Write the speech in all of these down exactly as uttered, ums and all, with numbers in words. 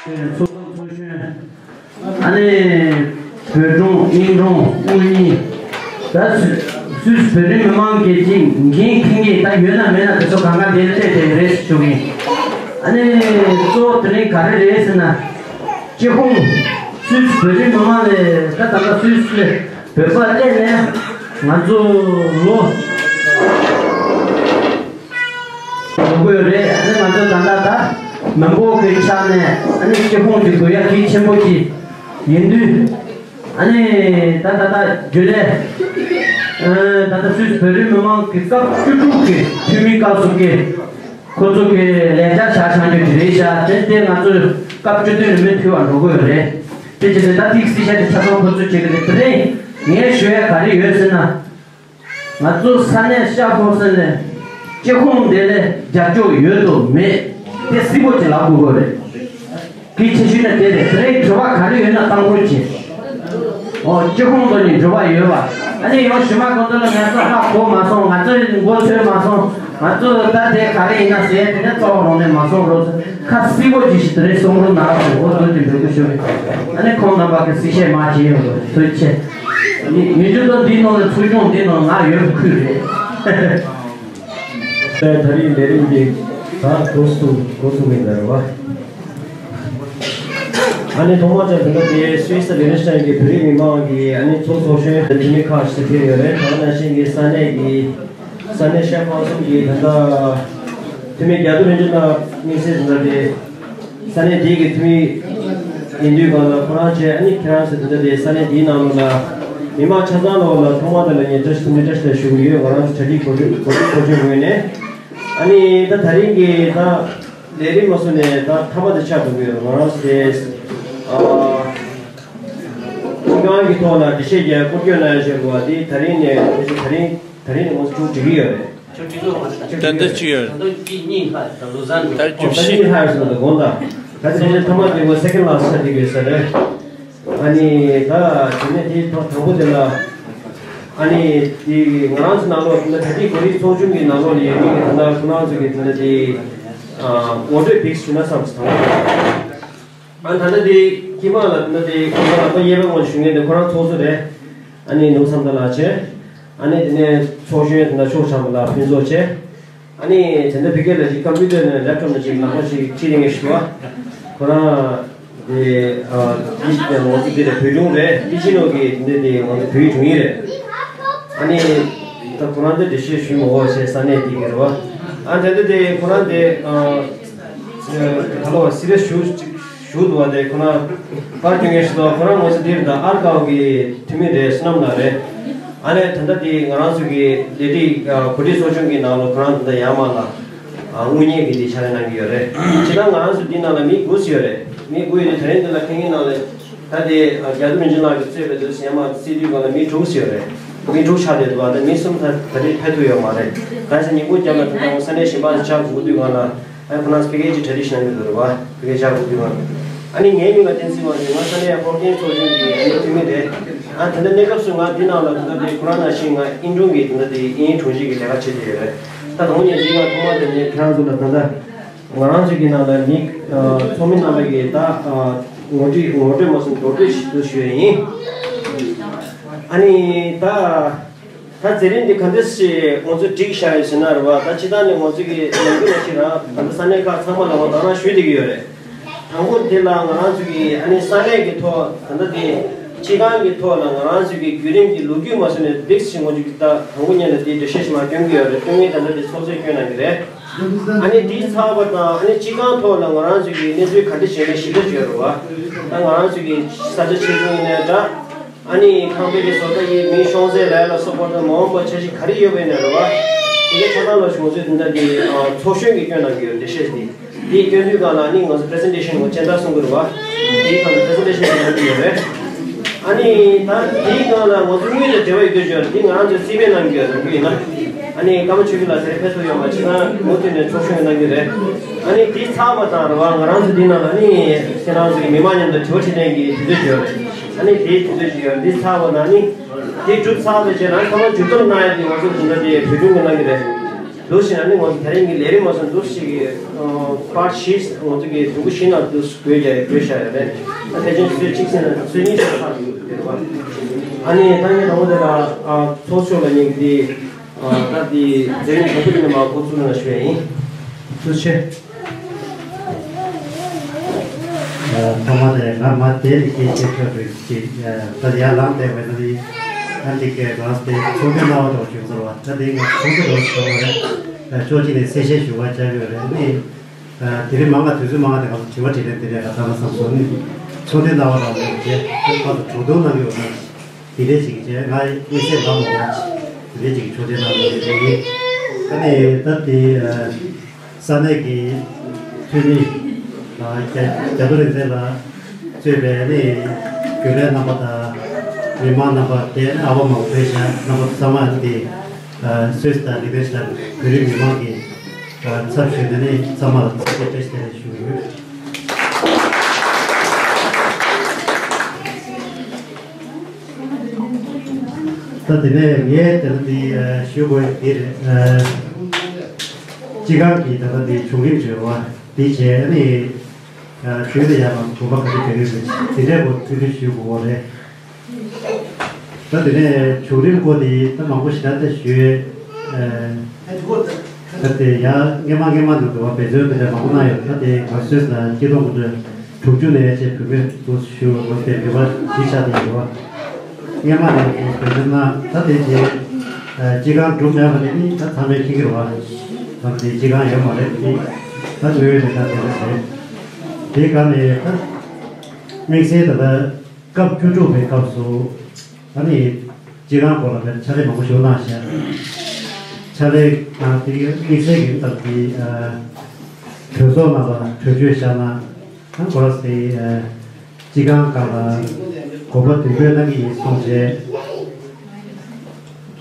ཚོགས་གཙོ་ཚོགས་གཞོན། ཨ་ནི་བོད་དྲུང་དབྱིན་དྲུང་དངུལ་གཉིས། ད་སུད་སུད་བོད་རིགས་མི་མང་གི་ཅིག་འགན་འཁྱེར་མཁན་ད་ཡོད་ན་མེད་ན་དེ་ཚོ་གང་ག་འདིར་སླེབས་བསྡད་རེད་ཞུ་གི་ཡིན། ཨ་ནི་གཙོ་བོ་དེ་རིང་ག་རེ་རེད་ཟེར་ན། སྤྱི་ཁོངས་སུད་སི་བོད་རིགས་མི་མང་ལས་ད་ད་ལྟ་སུད་སི་ལས་བོད་པ་སླེབས་ནས་ང་ཚོ་ལོ་འགྲོ་གི་ཡོད་རེད། ཨ་ནི་ང་ཚོ་ད་ལྟ་ད་མི་འབོར་གྱི་ཆ་ནས་ཨ་ནི་སྤྱི་ཁོངས་ཀྱི་དགོས་ཡ་གལ་ཆེན་པོ་ཅིག་ཡིན་དུས། ཨ་ནི་ད་ད་ད་རྒྱུན་ལས་ད་ལྟ་སུད་སི་བོད་རིགས་མི་མང་གི་སྐབས་བཅུ་དྲུག་གི་འཐུས་མིའི་སྐབས་སུ་སྐྱེས། ཁོ་ཚོ་གི་ལས་འཆར་བཞག་བཞག་རྒྱུ་དེ་རེད་ཤག་དེ་དེ་ང་ཚོས་སྐབས་བཅུ་བདུན་ནས་མུ་མཐུད་པ་འགྲོ་གི་ཡོད་རེད། དེ་བྱས་ཏེ་ད་ཐིག་སི་ཤ་དེ་ཆ་ཚང་ཁོ་ཚོས་བྱེད་ཀྱི་རེད། དེ་རིང་ངས་ཞུ་ཡ་ག་རེ་ཡོད་ཟེར་ན། ང་ཚོ་ས་གནས་ཤར་ཁོ་སན་ལས་སྤྱི་ཁོངས་དེ་ལས་རྒྱབ་སྐྱོར་ཡོད་དོ་མེད་དེ་གསལ་པོ་ཅིག་ལབ་དགོས་ཀྱི་རེད། གལ་ཆེ་ཤོས་ནི་དེ་རེད། དེ་རིང་དྲི་བ་ག་རེ་ཡོད་ན་བཏང་རོགས་གྱིས། ཨོ་སྤྱི་ཁོངས་དོན་ནི་འགྲོ་བ་ཡོད་པ། ཨ་ནི་ཡང་ཞུ་མ་གོང་ཚོ་ལ་ང་ཚོ་ཧ་གོ་མ་སོང་། ང་ཚོ་མགོ་ཚོས་མ་སོང་། ང་ཚོ་ད་དེ་ག་རེ་ཡིན་ན་ཟེར་དེ་ནས་རྩ་བ་རང་ནས་མ་སོང་རོགས། ཁ་གསལ་པོ་ཅིག་ཞིག་དེ་རིང་གསུང་རོགས་གནང་རོགས་ཞུ། འོ་དོན་དེ་འབོད་སྐུལ་ཞུ་གི། ཨ་ནི་ཁོང་རྣམ་པ་གི་གསལ་བཤད་མ་བྱས་ཡོང་རོགས་ཐུགས་རྗེ་ཆེ། ཉི་ཉི་ཆུ་ཏོ་འདིའི་ནང་ལ་ཚོགས་ཆུང་འདིའི་ནང་ང་ཡོད་པའི་ཁུལ་རེད། ད་རིང་ལས་རིམ་འདི་ད་འགོ་བཙུགས་འགོ་བཙུགས་མིན་ལ་རེད་བ། ཨ་ནི་ཐོག་མར་ཅང་དེ་འདྲ་དེ་སུད་སི་ལི་ལི་སི་ཊན་གྱི་བོད་རིགས་མི་མང་གི་ཨ་ནི་ཚོགས་ཚོགས་གཞོན་འཐུས་མི་ཁག་ཞིག་ཕེབས་ཡོད་རེད། ད་ག་ནང་བཞིན་གྱི་ས་གནས་ཀྱི་ས་གནས་ཤར་ཁམས་གསུམ་གྱི་ད་ལྟ་འཐུས་མི་རྒྱ་རྡོ་རིན་ཆེན་ལགས་དམིགས་བསལ་དེ་འདྲ་དེ། ས་གནས་དེའི་གི་འཐུས་མི་ཡིན་དུས་གང་ལ་ཁོ་རང་བཅས་ཨ་ནི་ཁྱེད་རང་ཚོ་དེ་འདྲ་དེ་ས་གནས་དེའི་ནང་ལོགས་ལ་མི་མང་ཆ་ཚང་ལོགས་ལ་ཐོག་མ་དེ་ལ་ངས་བཀྲ་ཤིས་ཐུགས་རྗེ་བཀྲ་ཤིས་བདེ་ལེགས་ཞུ་གི་ཡོད། ང་རང་ཚོ་གྲ་སྒྲིག་གོ་སྒྲིག་གོ་སྒྲིག་གོ་སྒྲིག་ངོས་ནས་ཨ་ནི་ད་ད་རིང་གི་ད་ལས་རིམ་མ་སོང་ནས་ད་མཐའ་མ་དེ་ཆགས་འགྲོ་གི་ཡོད། ང་རང་ཚོ་དེ་ཨ་ཁྱིམ་ཁང་གི་ཐོག་ལ་འགྲེལ་བཤད་རྒྱག་སྐོར་སྐྱོད་གནང་ཡ་བྱེད་དགོས་པ་དེ་ད་རིང་ནས་ད་རིང་ད་རིང་ནས་ང་ཚོ་ཅུང་འགྲིག་གི་ཡོད་རེད། ད་ལྟ་གཅིག་ཡོད། ད་ལྟ་གཅིག་གཉིས་ལྷག་ད་ལོ་ཟན་འགྲོ། ད་ལྟ་གཅིག་ལྷག་ཡོད་ཟེར་ན་དགོངས་དག་ད་ལྟ་དེ་ཐ་མ་དེ་ངོ་second last ཆགས་བསྡད་ཡོད་ས་རེད། ཨ་ནི་ད་དེ་ནས་དེ་ཐོག་དང་པོ་དེ་ལ་ཨ་ནི་དེ་ང་རང་ཚོ་ནང་ལོགས་དེ་འདྲ་གྲ་སྒྲིག་གོ་སྒྲིག་ཚོགས་ཆུང་གི་ནང་ལོགས་ལ་ཡོད་མཁན་གྱི་ད་ལྟ་ཁོ་རང་ཚོ་གི་དེ་འདྲ་དེ་ངོ་སྤྲོད་ཏོག་ཙམ་ཞུས་ན་བསམ་སོང་། ཨ་ད་ལྟ་དེ་ཁྱིམ་པ་ལ་དེ་འདྲ་དེ་ཁོ་རང་ལ་ཁོ་གཡས་པ་ངོས་ཞུ་མཁན་དེ་ཁོ་རང་ཚོགས་གཙོ་རེད། ཨ་ནི་ནུབ་མཚམས་དང་ལགས་བྱས། ཨ་ནི་དེ་ནས་ཚོགས་གཞོན་དང་ཕྱོགས་ཆགས་པ་ལ་ཕུན་ཚོགས་བྱས། ཨ་ནི་དེ་འདྲ་བི་ཀེ་ལ་ཅིག་ཀམ་པུ་ཊར་ནས་ལེབ་ཊོབ་ནས་ཅིག་ལག་པ་ཞིག་ཁྱེར་ཡིན་ཞུ་བ། ཁོ་རང་དེ་ཨ་དེ་ཞིག་དེ་ང་ཚོ་དེ་ལ་བོད་ལྗོངས་རེད། དེ་ཕྱི་ལོགས་ཀྱི་དེ་འདྲ་དེ་ང་ཚོ་བོད་ཡིག་སྦྱོང་ཡིན་རེད། ཨ་ནི་ད་ཁོ་རང་དེ་འགྲེལ་བཤད་ཞུས་མ་འོ་བྱས་ས་གནས་དེ་གི་རེད་བ། ཨ་དེ་འདྲ་དེ་ཁོ་རང་དེ་ཨ་ད་ལོ་སི་རི་ཡས་ཞུ་ཅིག་ཞུ་འདུག་བ། དེ་ཁོ་རང་པར་སྐྱོན་ངེས་ཤིག་དང་ཁོ་རང་ངོ་ཚ་འདིར་དང་ཨར་ཀའོ་གི་འཐུས་མི་རེད། བསོད་ནམས་ལགས་རེད། ཨ་ནེ་ད་ལྟ་དེ་ང་རང་ཚོ་གི་ལས་སྒྲིག་གོ་སྒྲིག་ཚོགས་ཆུང་གི་ནང་ལ་ཁོ་རང་ད་ལྟ་ཡར་མར་ལ་དངུལ་གཉེར་གི་དེ་ཕྱག་ལས་གནང་གི་ཡོད་རེད། ཇི་ལྟར་ང་རང་ཚོ་འདི་ནང་ལ་མི་དགུ་ཡོད་རེད། མི་དགུ་ཡོད་དེ་དེ་རིང་འདི་ལ་ཕེབས་མཁན་ནང་ལ་ད་དེ་རྒྱ་རྡོ་རིན་ཆེན་ལགས་ཀྱིས་གཙོས་པའི་དུས་ཡར་མར་སྲིད་དུས་སྒང་ལ་མི་དྲུག་ཡོད་རེད། མི་དྲུག་ཆགས་བསྡད་འདུག་བ། ད་མི་གསུམ་ད་ད་རེས་ཕེབས་ཐུབ་ཡོད་མ་རེད། གང་ཟེར་ཉིན་གུང་རྒྱབ་ལ་ད་ལྟ་ས་གནས་གཞན་པ་ཆགས་དགོས་དུས་སྒང་ལ། ཨ་ཁོ་རང་ཚོ་ཕ་གིའི་ཅིག་གྲ་སྒྲིག་བྱས་ནས་འདུག་རེད་བ། ཕ་གིའི་ཆགས་དགོས་དུས་སྒང་། ཨ་ནི་ངའི་མིང་ལ་བསྟན་འཛིན་དབང་ཆེན། ང་ས་གནས་ཧོར་ཀེན་ཚོགས་ཆུང་གི་ཨ་ནི་འཐུས་མི་རེད། ཨ་ད་ལྟ་གནས་སྐབས་སུ་ང་འདི་ནང་ལ་ད་ལྟ་དེ་ཁོ་རང་ནང་བཞིན་ང་དབྱིན་དྲུང་གི་ད་ལྟ་དེ་དབྱིན་དྲུང་ཆེ་གི་ལས་ཀ་བྱེད་བསྡད་ཡོད་རེད། ད་དང་པོ་ཉིད་འདི་ང་ཐོག་མ་དེ་ནས་ཁྱེད་རང་ཚོ་ལ་ད་ལྟ་ང་རང་ཚོ་གི་ནང་ལ་མི་ཚོགས་མི་རྣམ་པ་གི་ད་ངོ་སྤྲོད་ངོ་སྤྲོད་མ་སོང་མདོར་བསྡུས་ཤིག་ཏུ་ཞུ་ཡ་ཡིན། ཨ་ནི་ད། ད་མཛད་རིམ་འདི་ག་འདྲ་ཞིག་ང་ཚོས་སྒྲིག་བཞག་ཡོད་ཟེར་ན་རེད་བ། ད་སྤྱིར་བཏང་ནས་ང་ཚོ་གི་ནམ་རྒྱུན་ནང་བཞིན་རང་ད་ལྟ་ས་གནས་ཁག་ཚང་མ་ལ་ང་དང་རང་ཞུས་བསྡད་ཀྱི་ཡོད་རེད། དང་པོ་འདི་ལ་ང་རང་ཚོ་གི་ཨ་ནི་ས་གནས་ཀྱི་ཐོག་ད་ལྟ་དེ་སྤྱི་ཁང་གི་ཐོག་ལ་ང་རང་ཚོ་གི་བརྒྱུད་རིམ་གྱི་ལོ་རྒྱུས་མ་སོང་ནས་འདི་ཞིག་ང་ཚོ་གི་ད་དང་པོ་ཉིད་ལ་དེ་འགྲེལ་བཤད་ཞིག་མར་སྐྱོན་གྱི་ཡོད་རེད། སྐྱོན་མཁན་ད་ལྟ་དེ་ཚོགས་གཙོས་སྐྱོན་གནང་གི་རེད། ཨ་ནི་དེའི་ཚར་བ་དང་ཨ་ནི་སྤྱི་ཁང་ཐོག་ལ་ང་རང་ཚོ་གི་གནས་ཚུལ་ག་འདྲ་བྱས་ནས་ཞིབ་ཕྲ་བརྗོད་རོགས། ད་ང་རང་ཚོ་གི་ས་ཆ་ཆེ་ཆུང་ཡིན་ནའི་འདྲ། ཨ་ནི་ཁང་པའི་གི་བཟོ་ལྟ་ཡི་མིའི་ཤོང་ཚད་ལ་ཡ་ལ་སོགས་པ་དང་མ་འོངས་པ་འཆར་གཞི་ག་རེ་ཡོད་པ་ཡིན་ནའི་རེད་བ། དེ་གའི་ཆ་ཚང་ལ་བྱུང་ཚུལ་དེ་འདྲ་དེ་ཚོགས་གཞོན་གྱིས་སྐྱོན་གནང་གི་ཡོད་འགྲེལ་བཤད་དེ། དེའི་སྐྱོན་དུས་སྒང་ལ་ཨ་ནི་ང་ཚོ་པི་རི་སེན་ཊེ་ཤན་ངོ་སྤྱན་རྟགས་གསུང་གི་རེད་བ། དེའི་སྒང་ལ་པི་རི་སེན་ཊེ་ཤན་གནང་གི་ཡོད་རེད། ཨ་ནི་ད་དེའི་སྒང་ལ་ང་ཚོ་དངུལ་དང་འབྲེལ་བ་ཡོད་དུས་ཅོར་དེ་ང་རང་ཚོས་རྩིས་སྤྲོད་གནང་གི་ཡོད་རེད་ཡིན་ན། ཨ་ནི་ཀརྨ་ཆོས་སྐྱིད་ལགས་དེ་རིང་ཕེབས་ཐུབ་ཡོད་མ་རེད། ང་མུ་མཐུད་ནས་ཚོགས་ཞུགས་གནང་གི་རེད། ཨ་ནི་དེ་ཚར་བ་དང་རེད་བ། ང་རང་ཚོ་འདི་ནང་ལ་ཨ་ནི་ཁྱེད་རང་ཚོ་གི་མི་མང་མཉམ་དུ་དྲི་བ་དྲིས་ལན་གྱི་དུས་ཚོད་ཅིག་ཡོད་རེད། ཨ་ནི་དེའི་དུས་ཚོད་ཅིག་ཡོད་རེད། འདི་ཚར་བ་དང་ཨ་ནི་དེ་གྲུབ་ཚར་བའི་རྗེས་ལ་ཚང་མ་མཇུག་སྡོམ་གནང་ཡ་དེ་ང་ཚོ་དེ་འདྲ་དེ་བོད་ལྗོངས་ཀྱི་གནང་གི་རེད། འདུག་ཟེར་ན་ནི་ང་ཚོ་དེ་རིང་གི་ལས་རིམ་མ་སོང་འདུག་ཞིག་གི་པར་ཤིས་ང་ཚོ་གི་དུམ་བུ་བཞི་ནང་འདུག་དགོས་ཀྱི་དགོས་བཞག་ཡོད་རེད། ད་ཕལ་ཆེར་ཚོད་གཅིག་ཟེར་ན་ཚོད་གཉིས་ཙམ་ལྷག་ཡོད་རེད་བ། ཨ་ནི་ད་ངས་དང་པོ་དེ་ལ་ཚོགས་ཆོས་ལ་ཉན་གི་དེ་ད་དེ་མཛད་རིམ་དང་པོ་དེ་ནས་མ་འགོ་ཚུགས་ན་ཞུ་ཡ་ཡིན། ཐུགས་རྗེ་ཆེ། ཐོག་མ་དེ་ང་མ་དེ་ནི་སྐད་ཆ་ཐོས་པའི་ཅིག་ད་ཡར་ལངས་བསྡད་པའི་ནི་ཨ་ཅིག་གི་རང་དེ་ཚོགས་འདུ་གནང་བ་དང་བྱུང་ཟེར་བ་ད་དེ་ང་ཚོགས་འདུ་རང་ཞུ་བ་རེད། ཕྱོགས་གཅིག་ནས་གསལ་བཤད་ཞུ་བ་བྱ་དགོས་རེད་ནི། དེ་རིང་མང་ང་དུས་ཚོད་མང་ང་དེ་ང་ཚོ་དྲི་བ་དྲིས་ལན་དེ་རེད་ག་ཚང་མ་བསམ་སོང་ནི། ཚོགས་འདུ་གནང་བ་རང་མེད་བྱས་ཁོ་ཚོ་གྲོགས་དོན་གནང་གི་ཡོད་ན། དེ་འདྲས་ཅིག་བྱས་ང་དམིགས་བསལ་ལ་མོ་བ་དེ་འདྲས་ཅིག་ཆོས་དེ་ནང་ལ་ཡོད་རེད། ད་ནས་ད་དེ་ས་གནས་ཀྱི་འཐུས་མི་རྒྱ་རྒྱ་རྡོ་རིག་འཛིན་ལགས་གཙོས་པའི་ནི་རྒྱུན་ལས་རྣམ་པ་དང་མི་མང་རྣམ་པ་དེ་ནི་ཨ་བ་མང་པོས་བྱས་རྣམ་པ་ཚང་མ་དེ་སུད་སི་དང་ལི་ཏེ་ཤི་དང་བོད་རིགས་མི་མང་གི་ཚབ་ཞུས་ནས་ནི་ཚང་མ་ལ་ཚིག་བརྗོད་བཀྲ་ཤིས་བདེ་ལེགས་ཞུ་གི་ཡོད། ད་དེ་ནས་ངས་དེ་ལ་འདི་ཞུ་དགོས་འདི་རེད། སྤྱི་ཁང་གི་ད་ལྟ་འདི་བྱུང་རིམ་བརྗོད་པ་འདི་བྱས་ནས་དུས་ལ་ཡར་ལ་གོམ་པ་ག་ཚོད་རྒྱག་གི་རེད་དེ་འདྲས་པོ་ཐུགས་རེ་ཞུ་དགོས་པ་རེད། ད་དེ་ནས་བྱུང་རིམ་སྐོར་དེ་ད་མང་པོ་ཞེ་དྲག་ད་ཞུས། ད་དེ་ཡང་སྔས་མ་སྔས་མ་དུ་འགྲོ་བ་འབད་བརྩོན་དེ་འདྲ་མང་པོ་གནང་ཡོད། ད་དེ་ང་སུད་སི་ལ་སྐྱིད་གྲོང་དགུ་འདྲ་དྲུག་ཅུ་ནས་བྱས་བུད་མེད་དུ་ཞུ་བ་དེ་འབུལ་བ་ཞིག་ཆགས་བསྡད་ཡོད། སྔས་མ་ནས་འབད་བརྩོན་གནང་ད་དེ་དེ་སྤྱི་ཁང་གྲུབ་མེད་པ་དེ་ནི་ད་ཚང་མས་མཁྱེན་གྱི་རེད་བ། ད་དེ་སྤྱི་ཁང་ཡོད་མ་རེད་དེ་ད་དངོས་ཡོད་ལས་ཀ་དེ་རེད་དེ་ག་ནས་ད་དམིགས་བསལ་ད་ལྟ། སྐབས་བཅུ་དྲུག་པའི་སྐབས་སུ་ཨ་ནི་སྤྱི་ཁང་སྐོར་ལ་ཕྱག་ལས་མང་པོ་ཞིག་གནང་ཤག་ཕྱག་ལས་གནང་དེ་དམིགས་བསལ་གྱི་ལྟར་གྱི་གྲོས་ཚོགས་ནང་ལ་གྲོས་ཆོད་བཞག་ན་ཨ་ཁོ་ར་སི་སྤྱི་ཁང་ཁག་ལ་གོ་སྐབས་མདུན་སྤོས་གནང་གི་ཡིན་གསུངས་བྱས།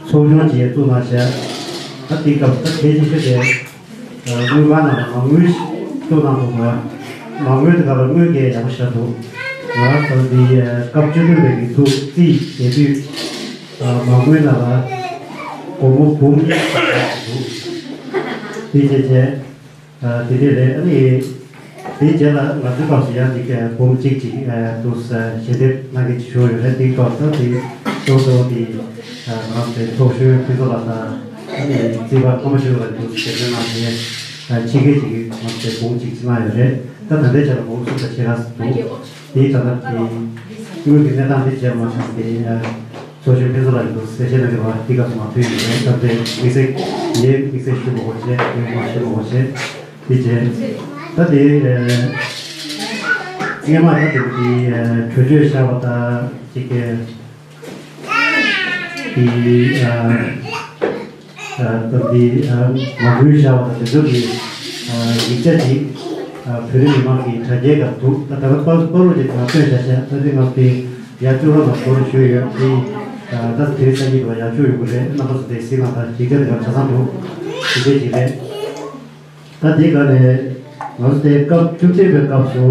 ཚོགས་ཆུང་ཅིག་བཙུགས་གནང་བྱས། ད་དེའི་སྐབས་སུ་ད་གལ་ཆེ་ཤོས་དེ་དངུལ་ཁང་ནང་ལ་མ་དངུལ་བཙུགས་གནང་དགོས་པ། མ་དངུལ་དེ་ག་ལ་དངུལ་འགན་ཡག་པོ་ཞེ་དྲག་འདུག་ང་རང་ཚོ་འདི་སྐབས་བཅུ་བདུན་པའི་ཉིན་ཚུགས་རྩིས་བྱེད་དུས་མ་དངུལ་ནང་ལ་སྒོར་མོ་འབུམ་གཉིས་ཙམ་འདུག་དེ་བྱས་བྱས། དེ་འདྲས་རེད། ཨ་ནི་དེའི་རྗེས་ལ་ང་ཚོའི་སྐབས་སུ་ཡང་ཅིག་འབུམ་གཅིག་ཅིག་ཏུ་ཞལ་འདེབས་གནང་མཁན་ཅིག་བྱུང་ཡོད་རེད། དེའི་སྐབས་སུ་དེ་སོ་སོ་དེ་ང་ཚོའི་ཚོགས་གཞོན་ཕུན་ཚོགས་ལགས་དང་ཨ་ནི་རྩིས་པ་ཀརྨ་ཆོས་ལགས་ཀྱིས་ཞལ་འདེབས་གནང་བྱས་ཕྱི་རྒྱལ་ཅིག་ང་ཚོའི་འབུམ་གཅིག་ཅིག་གནང་ཡོད་རེད། ད་ད་ལྟའི་ཆ་ལ་འབུམ་གསུམ་དང་ཕྱེད་ཀ་ཙམ་འདུག་དེའི་ད་ལྟ་དེ་དངུལ་གྱི་གནས་སྟངས་དེ་བྱས་མ་ཐག་དེ། ཚོགས་གཞོན་ཕུན་ཚོགས་ལགས་ཀྱིས་གསལ་བཤད་གནང་གི་རེད་བ། འདི་སྐབས་སུ་མ་ཕུལ་ཡོད་རེད། སྐབས་དེ་དམིགས་བསལ་ངས་དམིགས་བསལ་ཞུ་དགོས་པ་བྱས། ངས་མ་ཞུ་དགོས་པ་བྱས། དེ་བྱས། ད་དེ་སྔས་མ་ད་དེ་དེ་གྲོས་ཆོད་བཞག་པ་དང་གཅིག་གི་དེ་ད་དེ་མ་དངུལ་བཞག་པ་དང་དེ་ཚོ་གི་ཡིག་ཆ་ཅིག་བོད་རིགས་མི་མང་གི་དྲ་རྒྱའི་སྐབས་འདུག་ད་ད་ལྟ་པར་པར་རོ་ཅིག་ང་སྟོན་བྱ་བྱ་ད་དེ་ང་དེ། ཡར་བཅུག་རོགས་གནང་སྐོར་ཞུས་ཡོད། དེ་ད་དེ་རིང་སང་ཉིན་དུ་ཡར་བཅུག་ཡོང་གི་རེད། རྣམ་པ་ཚོ་དེ་གཟིགས་གནང་དང་། ཡི་གེ་དེ་ག་ཆ་ཚང་འདུག་དེ་འདྲས་ཅིག་རེད། ད་དེ་ག་ནས་ང་ཚོ་དེ་སྐབས་བཅུ་གཅིག་པའི་སྐབས་སུ་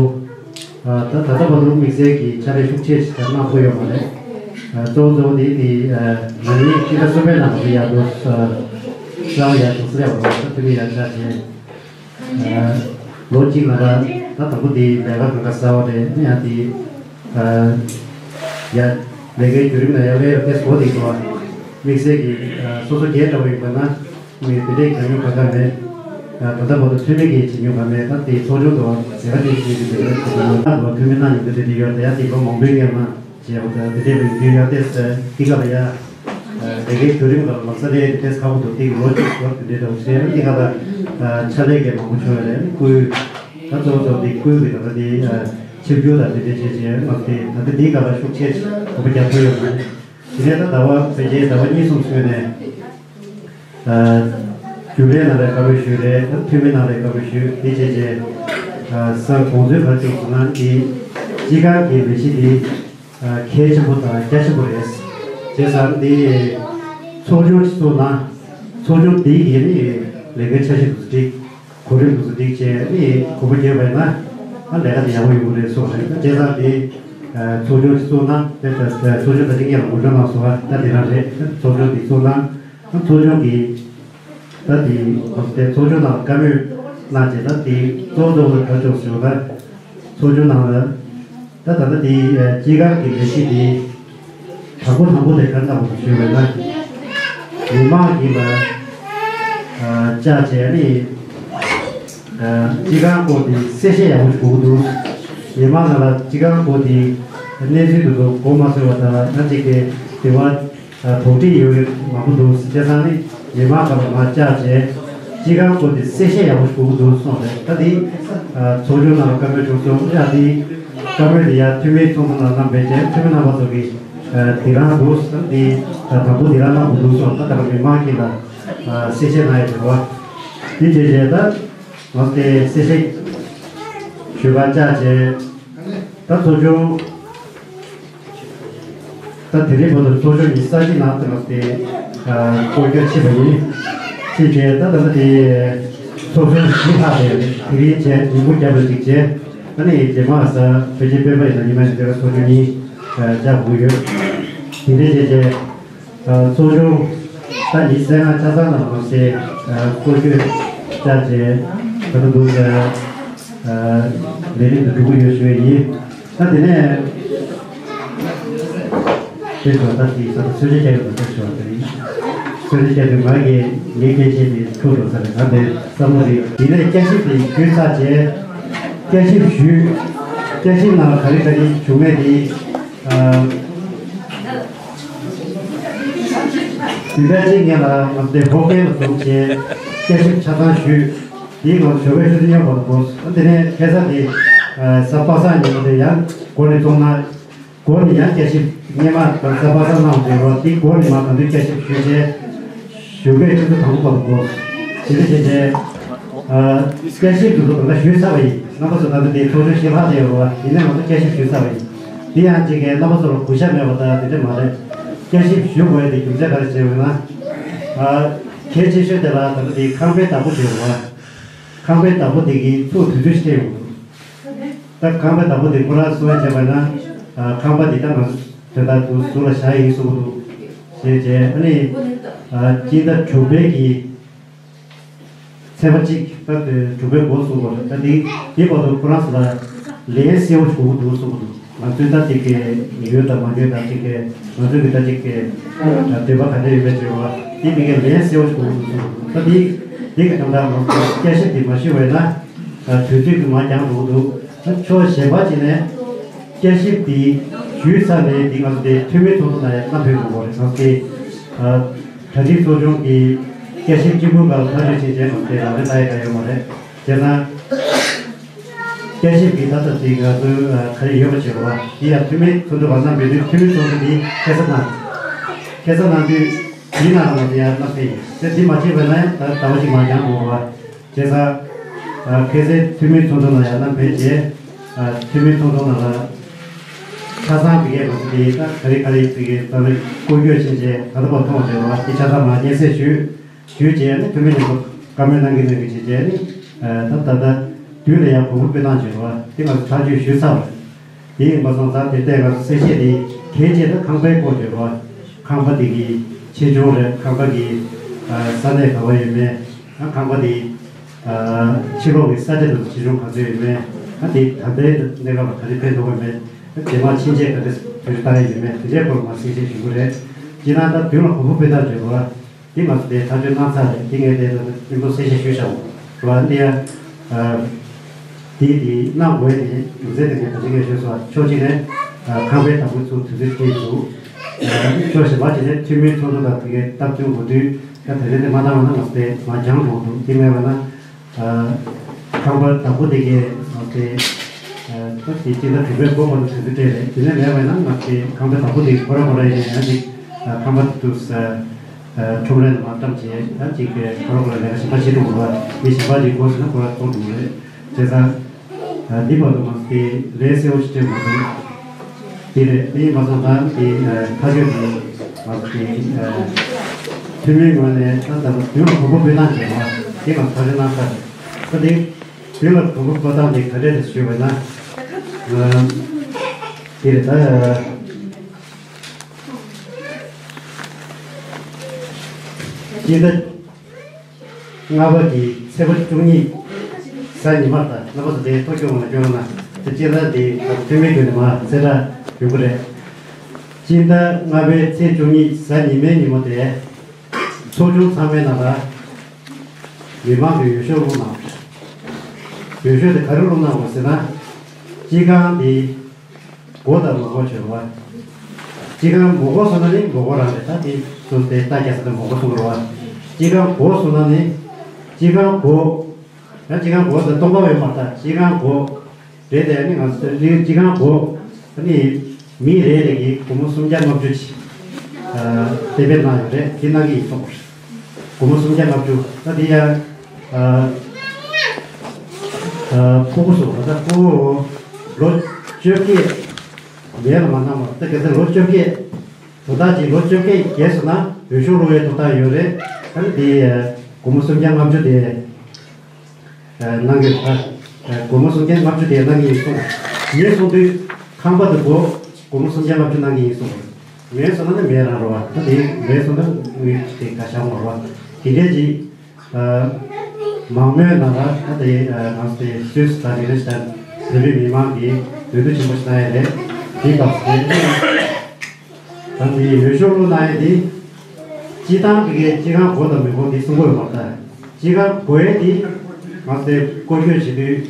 ད་ད་ལྟ་བར་དུ་དམིགས་བསལ་གྱི་ཕྱག་ལས་ཤུགས་ཆེ་ཞིག་གནང་ཐུབ་ཡོད་མ་རེད། གཙོ་བོ་གཙོ་བོ་དེ་དེ་ན་ནིང་སྤྱི་ཟླ་གསུམ་པའི་ནང་ང་ཚོ་ཡར་དུ་གསར་པ་ཡར་དུ་གསར་ཡག་པ་ད་འཐུས་མི་ཡར་བཅར་བྱས། ལོ་གཅིག་ནང་ལ་ད་དང་པོ་དེ་ལས་ཀ་གང་ག་གསར་བ་རེད། ཡང་དེ་ཡ་ལས་ཀའི་བརྒྱུད་རིམ་ལ་ཡང་ལས་ཀ་དེ་བཟོ་དེ་འགྲོ་བ་དམིགས་བསལ་གྱི་སོ་སོ་སྒེར་འདྲ་བོ་ཡིན་པ་ན་མི་དེ་འདྲའི་གྱོང་མྱོང་གང་ག་མེད། ད་ལྟ་བར་དུ་འཐུས་མི་གིས་བྱེད་མྱོང་གང་མེད། ད་དེ་ཚོགས་ཆུང་དུ་ལས་ཀ་དེ་བྱེད་ཀྱི་འདུག་ལས་ཀ་དེ་འཐུས་མི་གནང་མྱོང་གི་དེ་དེ་ཡོད། ད་ཡང་དེ་ལོ་མང་པོའི་སྔོན་མ། བྱས་པ་དང་དེ་འདྲའི་རིགས་ཡོད་དེ་ཟེར། འདི་ག་ལ་ཡ་ལས་ཀའི་བརྒྱུད་རིམ་ལ་ལམ་སང་ལས་དེ་ཁག་པོ་འདུག་དེ་ལོ་གཅིག་བར་དེ་འདྲའི་འདྲ་བོ་ཟེར། འདི་ག་ལ་ཕྱག་ལས་ཀྱི་མང་པོ་བྱུང་བ་རེད། སྐུལ་ད་གཙོ་བོ་གཙོ་བོ་དེ་སྐུལ་གྱི་ད་ལྟ་དེ་ཆིབས་བསྒྱུར་དང་དེ་འདྲའི་བྱས་བྱས་མ་དེ་ད་ལྟ་འདི་ག་ལ་ཤུགས་ཆེ་གོ་བ་རྒྱག་ཐུབ་ཡོད་མ་རེད། དེ་ནས་ད་ཟླ་བ་ཕལ་ཆེར་ཟླ་བ་གཉིས་གསུམ་སོང་ནས། རྒྱུན་ལས་ནང་ལ་བཀའ་མོལ་ཞུས་རེད། འཐུས་མི་ནང་ལ་བཀའ་མོལ་ཞུས། དེ་བྱས་རྗེས་ས་དགོངས་ཚུལ་ག་རེ་བྱུང་སོང་ན། འདི་སྤྱི་ཁང་གི་ལས་གཞི་འདི་གལ་ཆེན་པོ་དང་རྒྱ་ཆེན་པོ་རེད། བྱས་ཙང་འདི་ཚོགས་ཆུང་ཞིག་བཙུགས་ན་ཚོགས་ཆུང་འདི་ཡི་ནི་ལས་ཀའི་འཆར་གཞི་འདུག་སྒྲིག་གོ་རིམ་འདུག་སྒྲིག་བྱས་ནི་གོ་བ་བརྒྱབ་པ་ཡིན་ན་ཨ་ལས་ཀ་འདི་ཡག་པོ་ཡོང་གི་རེད་གསུངས་རེད། བྱས་ཙང་འདི་ཚོགས་ཆུང་ཞིག་བཙུགས་ན་དེ་ཚོགས་ཆུང་ད་ཅི་ངེད་ལ་ངོ་སྤྲོད་གནང་སོང་བ་ད་འདི་རང་རེད། ཚོགས་ཆུང་འདི་བཙུགས་ན། ཚོགས་ཆུང་གི་ ད་དེ་དེ་ཚོགས་ཆུང་ནང་བཀའ་མོལ་གནང་རྗེས། ད་དེ་གཙོ་བོ་གཙོ་བོ་ག་ཅོག་ཞུ་ན། ཚོགས་ཆུང་ནང་ལ་ད་ད་ལྟ་དེ་སྤྱི་ཁང་གི་ལས་གཞི་དེ་དང་པོ་དང་པོ་དེ་ག་འདྲ་བོ་ཞུས་པ་ན། མི་མང་གི་ལ་བཅར་བྱས་ནས་སྤྱི་ཁང་སྐོར་དེ་གསལ་བཤད་ཡག་པོ་ཞིག་དགོས་ཀྱི་འདུག་མི་མང་ནང་ལ་སྤྱི་ཁང་སྐོར་དེ་གནས་ཚུལ་དེ་ཚོ་གོ་མ་སོང་བ་དང་། ང་གཅིག་གི་དེ་བ་དོགས་འདྲི་ཡོད་མང་པོ་འདུག་བྱས་ཙང་ནི་མི་མང་ག་ལ་མ་བཅར་བྱས། སྤྱི་ཁང་སྐོར་དེ་གསལ་བཤད་ཡག་པོ་ཞིག་དགོས་ཀྱི་འདུག་གསུངས་རེད། ད་དེ་ཚོགས་ཆུང་ནང་ལ་བཀའ་མོལ་བྱུང་སོང་། ཡ་དེ་བཀའ་མོལ་དེ་ཡ་འཐུས་མི་ཚོགས་གཙོ་ནང་གནང་བའི་རྗེས་འཐུས་མི་རྣམ་པ་ཚོ་གིས་དེ་རང་འདུག་བསམ་སྟེ། དང་པོ་དེ་རང་གནང་དགོས་འདུག་གསུངས། ད་ད་ལྟ་མི་མང་གི་ལ་གསལ་བཤད་གནང་ཡོད་པ་རེད་བ། དེ་བྱས་རྗེས་ད་ང་ཚོ་དེ་གསལ་བཤད་ཞུ་གར་བཅར་བྱས། ད་ཚོགས་ཆུང་ད་དེ་རིང་བར་དུ་ཚོགས་ཆུང་གི་ས་གཞི་ནང་དུ་ལ་དེ་སྐོར་སྐྱོད་བྱས་པ་ཡིན། བྱས་རྗེས་ད་ད་ལྟ་དེ་ཚོགས་ཆུང་བཞི་ལྷག་དེ་དེ་རིང་བྱས། ཉིན་གུང་རྒྱབ་ལ་གཅིག་བྱས། ཨ་ནི་རྗེས་མ་གཟའ་བོད་རྗེ་སྤེན་པ་ཡིན་ན་ཉི་མ་ཞིག་དེ་ལ་ཚོགས་ཆུང་གཉིས་བཅར་དགོས་ཡོད། དེ་འདྲ་བྱས་རྗེས། ཚོགས་ཆུང་ད་ཉི་ཤུ་རྩ་ལྔ་ཆ་ཚང་ནང་ལོགས་སེ་སྐོར་སྐྱོད་བཅར་བྱས། ད་ལྟ་འདུག་ལས་རིམ་དུ་འགྲོ་གི་ཡོད་ཞུ་བ་ཡིན། ད་དེ་ནས་དེ་ཚོ་ད་དེ་ས་ད་གསོལ་ཇ་རྒྱག་གི་འདུག་ཟེར་ཞུ་བ་དེ་ཡིན། གསོལ་ཇ་རྒྱག་དུས་ང་གིས་ངའི་སྐད་ཆ་དེ་ཐུག་འགྲོ་ས་རེད། ང་དེ་བསམ་བློ་རེད། དེ་ནས་བསྐྱར་ཞིབ་དེ་ཞུས་ཚར་རྗེས། བསྐྱར་ཞིབ་ཞུས། བསྐྱར་ཞིབ་ནང་ག་རེ་ག་རེ་བྱུང་མེད་དེ། དེ་འདྲ་ཅིག་ངས་ལ་ང་ཚོ་དེ་ཧོ་ཀེ་ལ་བཟུང་བྱས་བསྐྱར་ཞིབ་ཆ་ཚང་ཞུས། དེའི་ནང་ཞོགས་པའི་ཆུ་ཚོད་གཉིས་བར་དུ་འགོར་སོང་། དེ་ནས་ཁ་སང་དེ་གཟའ་པ་སངས་ཉིན་མོ་དེ་ཡང་འགོ་ནས་བཙོང་ན། འགོ་ནས་ཡང་བསྐྱར་ཞིབ་སྔོན་མ་གཟའ་པ་སངས་གནང་བ་དེ་རོ། དེ་འགོ་ནས་མ་གང་དུས་བསྐྱར་ཞིབ་ཞུས་བྱས། ཞོགས་པའི་ཆུ་ཚོད་དང་པོ་བར་དུ་འགོར། དེ་འདྲ་བྱས་བྱས། ཨ། བསྐྱར་ཞིབ་དེ་ཚོ་ད་ལྟ་ཞུས་ཚར་བ་ཡིན། རྣམ་པ་ཚོ་ད་ལྟ་དེ་ཚོགས་ཆུང་ཞིབ་ཕྲ་དེ་ཡོད་རེད་བ། ཡིན་ནའི་ང་ཚོ་བསྐྱར་ཞིབ་ཞུས་ཚར་བ་ཡིན། དེ་ཡང་གཅིག་གིས་རྣམ་པ་ཚོ་ལ་གུས་ཞབས་མེད་པ་དང་དེ་འདྲ་མ་རེད། བསྐྱར་ཞིབ་ཞུ་དགོས་ཡ་དེ་རྒྱུ་མཚན་ག་རེ་བྱས་ཡོད་ན། ཨ། གལ་ཆེ་ཤོས་དེ་ལ་ད་ལྟ་དེ་ཁང་པའི་བདག་པོ་དེ་ཡོད་རེད་བ། ཁང་པའི་བདག་པོ་དེ་གིས་ཚུར་དུས་ཚོད་ཅིག་སྤྲད་ཡོང་གི་འདུག་ད་ཁང་པའི་བདག་པོ་དེ་ཁོ་རང་གསུང་ཡ་བྱས་པ་ན། ཨ། ཁང་པ་འདི་ད་ང་ཚོ་དོན་དག་ཏུ་ཟུར་ལ་བཞག་ཡིན་གསུང་གི་འདུག་ཞེས་བྱས། ཨ་ནི། ཨ། སྤྱི་ཟླ་དྲུག་པའི་གི་ཚེས་པ་གཅིག་ད་དེ་དྲུག་པའི་འགོ་གསུང་གི་རེད། ད་འདི་འདི་བར་དུ་ཁོ་རང་ཚོ་ལ་ལན་གསལ་བོ་ཞིག་དགོས་ཀྱི་འདུག་གསུང་གི་འདུག་ང་ཚོས་ད་དེ་གའི་ཡོད་དང་མ་ཡོད་དང་དེ་གའི་ང་ཚོས་གི་ད་དེ་གའི་འདོད་པ་ག་འདྲ་ཡོད་པའི་བྱས་པ་འདི་དེ་གའི་ལན་གསལ་བོ་ཞིག་དགོས་ཀྱི་འདུག་གསུང་གི་འདུག་ད་འདི་འདི་གི་དོན་དག་ང་ཚོ་བསྐྱར་ཞིབ་འདི་མ་ཞུས་པ་ཡིན་ན། དུས་ཚོད་ཀྱི་མར་འགྱངས་འགྲོ་གི་འདུག་ད་ཕྱོགས་གཞན་པ་ཅིག་ནས་བསྐྱར་ཞིབ་འདི་ཞུས་ཚར་ནས་འདི་ང་ཚོ་དེ་འཐུས་མི་ཚོགས་གཙོ་ནང་ཡང་བསྣམས་ཕེབས་དགོས་པ་རེད། ང་ཚོ་དེ་གྲ་སྒྲིག་ཚོགས་ཆུང་གི་བསྐྱར་ཞིབ་སྤྱི་འཐུས་སྒང་ལ་ཐག་གཅོད་བྱེད་བྱས་ང་ཚོ་དེ་ལག་ལེན་བསྟར་ཡ་གང་ཡོད་མ་རེད། བྱས་ཙང་བསྐྱར་ཞིབ་ཀྱི་ད་ལྟ་དེ་ང་ཚོའི་ག་རེ་ཡོད་པ་བྱེད་དགོས་པ་དེ་ཡང་འཐུས་མི་ཚོགས་འདུ་བར་གསུམ་པའི་དུས་འཐུས་མི་ཚོགས་འདུ་འདི་ཁ་སང་གནང་། ཁ་སང་གནང་དུས་དེའི་ནང་ལ་ང་ཚོ་ཡར་བསྣམས་ཕེབས་ཡིན། དེ་འདི་མ་བྱས་པ་ན་ཡང་ད་ཟླ་བ་གཅིག་མར་འགྱངས་དགོས་པ། བྱས་ཙང་། ཨ། ཁ་སང་འཐུས་མི་ཚོགས་འདུ་ནང་ཡར་བསྣམས་ཕེབས་རྗེས། ཨ། འཐུས་མི་ཚོགས་འདུ་ནང་ལ་ཆ་ཚང་དེ་གའི་ང་ཚོ་དེ་ད་ག་རེ་ག་རེ་དེ་གའི་ད་རེས་སྐོར་སྐྱོད་བྱས་རྗེས་ད་ལྟ་བར་མཐོང་བ་དེ་རེད་བ། དེ་ཆ་ཚང་མར་སྙན་སེང་ཞུས། ཞུས་རྗེས་ནི་འཐུས་མི་རྣམ་པ་བཀའ་མོལ་གནང་གི་གནང་གི་བྱས་རྗེས་ནི། ཨ། ད་ད་ལྟ་དུས་ལ་ཡང་གོང་བུ་སྤོས་སྟངས་བྱས་རེད་བ། དེ་ང་ཚོ་ཐག་གཅོད་ཞུས་ཚར་བ་རེད། དེ་ཡིན་པ་སོང་ཙང་དེ་ལྟའི་ང་ཚོ་གསལ་བཤད་དེ་གལ་ཆེ་ད་ཁང་པའི་སྐོར་ཡོད་པ། ཁང་པ་དེ་གི་ཆེ་ཆུང་རེད། ཁང་པ་གི་ཨ་ས་གནས་ག་བ་ཡོད་མེད། ཨ་ཁང་པ་དེ་ཨ་ཕྱི་ལོགས་ཀྱི་ས་ཆ་དེ་ཚོ་ཆེ་ཆུང་ག་ཚོད་ཡོད་མེད། ཨ་དེ་ད་ལྟའི་གནས་སྐབས་ལ་ག་རེ་ཕན་ཐོགས་ཀྱི་མེད། ཨ་རྗེས་མ་ཕྱིན་ཆད་ག་འདྲ་བེད་སྤྱོད་བཏང་ཡ་ཡོད་མེད། དེ་འདྲའི་སྐོར་ལ་མར་གསལ་བཤད་ཞུ་གི་རེད། སྤྱིར་ན་ད་དུས་ལ་གོང་བུ་སྤོས་སྟངས་བྱེད་དགོས། དེ་ང་ཚོ་དེ་ཐག་གཅོད་གནང་ཚར་རེད། དེ་ངས་དེ་ད་ལྟ་སྙིང་པོ་གསལ་བཤད་ཞུས་བཞག་འོ། རེད་བ། འདི་ཡང་ཨ་དེ་དེ་གནང་དགོས་ནས་རྒྱུ་མཚན་དེ་ངས་ད་ཅི་ངས་ཞུས་སོང་། ཕྱོགས་གཅིག་ནས་ཨ་ཁང་པའི་བདག་པོ་ཚོ་དུས་ཚོད་སྤྲད་འདུག་ཨ་ཕྱོགས་གཞན་པ་གཅིག་ནས་འཐུས་མིའི་ཚོགས་འདུ་དང་དེ་གའི་སྟབས་བསྟུན་དགོས་དུས་ད་དེ་རིང་དེ་མ་བཏང་བ་ན་ང་ཚོ་དེ་མར་འགྱངས་འགྲོ་འདུག་དེ་མེད་པ་ན། ཨ་ཁང་པ་བདག་པོ་དེ་གའི་ང་ཚོ་དེ་ཨ་ད་དེ་སྤྱི་ཟླ་དྲུག་པའི་འགོ་བར་དུ་དུས་ཚོད་སྤྲད་རེད། དེ་ནས་མེད་པ་ན་ང་ཚོ་དེ་ཁང་པ་བདག་པོ་དེ་ཁོ་ར་ཁོ་ར་ཡིན་ན་ཡང་ཅིག་ཨ་ཁང་པ་དེ་ཚོ་ས་ཨ་ཁྲོམ་རའི་ནང་མར་བཀྲམ་བྱས། ད་ཅིག་ཁོ་ར་ཁོ་ར་ལས་ཀ་གཞན་པ་བྱེད་འགྲོ་དགོས་པ། མི་གཞན་པ་ཅིག་དགོས་ཟེར་ན་ཁོ་ར་གཏོང་འགྲོ་གི་རེད། བྱས་ཙང་ཨ་འདི་བར་དུ་ང་ཚོ་དེ་ལས་གསལ་བོ་ཞིག་སྤྲད་དགོས་འདུག་དེ་རེད། དེ་ཡིན་པ་སོང་ཙང་དེ་ཨ་ཐག་གཅོད་དེ་ང་ཚོ་དེ་ཨ་འཐུས་མིའི་ངོས་ནས་ད་ལྟ་དུས་ལ་གོང་བུ་སྤོས་སྟངས་བྱས་པ་དེ་ང་ཚོ་ཐག་གཅོད་གནང་ཚར་རེད། ད་དེ་དུས་ལ་གོང་བུ་སྤོ་སྟངས་དེ་ག་འདྲས་རེད་ཞུས་པ་ན། ཨ་དེ་རེད། ད་ཨ་སྤྱི་ཟླ། ལྔ་པ་གི་ཚེས་པ་བཅུ་གཉིས་གཟའ་ཉི་མ་དང་རྣམ་པ་ཚོ་དེ་ཐོ་སྐྱོང་ལ་སྐྱོང་ན་དེ་སྤྱི་ཟླ་འདི་ཐོན་མི་རྒྱུ་ནི་མ་ཚེས་གྲངས་ཡོང་གི་རེད། སྤྱི་ཟླ་ལྔ་པའི་ཚེས་བཅུ་གཉིས་གཟའ་ཉི་མའི་ཉིན་མོ་དེ་ཚོགས་ཆུང་ཚང་མའི་ནང་ལ་མི་མང་གི་འོས་ཤོག་བླུགས་གནང་བ་རེད། འོས་ཤོག་དེ་ག་རེ་བླུགས་གནང་བ་ཟེར་ན། སྤྱི་ཁང་འདི་སྒོ་དང་མ་སྒོ་བྱོས་པ། སྤྱི་ཁང་མ་སྒོ་སོང་ན་ནི་མ་སྒོ་རང་རེད། ད་དེ་ཚོ་དེ་ལྟ་རྒྱ་ས་དང་མ་སྒོ་སོང་རོགས། སྤྱི་ཁང་སྒོ་སོང་ན་ནི་སྤྱི་ཁང་སྒོ། ཡང་སྤྱི་ཁང་སྒོ་དང་སྟོང་པ་བས་མ་ལྟ་སྤྱི་ཁང་སྒོ་རེད་དེ་ནི་ང་ཚོ་སྤྱི་ཁང་སྒོ་ནི་མི་རེ་རེ་གིས་སྒོར་མོ་སུམ་བརྒྱ་ལྔ་བཅུ་ཅིག་གཏན་འབེབས་གནང་ཡོད་རེད། དེ་གནང་གི་ཡིན་གསུངས་པ་རེད། སྒོར་མོ་སུམ་བརྒྱ་ལྔ་བཅུ། ད་དེ་ཡང་ཨ་ཨ་ཕྲུ་གུ་སོགས་ད་ཕྲུ་གུ་ལོ་བཅོ་བརྒྱད་ལས་ལ་མ་གནང་བར་ད་གལ་སྲིད་ལོ་བཅོ་བརྒྱད་དོ་བདག་ཅིག་ལོ་བཅོ་བརྒྱད་བརྒལ་སོང་ན་འོས་ཤོག་བླུག་ཡའི་དོ་བདག་ཡོད་རེད། ད་དེ་སྒོར་མོ་སུམ་བརྒྱ་ལྔ་བཅུ་དེ་གནང་གི་ཡོད། སྒོར་མོ་སུམ་བརྒྱ་ལྔ་བཅུ་དེ་གནང་གི་ཡིན་གསུངས། ངས་གསུངས་དུས་ཁང་པ་དེ་སྒོ་སྒོར་མོ་སུམ་བརྒྱ་ལྔ་བཅུ་གནང་གི་ཡིན་གསུངས། མེད་སོང་ན་ནི་མེད་རང་རོ་བ། ད་དེ་མེད་སོང་ན་དངུལ་དེ་ག་བཞག་མ་རོ་བ། དེ་འདྲས་ཀྱི་མང་མོས་ནང་ལ་ད་དེ་ང་ཚོ་དེ་སུད་སི་དང་རི་རེ་ཞིག་དང་བོད་པའི་མི་མང་གིས་འོས་བསྡུ་ཆེན་པོ་ཞིག་གནང་ཡ་རེད། དེ་སྐབས་སུ་དེ། ད་འདི་འོས་ཤོག་བླུགས་གནང་ཡས་འདི། སྤྱི་བཏང་གི་སྤྱི་ཁང་སྒོ་དང་མི་སྒོ་འདི་གསུང་གི་ཡོད་མ་རེད། སྤྱི་ཁང་སྒོ་ཡས་འདི་ང་ཚོས་བཀོལ་སྤྱོད་བྱེད་དུས།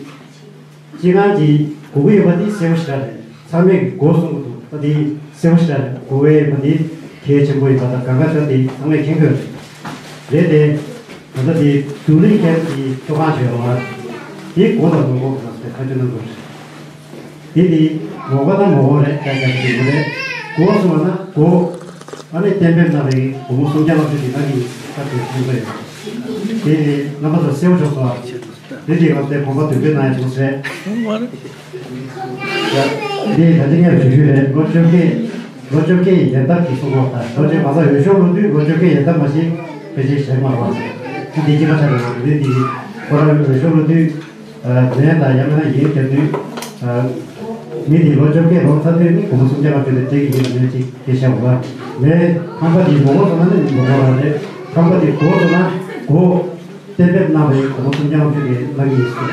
སྤྱི་ཁང་གི་སྒོ་གི་ཡོད་པ་འདི་གསལ་པོ་ཞེ་དྲག་རེད། ཚང་མས་ཀྱི་སྒོ་གསུང་གི་འདུག་ད་འདི་གསལ་པོ་ཞེ་དྲག་རེད། སྒོ་ཡས་ཡོད་པ་འདི་གལ་ཆེན་པོ་ཡིན་པ་དང་གང་ག་ཆོག་འདི་ཚང་མས་མཁྱེན་གྱི་ཡོད་རེད། རེད་དེ། ད་ལྟ་འདི་བསྡུ་ལེན་མཁན་གྱི་ཚོགས་ཁང་ཞིག་ཡོད་པ། འདི་སྒོ་དང་མི་སྒོ་ང་ཚོས་ཐག་གཅོད་གནང་དགོས་རེད། དེ་ནི་ངོ་དགའ་དང་ངོ་བོ་རེད། ཀྱང་ཀྱང་ཞིག་རེད། སྒོ་སོང་བ་ན་སྒོ། ཨ་ནི་གཏན་འབེབས་གནང་བའི་སྒོར་མོ་སུམ་བརྒྱ་ལྔ་བཅུ་ཞིག་གནང་གི་ཡིན་ཁ་དེ་གསུངས་པ་ཡོད། དེ་ནི་རྣམ་པ་ཚོ་གསལ་པོ་བྱུང་སོང་བ། དེ་དེ་ང་ཚོའི་གོམ་པ་མདུན་སྤོས་གནང་ཡ་བྱུང་ཟེར། འདི་ད་ལྟ་ངས་ཞུ་རྒྱུ་རེད། ལོ་བཅོ་བརྒྱད། ལོ་བཅོ་བརྒྱད་ཡི་ཡན་འདབ་ཀྱི་གསུང་གོ་ད་ལོ་བཅོ་མ་ས་འོས་ཤོག་བླུགས་དུས་ལོ་བཅོ་བརྒྱད་ཡན་འདབ་མ་ཞིག་ཕལ་ཆེར་བཞེས་མ་རོགས། དེ་འདི་སྐྱེས་པ་ཆགས་པའི་ལོ་དུས་འདི་ཁོ་རང་འོས་ཤོག་བླུགས་དུས། ལན་དང་ཡང་མིན་ན་ཡིན་གྱི་དུས། མི་དེ་ལོ་བཅོ་བརྒྱད་ལོ་ཚར་དུས་ནི་སྒོར་མོ་སུམ་བརྒྱ་ལྔ་བཅུ་དེ་སྤྲད་ཀྱི་ཡིན་ལ་མེད་ཅིག་སྐད་ཆ་འོ་བ། ལས་ཁང་པ་དེ་མོ་གོ་སོང་ན་ནི་མོ་གོ་རང་རེད། ཁང་པ་དེ་སྒོ་སོང་ན་སྒོ་གཏན་འབེབས་གནང་བའི་སྒོར་མོ་སུམ་བརྒྱ་ལྔ་བཅུ་དེ་གནང་གི་ཡིན་ཟེར།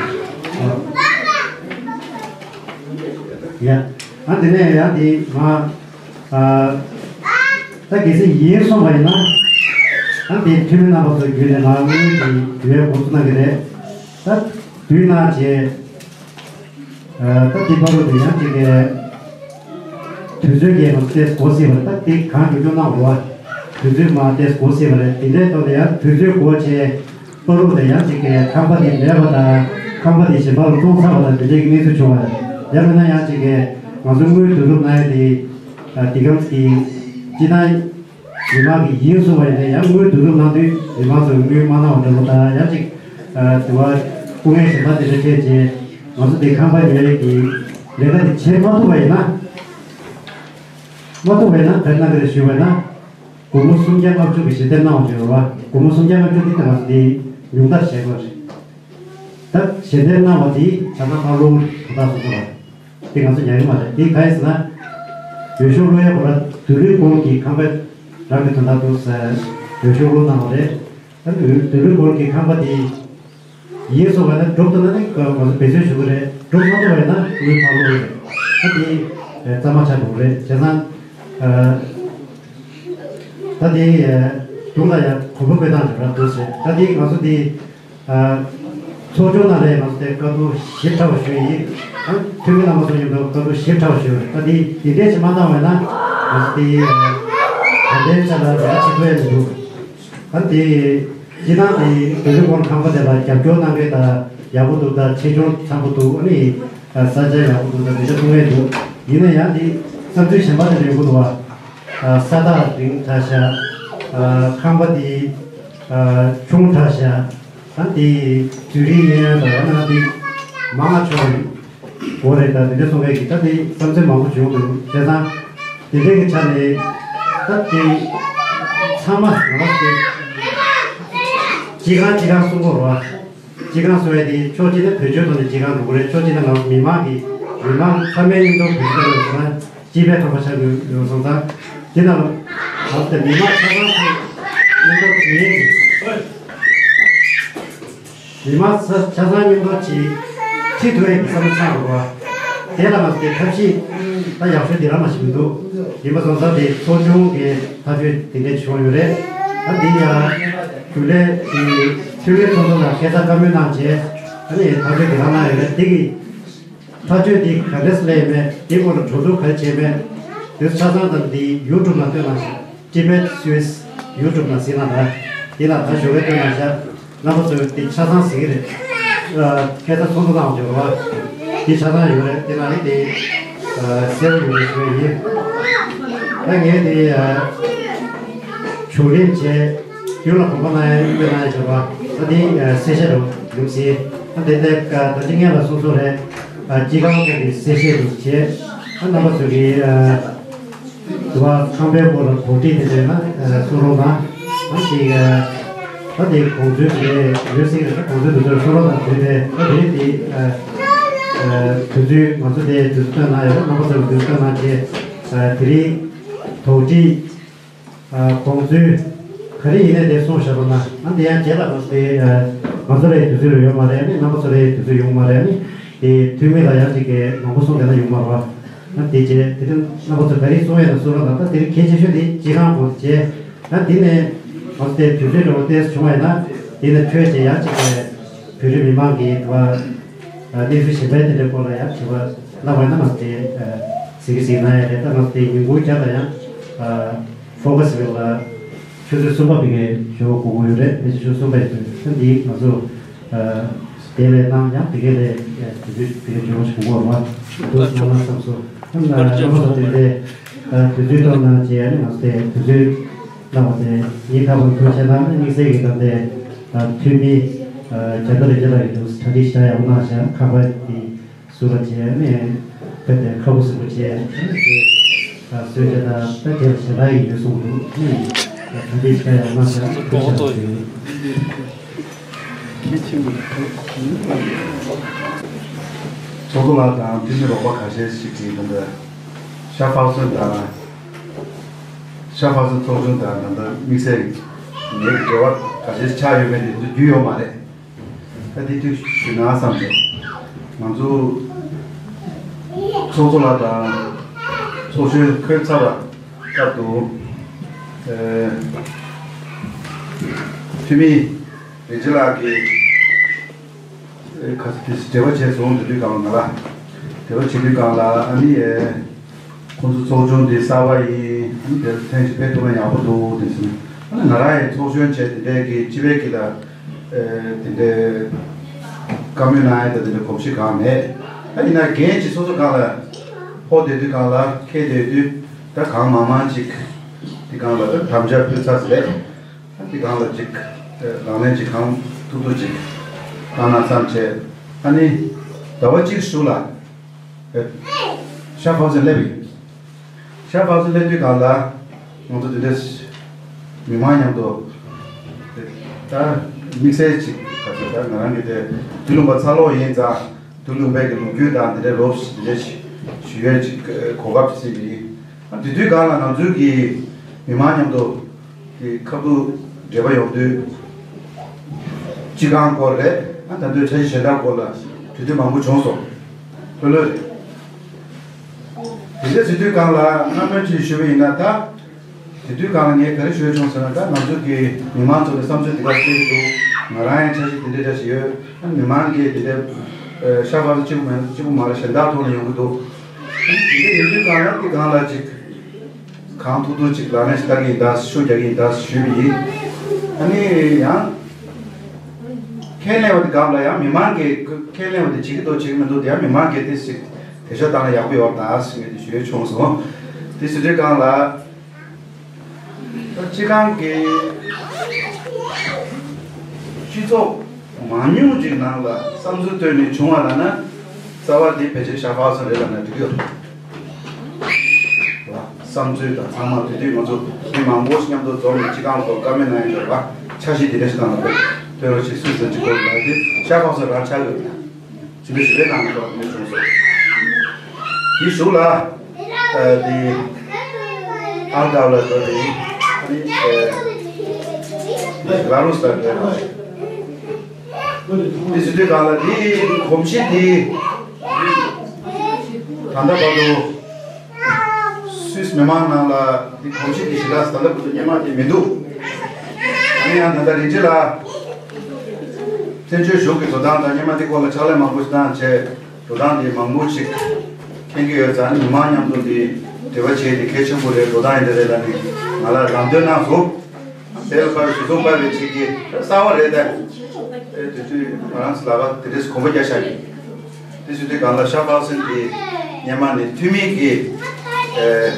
ཡ། ཨ་དེ་ནས་ཡང་དེ་ང་། ཨ། ད་གལ་སྲིད་ཡིན་སོང་བ་ཡིན་ན། ཨ་དེ་འཐུས་མི་རྣམ་པ་ཚོའི་བརྒྱུད་ནས་ང་དངུལ་དེ་ཡོད་འགོ་ཚུགས་གནང་གི་རེད། ད་དུས་ནང་བྱས། ད་ལྟའི་བར་དུ་ཡང་གཅིག་གིས་དུས་ཚོད་ཀྱི་ལྟས་སྒོ་ཕྱེ་བ་རེད། ད་ལྟའི་གང་མགྱོགས་མགྱོགས་གནང་དགོས་པ། དུས་ཚོད་མ་ལྟས་སྒོ་ཕྱེ་བ་རེད། དེ་འདྲའི་ཐོག་ནས་ཡང་དུས་ཚོད་སྒོ་ཕྱེ་བར་དུ་ཡང་གཅིག་གིས་ཁང་པ་དེ་མེད་པ་དང་ཁང་པ་དེ་གཞན་པ་ལ་བཙོང་ཚར་བ་དང་དེ་འདྲའི་གནས་ཚུལ་བྱུང་བ་རེད། ཡང་མིན་ན་ཡང་གཅིག་གིས་ང་ཚོ་དངུལ་བསྡུ་རུབ་གནང་ཡ་དེ་དེ་གམ་གྱི་སྤྱི་བཏང་། མི་མང་གི་ཡིན་གསུང་བ་ཡིན་ན་ཡང་དངུལ་བསྡུ་རུབ་གནང་དུས་མི་མང་ཚོས་དངུལ་མ་གནང་བ་འདྲ་པོ་དང་ཡང་ཅིག་དེ་བ་སྐུ་ངལ་གཞན་པ་དེ་འདྲ་འཕྲད་རྗེས་ང་ཚོ་དེ་ཁང་པ་ཉོ་ཡས་ཀྱི་ལས་ཀ་དེ་བྱེད་མ་ཐུབ་པ་ཡིན་ན། མ་ཐུབ་པ་ཡིན་ན་ག་རེ་གནང་གི་རེད་ཞུས་པ་ཡིན་ན། སྒོར་མོ་སུམ་བརྒྱ་ལྔ་བཅུ་གི་ཞལ་འདེབས་གནང་བ་བྱས་པ། སྒོར་མོ་སུམ་བརྒྱ་ལྔ་བཅུ་དེ་ང་ཚོ་དེ་ཉུང་མཐར་བྱས་པ་རེད། ད་ཞལ་འདེབས་གནང་བ་དེ་བྱ་ན་ཕར་ལོག་དོ་བདག་སོ་སོ་རེད། དེ་ང་ཚོ་ཉར་གི་མ་རེད། དེ་ག་ཡིན་ཟེར་ན། འོས་ཤོག་བླུག་ཡ་གོ་ར་དུ་ལུའི་སྐོར་གྱི་ཁང་པ་རང་གི་དོན་དག་ཏུ་ཟེར་འོས་ཤོག་བླུག་གནང་བ་རེད། ད་དུ་ལུའི་སྐོར་གྱི་ཁང་པ་དེ་ཡིན་སོང་བ་ན་འགྲུབ་ཐུབ་ན་ནི་ང་ཚོ་འབད་བརྩོན་ཞུ་གི་རེད། འགྲུབ་མ་ཐུབ་པ་ཡིན་ན་དངུལ་ཕར་བླུག་གི་རེད། ད་དེ་རྩ་མ་ཆགས་འགྲོ་གི་རེད། བྱས་ཙང་། ད་དེ་དུང་ལ་ཡ་གོམ་པ་སྤོས་སྟངས་རེད་ར་འདུག་ཟེར། ད་དེ་ང་ཚོ་དེ། ཚོགས་ཆུང་ནང་ལ་ང་ཚོ་དེ་བཀའ་བསྡུར་ཞིབ་ཕྲ་བ་ཞུས་ཡིན། ཨ་འཐུས་མི་རྣམ་པ་ཚོ་མཉམ་དུ་བཀའ་བསྡུར་ཞིབ་ཕྲ་བ་ཞུས་པ་རེད། ད་དེ་དེ་འདྲས་ཅིག་མ་བཏང་བས་ན་ང་ཚོ་དེ་ད་ལྟའི་ཆ་ལ་རེ་བ་བྱེད་ཐུབ་ཡ་མི་འདུག་ཨ་དེ་སྤྱི་བཏང་དེ་དུས་རབས་སྐོར་ཁང་པ་དེ་ལ་རྒྱབ་སྐྱོར་གནང་མཁན་དང་ཡག་པོ་འདུག་ད་ཆེ་ཆུང་འཚམ་པོ་འདུག་ཨ་ནི་ས་ཆ་ཡག་པོ་འདུག་ད་དེ་འདྲ་གསུང་མཁན་འདུག་ཡིན་ན་ཡང་དེ་བསམ་ཚུལ་གཞན་པ་དེ་འདྲ་ཡོང་གི་འདུག་བ། ས་ཐག་རིང་དྲགས་ཤག་ཁང་པ་དེ་ཆུང་དྲགས་ཤག་ད་དེ་དུས་རིང་ཡིན་ཡང་ད་ཡང་ན་དེ་མང་ང་ཆོག་གི་འོ་རེད། ད་དེ་འདྲ་གསུང་མཁན་གྱི་ད་དེ་བསམ་ཚུལ་མང་པོ་བྱུང་འདུག་བྱས་ཙང་དེ་འདྲའི་གི་ཆ་ནས་ད་དེ་ཚང་མ་ང་དེ་སྤྱི་ཁང་སྤྱི་ཁང་གསུང་གི་རེད་བ། སྤྱི་ཁང་གསུང་ཡ་དེ་ཕྱོགས་གཅིག་ནས་བེད་སྤྱོད་ཐོག་ནས་སྤྱི་ཁང་འགྲོ་གི་རེད། ཕྱོགས་གཅིག་ནས་ང་ཚོ་མི་མང་གི་མི་མང་ཚང་མའི་མཉམ་དུ་བེད་སྤྱོད་ཐོག་ནས་སྤྱི་པའི་ཁང་པ་ཆགས་ཀྱི་ཡོད་སོང་ཙང་དེ་ནང་ང་ཚོ་དེ་མི་མང་ཚང་མ་ཚོ་མཉམ་དུ་དུས་ཡུན་གྱི་ མི་མང་ཆ་ཆ་ཚང་མཉམ་དུ་ཅིག་ཁྲིད་ཐུབ་ཡས་ཀྱི་བསམ་བློ་ཆགས་འདུག་པ། དེ་ལ་མ་ཟད་ཐབས་ཤེས་ད་ཡག་ཤོས་དེ་རང་མ་ཞིག་མི་འདུག་ཡིན་པ་སོང་ཙང་དེ་ཚོགས་ཆུང་གི་ཐག་གཅོད་དེ་འདྲས་བྱུང་ཡོད་རེད། ད་འདི་ཡང་རྒྱུན་ལས་ཀྱི་འཐུས་མི་ཚོགས་འདུ་ལ་ཁ་སང་བཀའ་མོལ་གནང་རྗེས་ད་ནི་ཐག་གཅོད་དེ་རང་གནང་ཡོད་རེད། དེ་གི་ཐག་གཅོད་འདི་ག་འདྲས་སླེབས་མེད། འདི་སྐོར་ལ་གྲོས་བསྡུར་ག་རེ་བྱས་མེད། དུས་ཆ་ཚང་དང་འདི་ཡུ་ཊུབ་ནང་བཏོན་གནང་ཤག Tibet Swiss ཡུ་ཊུབ་ནང་གཟིགས་གནང་དང་། འདི་ལ་ད་ཞོགས་ཀས་བཏོན་གནང་ཤག་རྣམ་པ་ཚོས་འདི་ཆ་ཚང་གཟིགས་ཀྱི་རེད། ཨ། ཁ་སང་ཚོགས་འདུ་གནང་བ་ཡོད་རེད་བ། འདི་ཆ་ཚང་ཡོད་རེད། འདི་ནང་ནས་འདི་ཨ་གསལ་པོ་ཡོད་རེད་ཞུ་ཡ་ཡིན། ད་ངས་འདི་ཨ་བྱུང་རིམ་བྱས། རྒྱུན་ལ་གོམ་པ་གནང་ཡ་དཔེ་གནང་ཡ་བྱས་པ། ད་འདི་ཨ་གསལ་བཤད་རུ་ཡོང་སྲིད། ད་འདི་ནས་ཨ་ད་ཅི་སྔན་ལ་གསུངས་སོང་རེད། ཨ་སྤྱི་ཁང་གི་གསལ་བཤད་རུ་བྱས། ཨ་རྣམ་པ་ཚོ་གིས་ཨ་དུ་བ་ཁང་པའི་སྐོར་ལ་དོགས་འདྲི་དེ་འདྲ་ན་ཨ་གསུང་རོགས་གནང་། ཨ་དེ་ཨ་ད་དེ་དགོངས་ཚུལ་དེ་ཡོད་སྲིད་ཀྱི་རེད། ད་དགོངས་ཚུལ་དེ་ཚོར་གསུང་རོགས་གནང་། དེ་དེ་ཨ་དེ་རིང་དེ་ཨ་ཨ་དུས་ཚོད་ང་ཚོ་དེ་དུས་ཚོད་བཏོན་གནང་ཡོད་རེད། རྣམ་པ་ཚོ་གིས་དུས་ཚོད་བཏོན་གནང་རྗེས་ཨ་དེ་རིང་དོགས་འདྲི། ཨ་དགོངས་ཚུལ་ག་རེ་ཡིན་ནའི་དེ་གསུངས་བཞག་རོགས་གནང་། ཨ་དེ་ཡང་རྗེས་ལ་ང་ཚོ་དེ་ཨ་ང་ཚོ་ལའི་དུས་ཚོད་ཡོད་མ་རེད། ཨ་ནི་རྣམ་པ་ཚོ་ལའི་དུས་ཚོད་ཡོད་མ་རེད། ཨ་ནི་དེ་འཐུས་མི་ལ་ཡང་ཅིག་གི་མང་པོ་གསུངས་བསྡད་ན་ཡོང་མ་རེད་བ། ཨ་དེ་རྗེས་དེ་རིང་རྣམ་པ་ཚོ་ག་རེ་གསུང་ཡས་ན་གསུང་རོགས་གནང་། ད་དེ་རིང་གལ་ཆེ་ཤོས་དེ་སྤྱི་ཁང་སྐོར་རྗེས། ཨ་དེ་ནས་ང་ཚོ་དེ་དུས་ཚོད་འགྲོ་བ་ཏོག་ཙམ་བྱུང་བ་ཡིན་ན་དེ་ནས་འཕྲོས་བྱས་ཡང་ཅིག་གི་བོད་རིགས་མི་མང་གི་དུ་བ་གནས་ཚུལ་གཞན་པའི་དེ་འདྲའི་སྐོར་ལ་ཡང་དྲི་བ་གནང་བ་ཡིན་ན་ང་ཚོ་དེ་གཟིགས་གཟིགས་གནང་ཡ་རེད། ད་ང་ཚོ་དེ་ཉིན་གུང་བརྒྱ་ལ་ཡང་། ཨ། ཕོ་ཁ་སི་ཝེལ་ལ་ཆུ་ཚོད་གསུམ་པ་དེ་གའི་ཞོགས་གོ་གོ་ཡོད་རེད། ཕལ་ཆེར་ཆུ་ཚོད་གསུམ་པ་ཡིན་ཚོད་ད་འདི་ང་ཚོ་ཨ་དེ་ལས་གནང་ཡང་དེ་གའི་ལས་དུས་ཚོད་དེ་གའི་ཞོགས་ཞིག་གོ་གོ་ར་འདུག་སྣང་ན་བསམ་སོང་། ཨ་ནི་ཨ་ཚོ་དེ་ལས་ཨ་དུས་ཚོད་གཏོང་གནང་བྱས། ཨ་ནི་ང་ཚོ་དེ་དུས་ཚོད་གནང་བ་དེ་ཉིན་ཐ་བར་ཐུགས་ཆེ་གནང་། དམིགས་བསལ་གྱི་ད་ལྟའི་ཨ་འཐུས་མི་ཨ་རྒྱ་མདའ་རིག་འཛིན་ལགས་ཀྱིས་འདུག་གྲ་སྒྲིག་ཞེ་དྲག་ཡག་པོ་གནང་ཤག་ཁ་པར་དེ། བཟོས་པ་བྱས་ནས་དཔེ་དེ་ཁ་ཁུ་སིམ་པོ་བྱས་ནས་བཟོས་བྱས་དང་ད་དེར་ཞེ་དྲག་ཡིན་ཡོད་གསུངས་འདུག་ནས་ད་དེ་ཞེ་དྲག་ཡང་མ་བྱས་ཐུགས་ཆེ་ཞུ། ཚོགས་གཙོ་ལགས་དང་འཐུས་མི་རོགས་པ་ཁ་ཤས་ཤིག་གིས་ད་ལྟ་ཤར་ཕར་སོན་དང་ཤར་ཕར་སོན་ཚོགས་ཆུང་དང་ད་ལྟ་དམིགས་བསལ་ངེད་ཀྱི་འབྲེལ་བ་ཁ་ཤས་ཤིག་ཆགས་ཡོད་མེད་དེ་ཚོ་རྒྱུས་ཡོད་མ་རེད། ད་འདི་དུས་ཞུ་ན་བསམ་སོང་། ང་ཚོ་ཚོགས་གཙོ་ལགས་དང་ཚོགས་གཞོན་འཁོད་ཚར་བ་སྐབས་དུ་ཨེ་འཐུས་མི་རིན་ཆེན་ལགས་ཀྱིས་ཨེ་ཁ་ས་དེ་འབྲེལ་བ་བྱས་སོང་། དེ་དུས་སྒང་ལ་ང་ལ་འབྲེལ་བ་བྱེད་དུས་སྒང་ལ་ཨ་ནི་ཨེ། ཁོང་ཚོ་ཚོགས་ཆུང་འདི་གསར་པ་ཡིན། དེར་ཐེངས་ཤིག་ཕེབས་ཐུབ་ན་ཡག་པོ་འདུག་དེ་ཟེར་ནས། ང་རང་ཡང་ཚོགས་གཞོན་བྱས་དེ་འདྲའི་གི་སྤྱི་པའི་གི་ལ་དེ་འདྲའི་བཀའ་མོལ་གནང་ཡ་དང་དེ་འདྲའི་གོམས་གཤིས་གང་མེད། ད་ཡིན་ན་འགན་ཅིག་སོ་སོ་སྒང་ལ་ཕོག་བསྡད་དུས་སྒང་ལ་འཁེལ་བསྡད་དུས་ད་གང་མང་མང་ཅིག་དེ་སྒང་ལ་ད་དམ་བཅའ་ཕུལ་ཚར་ཟེར། ཨ་འདི་སྒང་ལ་ཅིག་ལག་ལེན་ཅིག་གང་ཐུབ་ཐུབ་ཅིག་བཏང་ན་བསམ་བྱས། ཨ་ནི་ཟླ་བ་གཅིག་གཞུག་ལ་ཤར་ཕར་སོན་སླེབས་ཡིན། ཤར་ཕར་སོན་སླེབས་དུས་སྒང་ལ་ང་ཚོ་དེ་འདྲ་མི་མང་མཉམ་དུ་ད་དམིགས་བསལ་ཅིག་ག་ཚོད་ད་ང་རང་གི་དེ་དུས་ལུང་པ་འཚར་ལོངས་ཡིན་ཙང་དུས་ལུང་པའི་གི་ལོ་རྒྱུས་དང་དེ་འདྲའི་ལོ་དེ་འདྲ་ཞུ་ཡས་ཅིག་གོ་སྐབས་ཅིག་ཡིན། དེ་དུས་སྒང་ལ་ང་ཚོའི་གི་མི་མང་མཉམ་དུ་གི་ཁ་ཐུག་འབྲེལ་བ་ཡོང་དུས་སྤྱི་ཁང་སྐོར་རེད། ཨ་ད་དུས་འཆར་གཞི་གཞན་དག་སྐོར་ལ་གྲོས་བསྡུར་མང་པོ་བྱུང་སོང་། ལྷོད་ལྷོད་རེད། དེ་འདྲ་ཟེར་དུས་སྒང་ལ་སྔ་མོ་ཅིག་ཞུས་པ་ཡིན་ན་ད་དེ་དུས་སྒང་ལ་ངས་ག་རེ་ཞུ་ཡ་བྱུང་ཟེར་ན། ད་ང་ཚོ་གི་མི་མང་ཚོ་ནས་བསམ་ཚུལ་དེ་ག་གསལ་གི་འདུག་ང་རང་ཡང་འཆར་གཞི་དེ་འདྲ་འདྲ་ཞིག་ཡོད། ཨ་མི་མང་གིས་དེ་འདྲ་ཤར་ཕར་གཅིག་པུ་མ་གཅིག་པུ་མ་རེད། གཞན་དག་ཐོག་ནས་ཡོང་གི་འདུག་དེ་འདྲ་ཡིན་དུས་སྒང་ལ་དེ་སྒང་ལ་ཅིག་གང་ཐུབ་ཐུབ་ཅིག་ལག་ལེན་ཞིག་བསྟར་གྱི་ཡིན་ད་ཤུགས་རྒྱག་གི་ཡིན་ད་ཞུས་པ་ཡིན། ཨ་ནི་ཡང་ཁས་ལེན་པ་དེ་སྒང་ལ་ཡང་མི་མང་གིས་ཁས་ལེན་པ་དེ་བྱེད་ཀྱི་འདུག་བྱེད་ཀྱི་མི་འདུག་དེ་ཡང་མི་མང་གིས་དེ་ཞིག་དེ་ཤོད་བཏང་ན་ཡག་པོ་ཡོད་ད་ཟེར་ནས་དེ་ཞུ་ཡས་བྱུང་སོང་། དེ་ཟེར་དུས་སྒང་ལ། སྤྱི་ཁང་གི་སྤྱི་ཚོགས་མང་ཉུང་ཅིག་ནང་ལ་བསམ་ཚུལ་བཏོན་ནས་བྱུང་བ་ལབ་ན། རྩ་བ་འདི་ཕལ་ཆེར་ཤར་ཕར་སོན་རེད་ལབ་ན་འགྲིག་གི་ཡོད། བསམ་ཚུལ་དང་ཚང་མ་དེ་དུས་ང་ཚོ་མི་མང་པོ་ཞིག་མཉམ་དུ་འཛོམས་ནས་སྤྱི་ཁང་སྐོར་བཀའ་མོལ་གནང་ཡ་ཡོད་པ། འཆར་གཞི་དེ་འདྲ་ཞིག་བཏང་ན་འདུག་སྟོན་རོགས་བྱེད་སུས་ཟེར་གྱི་སྐོར་ལ་དེ་ཤར་ཕར་སོན་རང་ཆགས་ཡོད་ན། ཅི་འདྲ་ཞིག་རེད་ནང་དུ་མི་བྱུང་སོང་། དེའི་གཞུག་ལ་ཨ་དེ་ཨར་དགའ་ལ་འགྲོ་རེད། ཨ་ནི་ཨ་ལ་རུ་སར་འགྲོ་རེད། དེ་ཟེར་དུས་གང་ལ་དེ་གོམས་གཤིས་དེ་ད་ལྟ་བར་དུ་སུད་སི་མི་མང་ནང་ལ་དེ་གོམས་གཤིས་དེ་ཞེ་དྲག་ད་ལྟ་བར་དུ་སྙན་མ་དེ་མི་འདུག་ཨ་ནི་ཡང་ད་ལྟ་རིན་ཆེན་ལགས་བཙན་བྱོལ་གཞུང་གི་འགྲོ་སྟངས་དང་སྙན་མ་དེ་སྐོར་ལ་ཕྱག་ལས་མང་པོ་ཞིག་བཏང་བྱས། འགྲོ་སྟངས་འདི་མང་པོ་ཞིག་མཁྱེན་གྱི་ཡོད་ཙང་། མི་མང་མཉམ་དུ་འདི་འབྲེལ་བ་བྱས་ཏེ་གལ་ཆེན་པོ་རེད། འགྲོ་སྟངས་འདི་རེད་ལབ་ནས་ང་ལ་ལམ་སྟོན་གནང་སོང་། དེ་ལ་དཔག་པའི་གཞི་བཟུང་སྤེལ་བའི་ཆེད་ཀྱི་གསར་བ་རེད་དེ། ཨེ་དེ་དུས་ང་རང་ཚོ་ལ་དེ་འདྲས་གོམ་པ་རྒྱག་བཞག་གི། དེ་ཚོ་དུས་གང་ལ་ཤ་པག་སེན་གྱི་སྙན་མ་ནི་འཐུས་མི་གི་ཨེ་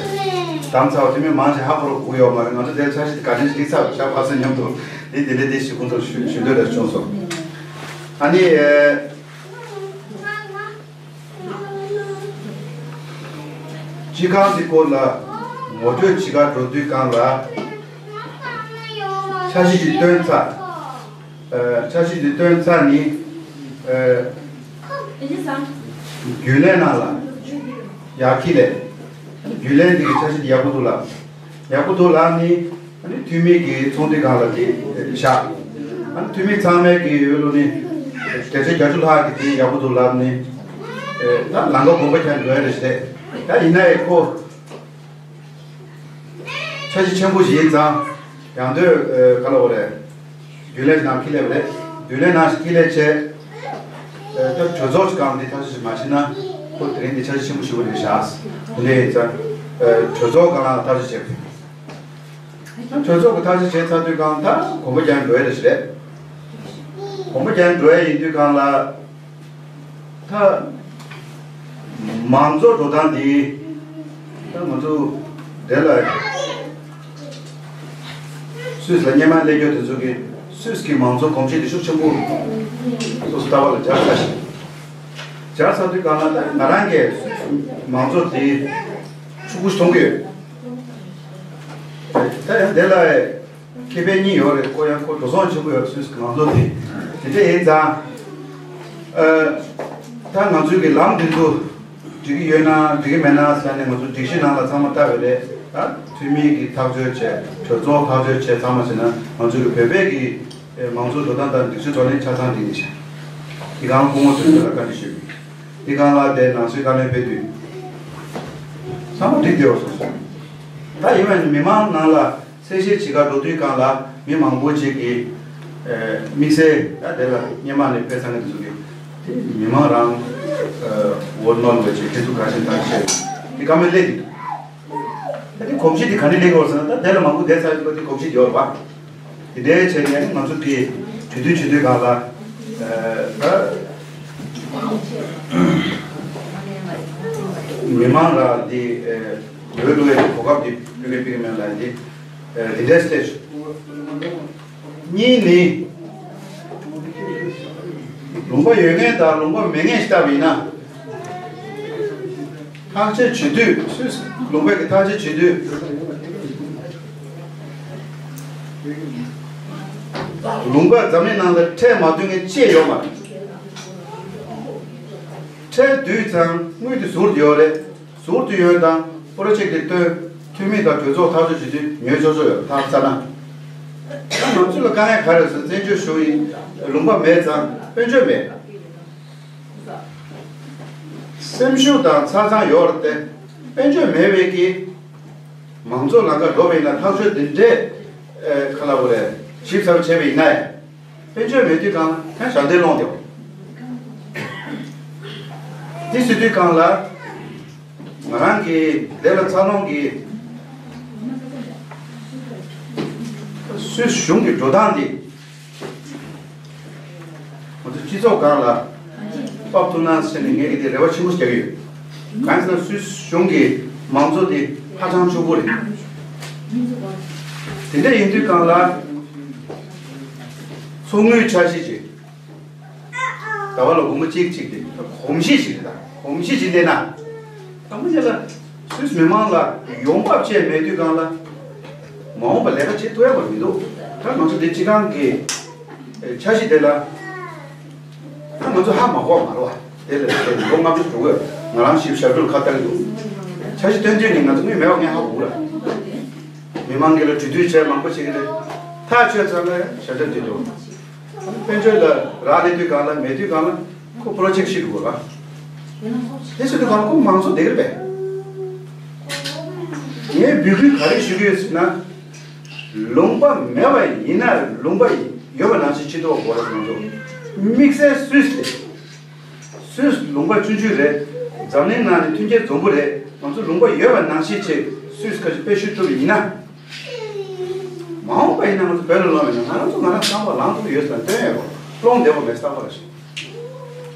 དམ་ཚགས་འཐུས་མི་མང་ཆེ་ཧ་གོ་རོགས་དགོས་ཡོད་མ་རེད། ང་ཚོ་དེར་འཆར་གཞི་དེ་ག་འདྲས་ཞིག་བསྒྲིགས་ཚར། ཤ་པག་སེན་མཉམ་དུ་འདི་དེ་འདྲས་དེ་ཞིག་ཁོང་ཚོར་ཞུ་ཞུ་འདོད་ལ་བྱུང་སོང་། ཨ་ནི་ཨེ། སྤྱི་ཁང་གི་སྐོར་ལ་ངོ་སྤྲོད་བྱེད་གར་འགྲོ་དུས་སྒང་ལ་འཆར་གཞི་ཞིག་བཏོན་ཚར། ཨ། འཆར་གཞི་ཞིག་བཏོན་ཚར་ནི། ཨ། རྒྱུན་ལས་ནང་ལ་ཡར་འཁྱེར་སླེབས། རྒྱུན་ལས་འདི་གི་འཆར་གཞི་འདི་ཡག་པོ་འདུག་ལབ། ཡག་པོ་འདུག་ལབ་ནི། ཨ་ནི་འཐུས་མི་གི་ཚོགས་འདུའི་སྒང་ལ་དེ་བཞག་ཨ་ནི་འཐུས་མི་ཚང་མའི་གི་འོས་བླུགས་ནི་བརྒྱ་ཆ་བརྒྱད་ཅུ་ལྷག་གི་དེ་ཡག་པོ་འདུག་ལབ་ནི། ཨེ། ད་ལམ་ཁ་གོམ་པ་རྒྱག་འགྲོ་ཡ་རེད་ཟེར། ད་ཡིན་ན་ཡང་ཁོ་འཆར་གཞི་ཆེན་པོ་ཞིག་ཡིན་ཙང་། ཡང་དོན་ག་ལ་འོ་རེད། རྒྱུན་ལས་ནང་འཁྱེར་སླེབས་རེད། རྒྱུན་ལས་ནང་འཁྱེར་སླེབས་བྱས། ཨེ། ད་གྲོས་ཚོགས་ཀྱི་སྒང་འདི་ཐག་གཅོད་ཞིག་མ་བྱས་ན་ཁོ་དེ་རིང་འདི་འཆར་གཞི་ཆེན་པོ་ཞིག་རེད་བཞག་དེ་འདྲ་ཡིན་ཙང་། ཨེ། གྲོས་ཚོགས་སྒང་ལ་ཐག་གཅོད་བྱེད་དགོས། གྲོས་ཚོགས་ཀྱི་ཐག་གཅོད་བྱས་ཚར་དུས་སྒང་ད་གོམ་པ་རྒྱག་འགྲོ་ཡ་རེད་ཟེར། གོམ་པ་རྒྱག་འགྲོ་ཡ་ཡིན་དུས་སྒང་ལ། ད་མང་གཙོ་འགྲོ་སྟངས་འདི་ད་ང་ཚོ་དེ་ལ་སུད་སི་ལ་སྔོན་མ་སླེབས་རྒྱུ་དེ་ཚོ་གིས་སུད་སི་གི་མང་གཙོ་གོམས་གཤིས་དེ་ཤུགས་ཆེན་པོ་སོ་སོ་ལྟ་བ་ལ་སྦྱར་ཚར་ཞིང་། སྦྱར་ཚར་དུས་སྒང་ལ་ད་ང་རང་གིས་སུད་སི་མང་གཙོ་དེ་ཕྱུག་པོ་ཞིག་མཐོང་གི་ཡོད། ད་ཡང་དེ་ལ་ཁེ་ཕན་གཉིས་ཡོད་རེད། ཁོ་ཡང་ཁོ་འགྲོ་སོང་ཆེན་པོ་ཡོད་རེད། སུད་སི་གི་མང་གཙོ་དེ་དེ་འདྲ་ཡིན་ཙང་། ཨ། ད་ང་ཚོའི་གི་ལམ་འདི་ཚོ་འགྲིག་གི་ཡོད་ན་འགྲིག་གི་མེད་ན་ཟེར་ནས་ང་ཚོ་སྒྲིག་གཞི་ནང་ལ་ཚང་མ་བལྟས་པ་རེད། ཨ། འཐུས་མི་གི་ཐག་གཅོད་བྱས། གྲོས་ཚོགས་ཐག་གཅོད་བྱས་ཚང་མ་བྱས་ན་ང་ཚོའི་གི་བོད་པའི་གི་མང་གཙོ་འགྲོ་སྟངས་དང་སྒྲིག་གཞི་ཐོག་ནས་ཆ་ཚང་འགྲིག་ནས་ཤག་དེ་གང་སྐུ་ངོ་དོན་གྲུབ་ལ་བཀའ་འདྲི་ཞུས་པ་ཡིན། དེ་གང་ལ་དེ་ནང་སྲིད་བཀའ་བློན་ཕེབས་དུས་ཚང་མ་འགྲིག་བསྡད་ཡོད་སོང་སོང་། ད་ཡིན་ན་མི་མང་ནང་ལ་གསལ་བཤད་བྱེད་གར་འགྲོ་དུས་སྒང་ལ་མི་མང་པོ་ཅིག་གིས། ཨེ། དམིགས་བསལ་ད་དེ་ལ་སྔོན་མ་ནས་ཕེབས་ཚར་མཁན་དེ་ཚོ་གིས་དེ་མི་མང་རང་འོས་མ་བླུགས་པ་བྱས། ཁྱེད་ཚོ་ག་ཞིག་ག་ཞིག་བྱས་དེ་བཀའ་མོལ་སླེབས་ཀྱི་འདུག་ད་དེ་གོམས་གཤིས་དེ་ག་ནས་སླེབས་ཀྱི་ཡོད་ཟེར་ན། ད་དེ་ལ་མང་པོ་བསྡད་ཚར་ཡོད་པ་དེ་གོམས་གཤིས་དེ་ཡོད་རེད་པ། དེ་འདྲའི་བྱས་ནས་ང་ཚོ་དེ་གྲོས་བསྡུར་བྱེད་དུས་སྒང་ལ། ཨ། ད་མི་མང་ལ་དེ། ཨ། འོས་བླུགས་ཡས་གོ་སྐབས་དེ་ཕུལ་གི་ཕུལ་གི་མེད་ལབ་ཡས་དེ། ཨ། དེ་འདྲའི་སྟེ། གཉིས་ནི། ལུང་པ་ཡོད་མཁན་དང་ལུང་པ་མེད་མཁན་ཞིག་བལྟས་པ་ཡིན་ན། ཐག་གཅོད་བྱེད་དུས། སུད་སི་ལུང་པའི་གི་ཐག་གཅོད་བྱེད་དུས། ལུང་པ་འཛམ་གླིང་ནང་ལ་ཁྲལ་མ་བསྡུ་མཁན་ཅིག་ཡོད་མ་རེད། ཁྲལ་བསྡུས་ཙང་དངུལ་དེ་ཟུར་དུ་ཡོད་རེད། ཟུར་དུ་ཡོད་དང་པོ་རོ་ཅེག་དེ་བཏོན། འཐུས་མི་དང་གྲོས་ཚོགས་ཐག་གཅོད་བྱེད་དུས་ཉོ་ཆོག་ཆོག་ཡོད། ཐག་ཚ་ན། ད་ང་ཚོ་ལ་དཀའ་ངལ་ག་རེ་ཟེར། བཙན་བྱོལ་གཞུང་ཡིན། ལུང་པ་མེད་ཙང་དཔལ་འབྱོར་མེད། སེམས་ཤུགས་དང་ཚ་གྱང་ཡོད་རེད་དེ། དཔལ་འབྱོར་མེད་པའི་གི་མང་གཙོ་ལམ་ཁ་འགྲོ་བ་ཡིན་ན་ཐག་གཅོད་འདི་འདྲས། ཨེ། ག་ལབ་དགོས་རེད། ཞིབ་ཚགས་པོ་བྱས་པ་ཡིན་ན་ཡང་། དཔལ་འབྱོར་མེད་དུས་སྒང་ཡང་ཞབས་འདྲེན་སློང་བསྡད་པ། འདི་ཟེར་དུས་སྒང་ལ་ང་རང་གི་དེ་ལ་འཚར་ལོངས་ཀྱི་སུད་སི་གཞུང་གི་འགྲོ་སྟངས་འདི་ང་ཚོ་སྤྱི་ཚོགས་སྒང་ལ་ཕབ་ཐུབ་ན་ཟེར་ནས་ངས་ཀྱི་དེ་རེ་བ་ཆེན་པོ་བརྒྱབ་ཡོད། གང་ཟེར་ན་སུད་སི་གཞུང་གི་མང་གཙོ་དེ་ཧ་ཅང་ཕྱུག་པོ་རེད། དེ་འདྲ་ཡིན་དུས་སྒང་ལ་ཚོགས་དངུལ་འཆར་གཞི་ཅིག་ཟླ་བ་ལ་སྒོར་མོ་གཅིག་གཅིག་དེ་གོམས་གཤིས་ཤིག་རེད། ད་གོམས་གཤིས་ཤིག་བསྟན་ན། དང་པོ་ཉིད་ལ་སུད་སི་མི་མང་ལ་ཡོང་འབབ་ཅིག་མེད་དུས་སྒང་ལ་མ་འོངས་པ་ལས་ཀ་བྱེད་ཐུབ་ཡ་མ་མི་འདུག་ད་ང་ཚོ་དེ་སྤྱི་ཁང་གི་འཆར་གཞི་དེ་ལ་ད་ང་ཚོ་ཧ་མ་གོ་མ་རེད་བ། དེ་ལ་དེ་ལོ་ལྔ་བཅུ་དྲུག་ང་རང་ཞིབ་ཞབས་བྲོ་ཁ་བཏང་གི་འདུག་འཆར་གཞི་བཏོན་དུས་ནི་ང་ཚོ་དངུལ་མེད་པ་ངས་ཧ་གོ་གི་རེད། མི་མང་གི་ལ་གྲོས་བསྡུར་བྱས་མང་པོ་བྱེད་ཀྱི་རེད། ཐག་ཆོད་ཚར་ན་ཞབས་བྲོ་དེ་འདུག་དཔལ་འབྱོར་ལ་རག་ལས་དུས་གང་ལ་མེད་དུས་གང་ལ་ཁོ་པྲོ་ཇེག་ཤིག་དགོས་པ། དེ་བྱེད་དུས་གང་ལ་ཁོ་མང་ཚོགས་བསྡད་ཀྱི་རེད་པས། ངས་འབོད་སྐུལ་ག་རེ་ཞུ་གི་ཡོད་ཟེར་ན། ལུང་པ་མེད་པ་ཡིན་ན་ལུང་པ་ཡོད་པ་ནང་བཞིན་ཕྱིན་ཐོག་དགོས་རེད་མང་ཚོགས། དམིགས་བསལ་སུད་སི་དེ། སུད་སི་ལུང་པ་ཆུང་ཆུང་རེད། འཛམ་གླིང་ནང་ནས་མཐུན་རྐྱེན་འཛོམས་པོ་རེད། ང་ཚོ་ལུང་པ་ཡོད་པ་ནང་བཞིན་བྱས་སུད་སི་ཁ་ཤས་དཔེ་ཞུ་ཐུབ་པ་ཡིན་ན། མ་འོངས་པ་ཡིན་ན་ང་ཚོ་བོད་ལ་ལོག་པ་ཡིན་ན་ང་རང་ཚོ་ང་རང་རྐང་པ་ལངས་ཐུབ་ཀྱི་ཡོད་ཟེར་ན་སྟོན་ཡོད་པ། སློང་བདེ་པོ་མེད་བསམ་པ་རེད།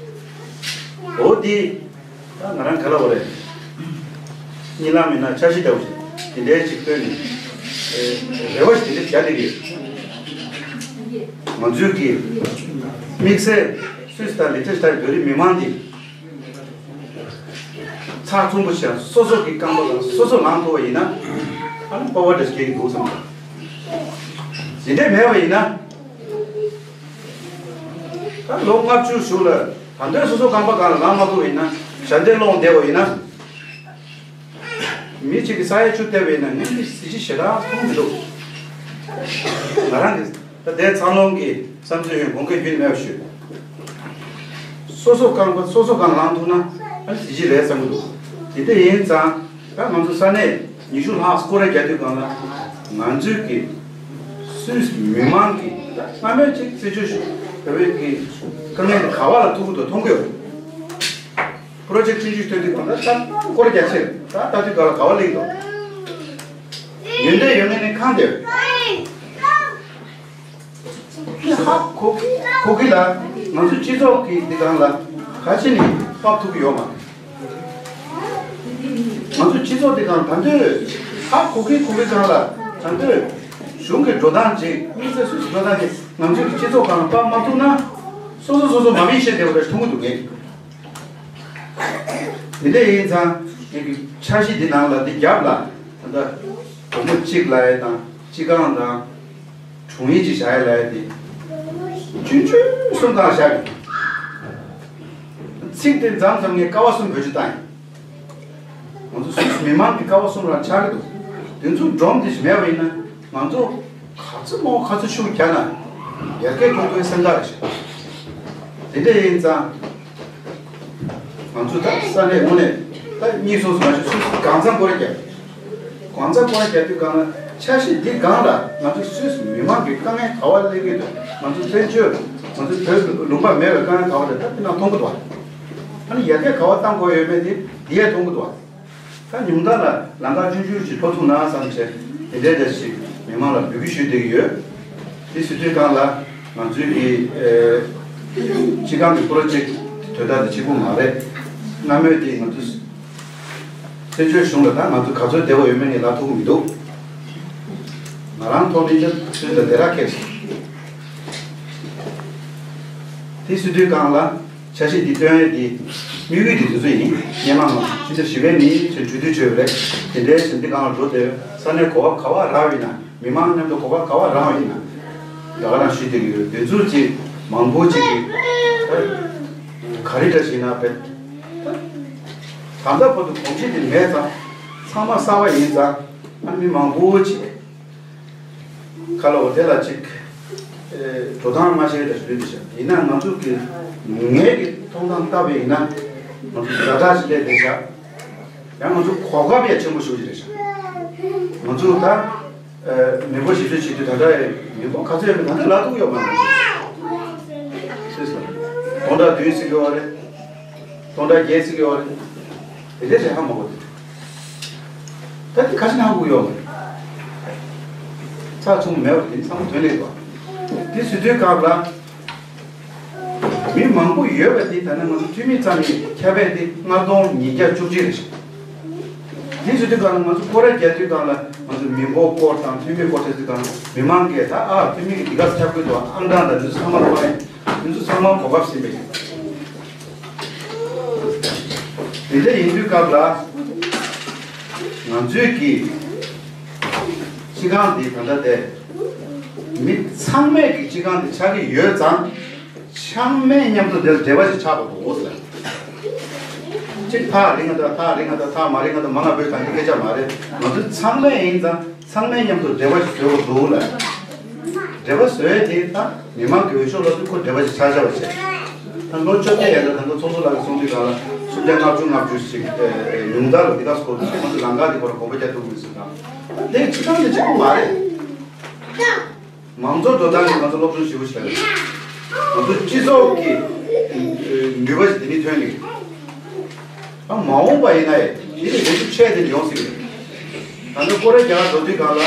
འོ་དེ། ད་ང་རང་ག་ལ་འོ་རེད། གཉིད་ལམ་མིན་ན་འཆར་གཞི་ལྟ་བུ་ཞིག་དེ་འདྲའི་ཅིག་བཏོན་ནས། ཨེ། རེ་བ་ཞིག་དེ་འདྲ་བྱ་དེ་རེད། ང་ཚོའི་གི་དམིགས་བསལ་སུད་སི་དང་ལི་ཐེན་སི་ཐན་བོད་རིགས་མི་མང་འདི་ཚགས་ཚུད་པོ་བྱས་སོ་སོ་གི་རྐང་པ་དང་སོ་སོ་ལངས་ཐུབ་པ་ཡིན་ན། ཨ་ནི་སྤོབས་པ་འདྲ་ཞིག་སྐྱེ་གི་འདུག་བསམ་གི། དེ་འདྲ་མེད་པ་ཡིན་ན། ད་ལོ་ལྔ་བཅུ་གཞུག་ལ་ད་འདོད་སོ་སོ་རྐང་པ་སྒང་ལ་ལངས་མ་ཐུབ་པ་ཡིན་ན། ཞལ་འདེབས་སློང་བསྡད་པ་ཡིན་ན། མི་གཅིག་གིས་ས་ཡ་བཅུ་བལྟས་པ་ཡིན་ན་ངས་འདི་གཟི་བརྗིད་ཞེ་དྲག་མཐོང་མི་འདུག། ང་རང་གིས་ད་ལྟའི་འཚར་ལོངས་ཀྱི་བསམ་ཚུལ་ཡང་དགོངས་འགལ་ཁྱོན་ནས་མེད་པ་ཞུ། སོ་སོ་རྐང་པ་སོ་སོ་སྒང་ལངས་ཐུབ་ན་ཨ་ནི་གཟི་བརྗིད་རེད་བསམ་གྱི་འདུག། དེ་འདྲ་ཡིན་ཙང་ད་ང་ཚོ་ས་གནས་ཉི་ཤུ་ལྷག་སྐོར་ར་རྒྱག་དུས་སྒང་ལ་ང་ཚོའི་གི་སུད་སི་མི་མང་གིས་ད་སྔ་མོའི་ཅིག་རྩད་གཅོད་ཞུ་བོད་པའི་གི་དཀའ་ངལ་དེ་ག་བ་ལ་ཐུག་གི་འདུག་མཐོང་གི་ཡོད། པྲོ་ཇེག་ཆུང་ཆུང་ཐོན་དུས་གང་ལྟར་ད་སྐོར་རྒྱ་ཆེར་ད་ལྟ་དུས་ག་ལ་ག་བ་ལེགས་འདུག། ཡོན་ཏན་ཡོད་མེད་ནི་ཁང་དེར་ཧ་གོ་གི་གོ་གི་ལ་ང་ཚོ་སྤྱི་ཚོགས་ཀྱི་འདི་གང་ལ་ག་ཅི་ནས་དཔག་ཐུབ་ཀྱི་ཡོད་མ་རེད། ང་ཚོ་སྤྱི་ཚོགས་འདི་གང་ད་འདོད་ཧ་གོ་གི་གོ་གི་གང་ལ་ད་འདོད་གཞུང་གི་འགྲོ་སྟངས་ཅིག་དམིགས་བསལ་སུད་སི་འགྲོ་སྟངས་ཅིག་ང་ཚོའི་སྤྱི་ཚོགས་གང་ལ་དཔག་མ་ཐུབ་ན་སོ་སོ་སོ་སོ་མ་མི་ཤེས་བསྡད་པ་འདྲ་ཞིག་མཐོང་གི་འདུག་ངས། དེ་འདྲ་ཡིན་ཙང་ངེད་ཀྱི་འཆར་གཞི་འདི་ནང་ལ་འདི་རྒྱབ་ལ་ད་ལྟ་སྒོར་མོ་གཅིག་ལ་ཡ་དང་སྤྱི་ཁང་དང་དྲུང་ཡིག་ཅིག་བཞག་ཡ་ལ་ཡ་དེ་ཆུང་ཆུང་གསུམ་དང་བཞག་གི། ཚིག་དེ་མཚམས་མཚམས་ངས་ཀ་བ་གསུམ་བེད་སྤྱོད་བཏང་ཡིན། ང་ཚོ་སུད་སི་མི་མང་གི་ཀ་བ་གསུམ་རང་ཆགས་ཀྱི་འདུག། དེ་ཚོ་སྒྲོམ་དེ་ཞིག་མེད་པ་ཡིན་ན་ང་ཚོ་ག་ཚོད་མང་ག་ཚོད་ཤུགས་རྒྱག་ན་ཡར་རྒྱས་གཏོང་ཐུབ་པའི་སེམས་ཐག་རེད་ཤག། དེ་འདྲ་ཡིན་ཙང་ང་ཚོ་ད་ས་གནས་དངོས་གནས་ད་གཉིས་སོ་སོ་མ་ཞིག་སུད་སི་གང་ཚང་སྐོར་རྒྱག་གང་ཚང་སྐོར་རྒྱག་དུས་སྒང་ལ་འཆར་གཞི་འདི་སྒང་ལ་ང་ཚོ་སུད་སི་མི་མང་གི་དཀའ་ངལ་ག་བ་སླེབས་ཀྱི་འདུག། ང་ཚོ་བཙན་བྱོལ་ང་ཚོ་བོད་ལུང་པ་མེད་པའི་དཀའ་ངལ་ག་བ་རེད་ད་དེ་ནང་མཐོང་གི་འདུག་བ། ཨ་ནི་ཡར་རྒྱས་ག་བ་གཏང་དགོས་ཡོད་མེད་དེ་འདི་ཡས་མཐོང་གི་འདུག་བ། ད་ཉུང་མཐའ་ལ་ལམ་ཁ་ཆུང་ཆུང་ཞིག་ཐོབ་ཐུབ་ན་བསམ་བྱས་དེ་འདྲའི་འདྲ་ཞིག་མི་མང་ལ་འབོད་སྐུལ་ཞུས་བསྡད་ཀྱི་ཡོད། དེ་ཟེར་དུས་སྒང་ལ་ང་ཚོའི་གི་ཨེ་སྤྱི་ཁང་གི་པྲོ་ཇེག་དོན་དག་དེ་གཅིག་པུ་མ་རེད། སྔ་མོས་དེ་ང་ཚོ་བཙན་བྱོལ་གཞུང་ལ་ད་ང་ཚོ་ག་ཚོད་བདེ་བོ་ཡོད་མེད་ངས་ལབ་ཐུབ་ཀྱི་མི་འདུག། ང་རང་ཐོག་ནས་ཀྱང་ཚུལ་དང་བདེ་རག་ཁེལ་སོང་། དེ་ཟེར་དུས་སྒང་ལ། འཆར་གཞི་འདི་བཏོན་ཡས་འདི་དམིགས་ཡུལ་འདི་དེ་ཚོ་ཡིན། སྔོན་མ་ང་ཕྱི་ཟླ་བཞི་པའི་ནི་ཚེ་གྲོས་བསྡུར་བྱས་པ་རེད། དེ་འདྲའི་ཞིག་འདི་གང་ལ་འགྲོ་དེ་ས་གནས་གོ་བ་ག་བ་རག་ཡིན་ན་མི་མང་མཉམ་དུ་གོ་བ་ག་བ་རག་ཡིན་ན་ད་ག་རང་ཞུས་བསྡད་ཀྱི་ཡོད། དེ་ཚོ་ཅིག་མང་པོ་ཅིག་གིས་ག་རེ་འདྲ་ཞིག་ན་བས་ད་ལྟ་བར་དུ་གོམས་གཤིས་དེ་མེད་ཙང་ཚང་མ་གསར་པ་ཡིན་ཙང་ཨ་མི་མང་པོ་ཅིག་ཁ་ལོ་དེ་ལ་ཅིག་ཨེ་འགྲོ་སྟངས་མ་ཤེས་རེ་ཞུ་འདི་ཤག། ཡིན་ན་ང་ཚོ་གི་ངེད་ཀྱི་མཐོང་སྟངས་ལྟ་བས་ཡིན་ན་ང་ཚོ་ཛ་དྲག་ཅིག་སླེབས་བསྡད་ཤག། ཡང་ང་ཚོ་གོ་སྐབས་ཡང་ཆེན་པོ་ཞིག་རེད་ཤག། ང་ཚོ་ད་ཨེ་མི་འབོར་ཞིབ་འཚོལ་བྱེད་དུས་ད་ལྟ་ཡང་མི་འབོར་ག་ཚོད་ཡོད་མེད་ད་ལྟ་ལབ་ཐུབ་ཡོད་མ་རེད། སུས་ཟེར། སྟོང་ཕྲག་བདུན་ཟེར་གྱི་ཡོད་རེད། སྟོང་ཕྲག་བརྒྱད་ཟེར་གྱི་ཡོད་རེད། དེ་འདྲའི་ལས་ཀ་མང་པོ་འདུག། ད་དེ་ག་ཅི་གནང་དགོས་ཡོད་མ་རེད། ཚགས་ཚུད་མེད་པ་དེ་ཚང་མ་དོན་ལས་པ། དེ་ཟེར་དུས་སྐབས་ལ། མི་མང་པོ་ཡོད་པ་དེ་ད་ནི་ང་ཚོ་འཐུས་མི་ཙམ་ཡིན་ཁྱབ་པས་དེ་ལྔ་སྟོང་ཉིས་བརྒྱ་བཅུ་གཅིག་རེད་ཤག། དེ་ཟེར་དུས་སྐབས་ལ་ང་ཚོ་སྐོར་ར་རྒྱག་དུས་སྐབས་ལ་ང་ཚོ་མི་འབོར་སྐོར་དང་འཐུས་མི་སྐོར་བྱེད་དུས་སྐབས་ལ་མི་མང་གིས་ད་ཨ་འཐུས་མི་གི་དེ་ག་ཁྱབ་དགོས་འདུག་ཨང་གྲངས་དང་དེ་ཚོ་ཚང་མ་གོ་ཡ་དེ་ཚོ་ཚང་མ་གོ་སྐབས་ཟིན་པ་ཡིན། དེ་འདྲ་ཡིན་དུས་སྐབས་ལ་ང་ཚོས་ཀྱི་སྤྱི་ཁང་འདི་ད་ལྟ་དེ་མི་ཚང་མས་ཀྱི་སྤྱི་ཁང་འདི་ཆགས་ཀྱི་ཡོད་ཙང་ཚང་མས་མཉམ་དུ་དེར་འབྲེལ་བ་ཞིག་ཆགས་པ་འདུག་ཟེར། གཅིག་ཐག་རིང་ང་དང་ཐག་རིང་ང་དང་ཐག་མ་རིང་ང་དང་མ་ང་བོས་གང་གི་སྐད་ཆ་མ་རེད། ང་ཚོ་ཚང་མས་ཡིན་ཙང་ཚང་མས་མཉམ་དུ་འབྲེལ་བ་ཞིག་བཟོ་དགོས་འདུག་ལ། འབྲེལ་བ་བཟོས་དེ་ད་མི་མང་གི་འོས་ཤོག་སློབ་དུས་ཁོ་འབྲེལ་བ་ཞིག་ཆགས་ཆགས་པ་བྱས། ད་ལོ་བཅོ་བརྒྱད་ཡན་ལ་ད་ལྟ་ཚོགས་གཙོ་ལགས་ཀྱིས་གསུངས་དུས་གང་ལ་སུམ་བརྒྱ་ལྔ་བཅུ་ལྔ་བཅུ་ཞིག་ཉུང་མཐར་ལ་འདི་ག་སྐོར་དུ་ང་ཚོ་ལམ་ཁ་འདི་བར་དགོངས་པ་རྒྱག་ཐུབ་ཀྱི་མི་སྲིད་ད། དེ་སྤྱི་བཏང་ནས་གཅིག་པུ་མ་རེད། མང་གཙོ་འགྲོ་སྟངས་ནི་ང་ཚོ་སློབ་སྦྱོང་ཞེ་པོ་ཞིག་ལ་རེད། ང་ཚོ་སྤྱི་ཚོགས་ཀྱི་ནུས་པ་ཞིག་འདི་ནས་ཐོན་གྱི་རེད། ཨ་མ་འོངས་པ་ཡིན་ན་ཡང་དེ་ནི་ལས་འགུལ་ཆེ་དེ་ཡོང་སྲིད་ཀྱི་རེད། ད་ལྟ་ཀོ་རེ་རྒྱ་གར་འགྲོ་དུས་སྒང་ལ་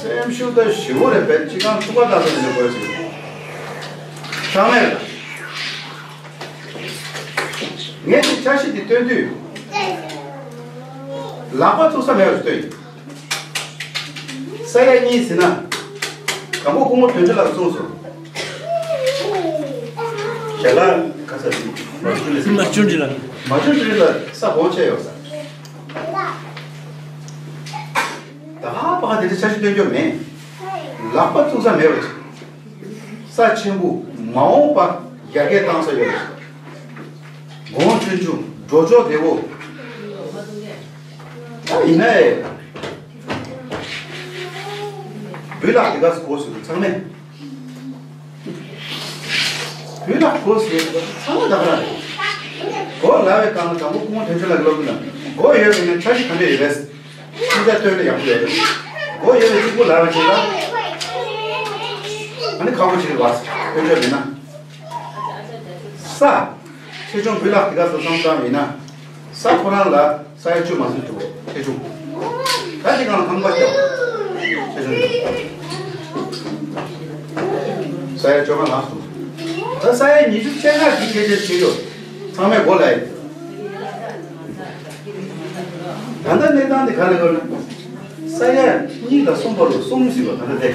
སེམས་ཤུགས་ད་ཞེ་པོ་རེད་པས་སྤྱི་ཁང་ཐུག་པ་ལྟ་ས་ནས་དགོས་ཟེར་གྱི་རེད། ཚང་མས་ལ་ངས་དེ་འཆར་གཞི་དེ་སྟོན་དུས་ལག་པ་བཙུགས་ས་མེད་པ་ཞིག་སྟོན་ཡིན། ས་ཡ་གཉིས་ཟིན་ན། དང་པོ་སྐུ་ངོ་དོན་གཅོད་ལགས་གསུངས་སོང་། ཞལ་ལག་ག་ས་རེད། མ་བྱུང་རེད། མ་བྱུང་རེད་ལ། མ་བྱུང་རེད་ལ་ས་སྒོང་ཆད་ཡོད་ས། ད་ཧ་པ་ཧ་དེ་འདྲ་འཆར་གཞི་སྟོན་རྒྱུ་མེད། ལག་པ་བཙུགས་ས་མེད་པ་ཅིག་ས་ཆེན་པོ་མ་འོངས་པ་རྒྱ་སྐྱེད་བཏང་ས་ཡོད་པ་ཅིག་གོང་ཆུང་ཆུང་འགྲོ་ཕྱོགས་བདེ་བོ། ད་ཡིན་ན་ཡང་། བུ་ལགས་དེ་ག་སུ་གོ་སུ་ཚང་མས། བུ་ལགས་གོ་སུ་ཚང་མ་ད་ག་རང་རེད། གོ་ལ་བའི་སྒང་ལ་དང་པོ་སྐུ་ངོ་དོན་གཅོད་ལགས་ཀྱི་སློབ་ཕྲུག་ལ་གོ་ཡོད་པའི་ངས་འཆར་གཞི་ག་འདྲ་ཡོད་པས། སུམ་ཆ་སྟོན་ན་ཡག་པོ་ཡོད་རེད། གོ་ཡོད་པའི་གཅིག་པུ་ལ་བའི་བྱེད་སྟངས། ཨ་ནི་ཁག་པོ་ཅིག་རེད་བ། དོན་གཅོད་མིན་ན། ས། ཆེ་ཆུང་བུ་ལགས་དེ་ག་སུ་ཚང་ཚང་མིན་ན། ས་ཁོ་རང་ལ། ས་ཡ་བཅུ་མ་ཟིན་འདུག་ཆེ་ཆུང་། ད་དེ་གང་ལ་ཁང་པ་སྐྱོ། ཆེ་ཆུང་འདུག་ས་ཡ་བཅོ་ལྔ་ལགས་སུ། ད་ས་ཡ་ཉི་ཤུ་རྩ་ལྔ་གི་སྐད་ཆ་བྱེད་ཡོད། ཚང་མས་གོ་ལ་ཡིན། ད་ལྟ་གནས་སྟངས་དེ་ག་རེ་གོ་ན། ས་ཡ་གཉིས་དང་གསུམ་བར་དུ་གསུམ་ཟིན་པ་ད་ལྟ་དེ།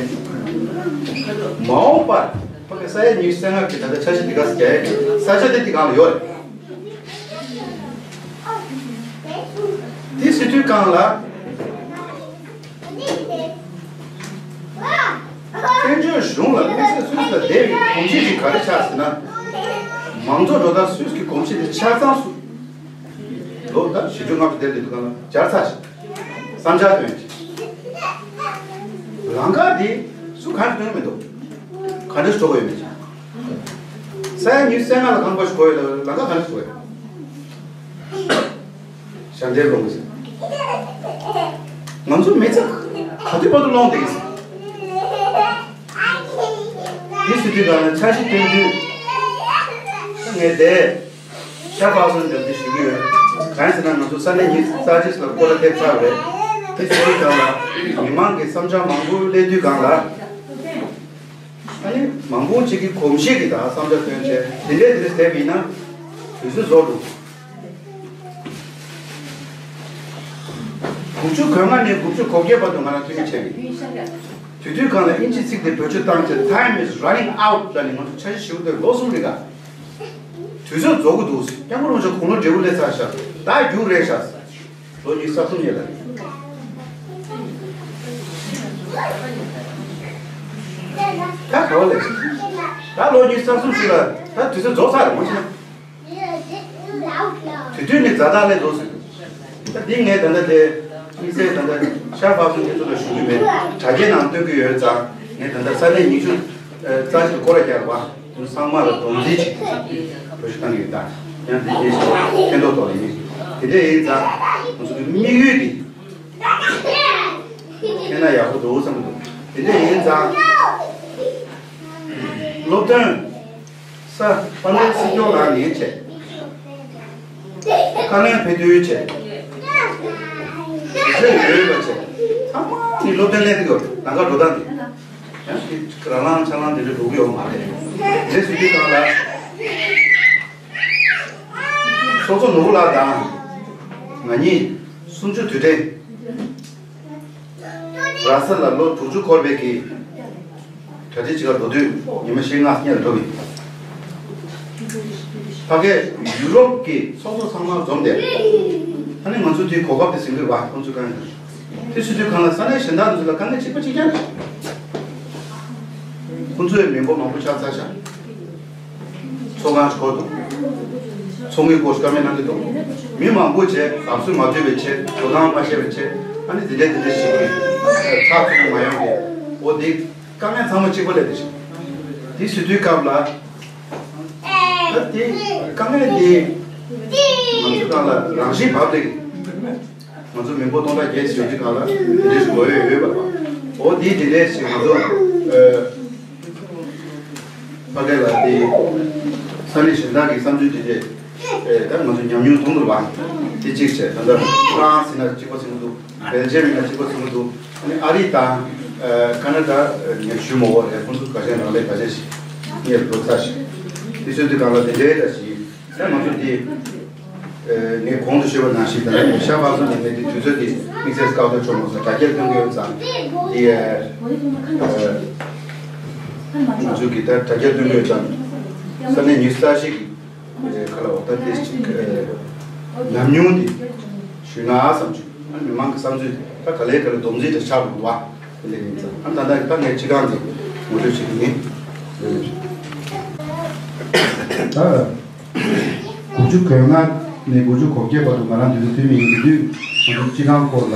མ་འོངས་པར་ཕ་གི་ས་ཡ་ཉི་ཤུ་རྩ་ལྔ་གི་ད་ལྟ་འཆར་གཞི་འདི་ག་ས་རྒྱ་ཡ་གི་ས་ཆ་དེ་དེ་གང་ལ་ཡོད་རེད། དེ་ཟེར་དུས་སྒང་ལ། བཙན་བྱོལ་གཞུང་ལ་དམིགས་བསལ་སུད་སི་ལ་བསྡད་པའི་གོམས་གཤིས་ཤིག་ག་རེ་ཆགས་ཟེར་ན། མང་གཙོ་འགྲོ་སྟངས་སུད་སི་གི་གོམས་གཤིས་དེ་ཆ་ཚང་སུ། ལོ་ད་བཞི་བཅུ་ལྔ་བཅུ་དེ་འདི་འདུག་ག་ལ་སྦྱར་ཚར་ཞིག་བསམ་འཆར་བཏོན་ཞིག་ལམ་ཁ་འདི་སུ་གང་གིས་སྟོན་གྱི་མི་འདུག་ག་འདྲ་ཞིག་འགྲོ་དགོས་ཡོད་མེད་ཅིག་ས་ཡ་ཉི་ཤུ་རྩ་ལྔ་ལ་ཁང་པ་ཞིག་དགོས་ཡོད་ལ་ལམ་ཁ་ག་འདྲ་ཞིག་དགོས་ཡོད། ཞབས་འདེགས་སློང་གི་ཟེར། ང་ཚོ་མི་ཚེ་ག་དུས་བར་དུ་སློང་བསྡད་ཀྱི་ཟེར། འདི་ཟེར་དུས་གང་ལ་འཆར་གཞི་བཏོན་དུས། ངས་དེ་ཤ་པག་སོན་འདེབས་དུས་ཞུ་གི་ཡོད། གང་ཡིན་ཟེར་ན་ང་ཚོ་ས་གནས་ཉི་ཤུ་རྩ་གཅིག་ལ་སྐོར་ར་ཐེབས་ཚར་བ་རེད། འདི་ཟེར་དུས་གང་ལ་མི་མང་གི་བསམ་འཆར་མང་པོ་སླེབས་དུས་གང་ལ། ཨ་ནི་མང་པོ་ཅིག་གིས་གོམས་གཤིས་ཀྱི་ད་བསམ་འཆར་བཏོན་བྱས་དེ་འདྲས་དེ་འདྲས་བསྡད་པ་ཡིན་ན་དུས་ཚོད་རྫོགས་འགྲོ། དགུ་བཅུ་གོ་ལྔ་ནས་དགུ་བཅུ་གོ་བརྒྱད་བར་དུ་ང་རང་འཐུས་མི་བྱས་ཡིན། དེ་དུས་གང་ལ་དབྱིན་ཇིའི་ཚིག་དེ་བེད་སྤྱོད་བཏང་བྱས་time is running out ལབ་ནས་ང་ཚོ་འཆར་གཞི་ཞུ་དེ་ལོ་གསུམ་རིང་ག་དུས་ཚོད་རྫོགས་ཀྱི་འདུག་སྐྱབས་མགོན་རིན་པོ་ཆེ་དགུང་ལོ་བགྲེས་པོ་སླེབས་ཚར་ཤག་ད་རྒྱུགས་རེད་ཤག་ལོ་ཉི་ཤུ་རྩ་གསུམ་ཡིན་ལ། ད་ག་བ་ལས། ད་ལོ་ཉི་ཤུ་རྩ་གསུམ་ཞིག་ལ་ད་དུས་ཚོད་རྫོགས་ཚར་རེད་མ་གཞི་ན། དུས་དུས་ནི་ཛ་དྲག་ལས་འདུག་ཟེར། ད་འདི་ངས་ད་ལྟ་དེ་དམིགས་བསལ་ད་ལྟ་ཤར་ཕག་སོང་དེ་ཚོ་ལ་ཞུ་གི་མེད། དྲ་རྒྱའི་ནང་སྟོན་གི་ཡོད་ཙང་ངས་ད་ལྟ་ས་གནས་ཉི་ཤུ་རྩ་གཅིག་ལ་སྐོར་ར་རྒྱག་པ། དེ་ཚོ་ཚང་མ་ལ་སྡོམ་རྩིས་བྱེད་ཀྱི་བཀྲ་ཤིས་བཏང་གི་ཡོད་ད། ཡང་དེ་རྗེས་སུ་ཕན་ཐོགས་ཐོགས་ལ་ཡིན། དེ་འདྲ་ཡིན་ཙང་ང་ཚོ་གི་དམིགས་ཡུལ་འདི་ཕན་ན་ཡག་པོ་འདུག་བསམ་གི་འདུག་དེ་འདྲ་ཡིན་ཙང་སློབ་སྟོན་ས་དཔལ་ལྡན་སྲིད་སྐྱོང་ལགས་ནས་བྱས། བཀའ་བློན་ཕེབས་དུས་བྱས། དེ་ཚོ་ཡོད་པ་བྱས། ཚང་མ་ནི་སློབ་སྟོན་ལེན་གི་ཡོད་རེད། ལམ་ཁ་འགྲོ་སྟངས་དེ། ཡང་དེ་རང་ལངས་ཆ་ལངས་དེ་འདྲ་འགྲོ་གི་ཡོད་མ་རེད། དེ་སྲིད་སྐྱོང་ལགས། ཚོགས་གཙོ་ནོར་བུ་ལགས་དང་ང་གཉིས་གསུམ་བཅུ་དུས་དྲན། ར་ས་ལ་ལོ་དྲུག་ཅུ་འཁོར་བའི་གི་གྲ་སྒྲིག་ཅིག་ལ་འགྲོ་དུས་ཉི་མ་བཞི་ལྔ་སྔོན་ལ་འགྲོ་གི་ཡིན། ཕ་གིར་ཡུ་རོབ་ཀྱི་ཚོགས་གཙོ་ཚང་མ་འཛོམས་ཏེ། ཨ་ནི་ང་ཚོ་དེའི་གོ་སྐབས་དེ་ཟིན་གི་རེད་བ། ཁོང་ཚོའི་དཀའ་ངལ་དེ་ཟེར་དུས་གང་ལ་ས་གནས་གཞན་དག་དེ་ཚོ་ལ་དཀའ་ངལ་གཅིག་པ་གཅིག་རྐྱང་རེད། ཁོང་ཚོའི་མི་འབོར་མང་པོ་ཆགས་ཚར་ཤག་ཚོགས་ཁང་ཞིག་དགོས་འདུག་ཚོགས་མིའི་སྐོར་བཀའ་མོལ་གནང་གི་འདུག་མི་མང་པོ་བྱས་ལམ་སྲོལ་མ་ཐོས་པའི་ཆེད། དོ་དམ་མ་བྱས་པའི་ཆེད། ཨ་ནི་འདི་འདྲས་འདི་འདྲས་ཞིག་གིས་ཚགས་ཚུད་པོ་མ་ཡོང་གི་འོ་འདི། དཀའ་ངལ་ཚང་མ་གཅིག་པ་སླེབས་བསྡད་ཤག་དེ་བཟོ་དུས་སྐབས་ལ། ད་དེ་དཀའ་ངལ་དེ་ང་ཚོ་གང་ལ་རང་བཞིན་བབས་བསྡད་ཀྱི། ང་ཚོ་མི་འབོར་སྟོང་ཕྲག་བརྒྱད་ཅིག་ཡོད་དུས་སྒང་ལ་དེ་འདྲའི་ཞིག་དགོས་ཡོད་ཡོད་པ་དང་། འོ་དེ་དེ་འདྲའི་ཞིག་ང་ཚོ་ཨ་ཕ་གི་ལ་དེ་ས་གནས་གཞན་དག་གི་བསམ་ཚུལ་དེ་འདྲས་ཨེ་ད་ང་ཚོ་ཉམས་མྱོང་མཐོང་འདུག་པ། དེ་གཅིག་བྱས། ད་ལྟ་ཧྥ་རན་སི་ན་གཅིག་པ་ཚུད་ཀྱི་འདུག་བེལ་ཇམ་ཡིན་ན་གཅིག་པ་ཚུད་ཀྱི་འདུག་ཨ་ནི་ཨ་རི་དང་ཨ་ཁ་ན་ཌ་ངས་ཞུ་མ་འོ་རེད། ཁོང་ཚོ་ག་ཅན་རང་ལས་ག་ཅན་ཞིག་གཉེར་འགྲོ་ཚར་ཞིག་དེ་ཚོའི་དུས་སྒང་ལ་དེ་འདྲའི་འདྲ་ཞིག་ད་ང་ཚོ་འདི་ཨ་ངས་གོང་དུ་ཞུས་པ་ནང་བཞིན་ད་ལྟ་ཤར་ཕག་ཚོ་ནས་ངས་འདི་དུས་ཚོད་འདི་དམིགས་བསལ་བཀའ་བློན་མཆོག་མ་སོང་དྲ་རྒྱར་སྟོན་གྱི་ཡོད་ཙང་འདི་ཨ་ང་ཚོ་གི་ད་དྲ་རྒྱར་སྟོན་གྱི་ཡོད་ཙང་ས་གནས་ཉི་ཤུ་རྩ་བཞི་གི་ཁ་ལ་འོ་ད་དེ་ཅིག་ཉམས་མྱོང་འདི་ཞུས་ན་བསམ་བྱུང་། མི་མང་གི་བསམ་ཚུལ་ད་ག་ལེ་ག་ལེ་སྡོམ་རྩིས་དེ་ཆགས་འདུག་བ། དེ་ལས་ཡིན་ཙང་ཨ་ད་ལྟ་ད་ངས་སྤྱི་ཁང་འདི་ངོ་སྤྲོད་བྱེད་ཀྱི་ཡིན། ད་དགུ་བཅུ་གོ་ལྔ་ནས་དགུ་བཅུ་གོ་བརྒྱད་བར་དུ་ང་རང་འདི་ཚོ་འཐུས་མི་ཡིན་དུས་ང་ཚོ་སྤྱི་ཁང་སྐོར་ལ་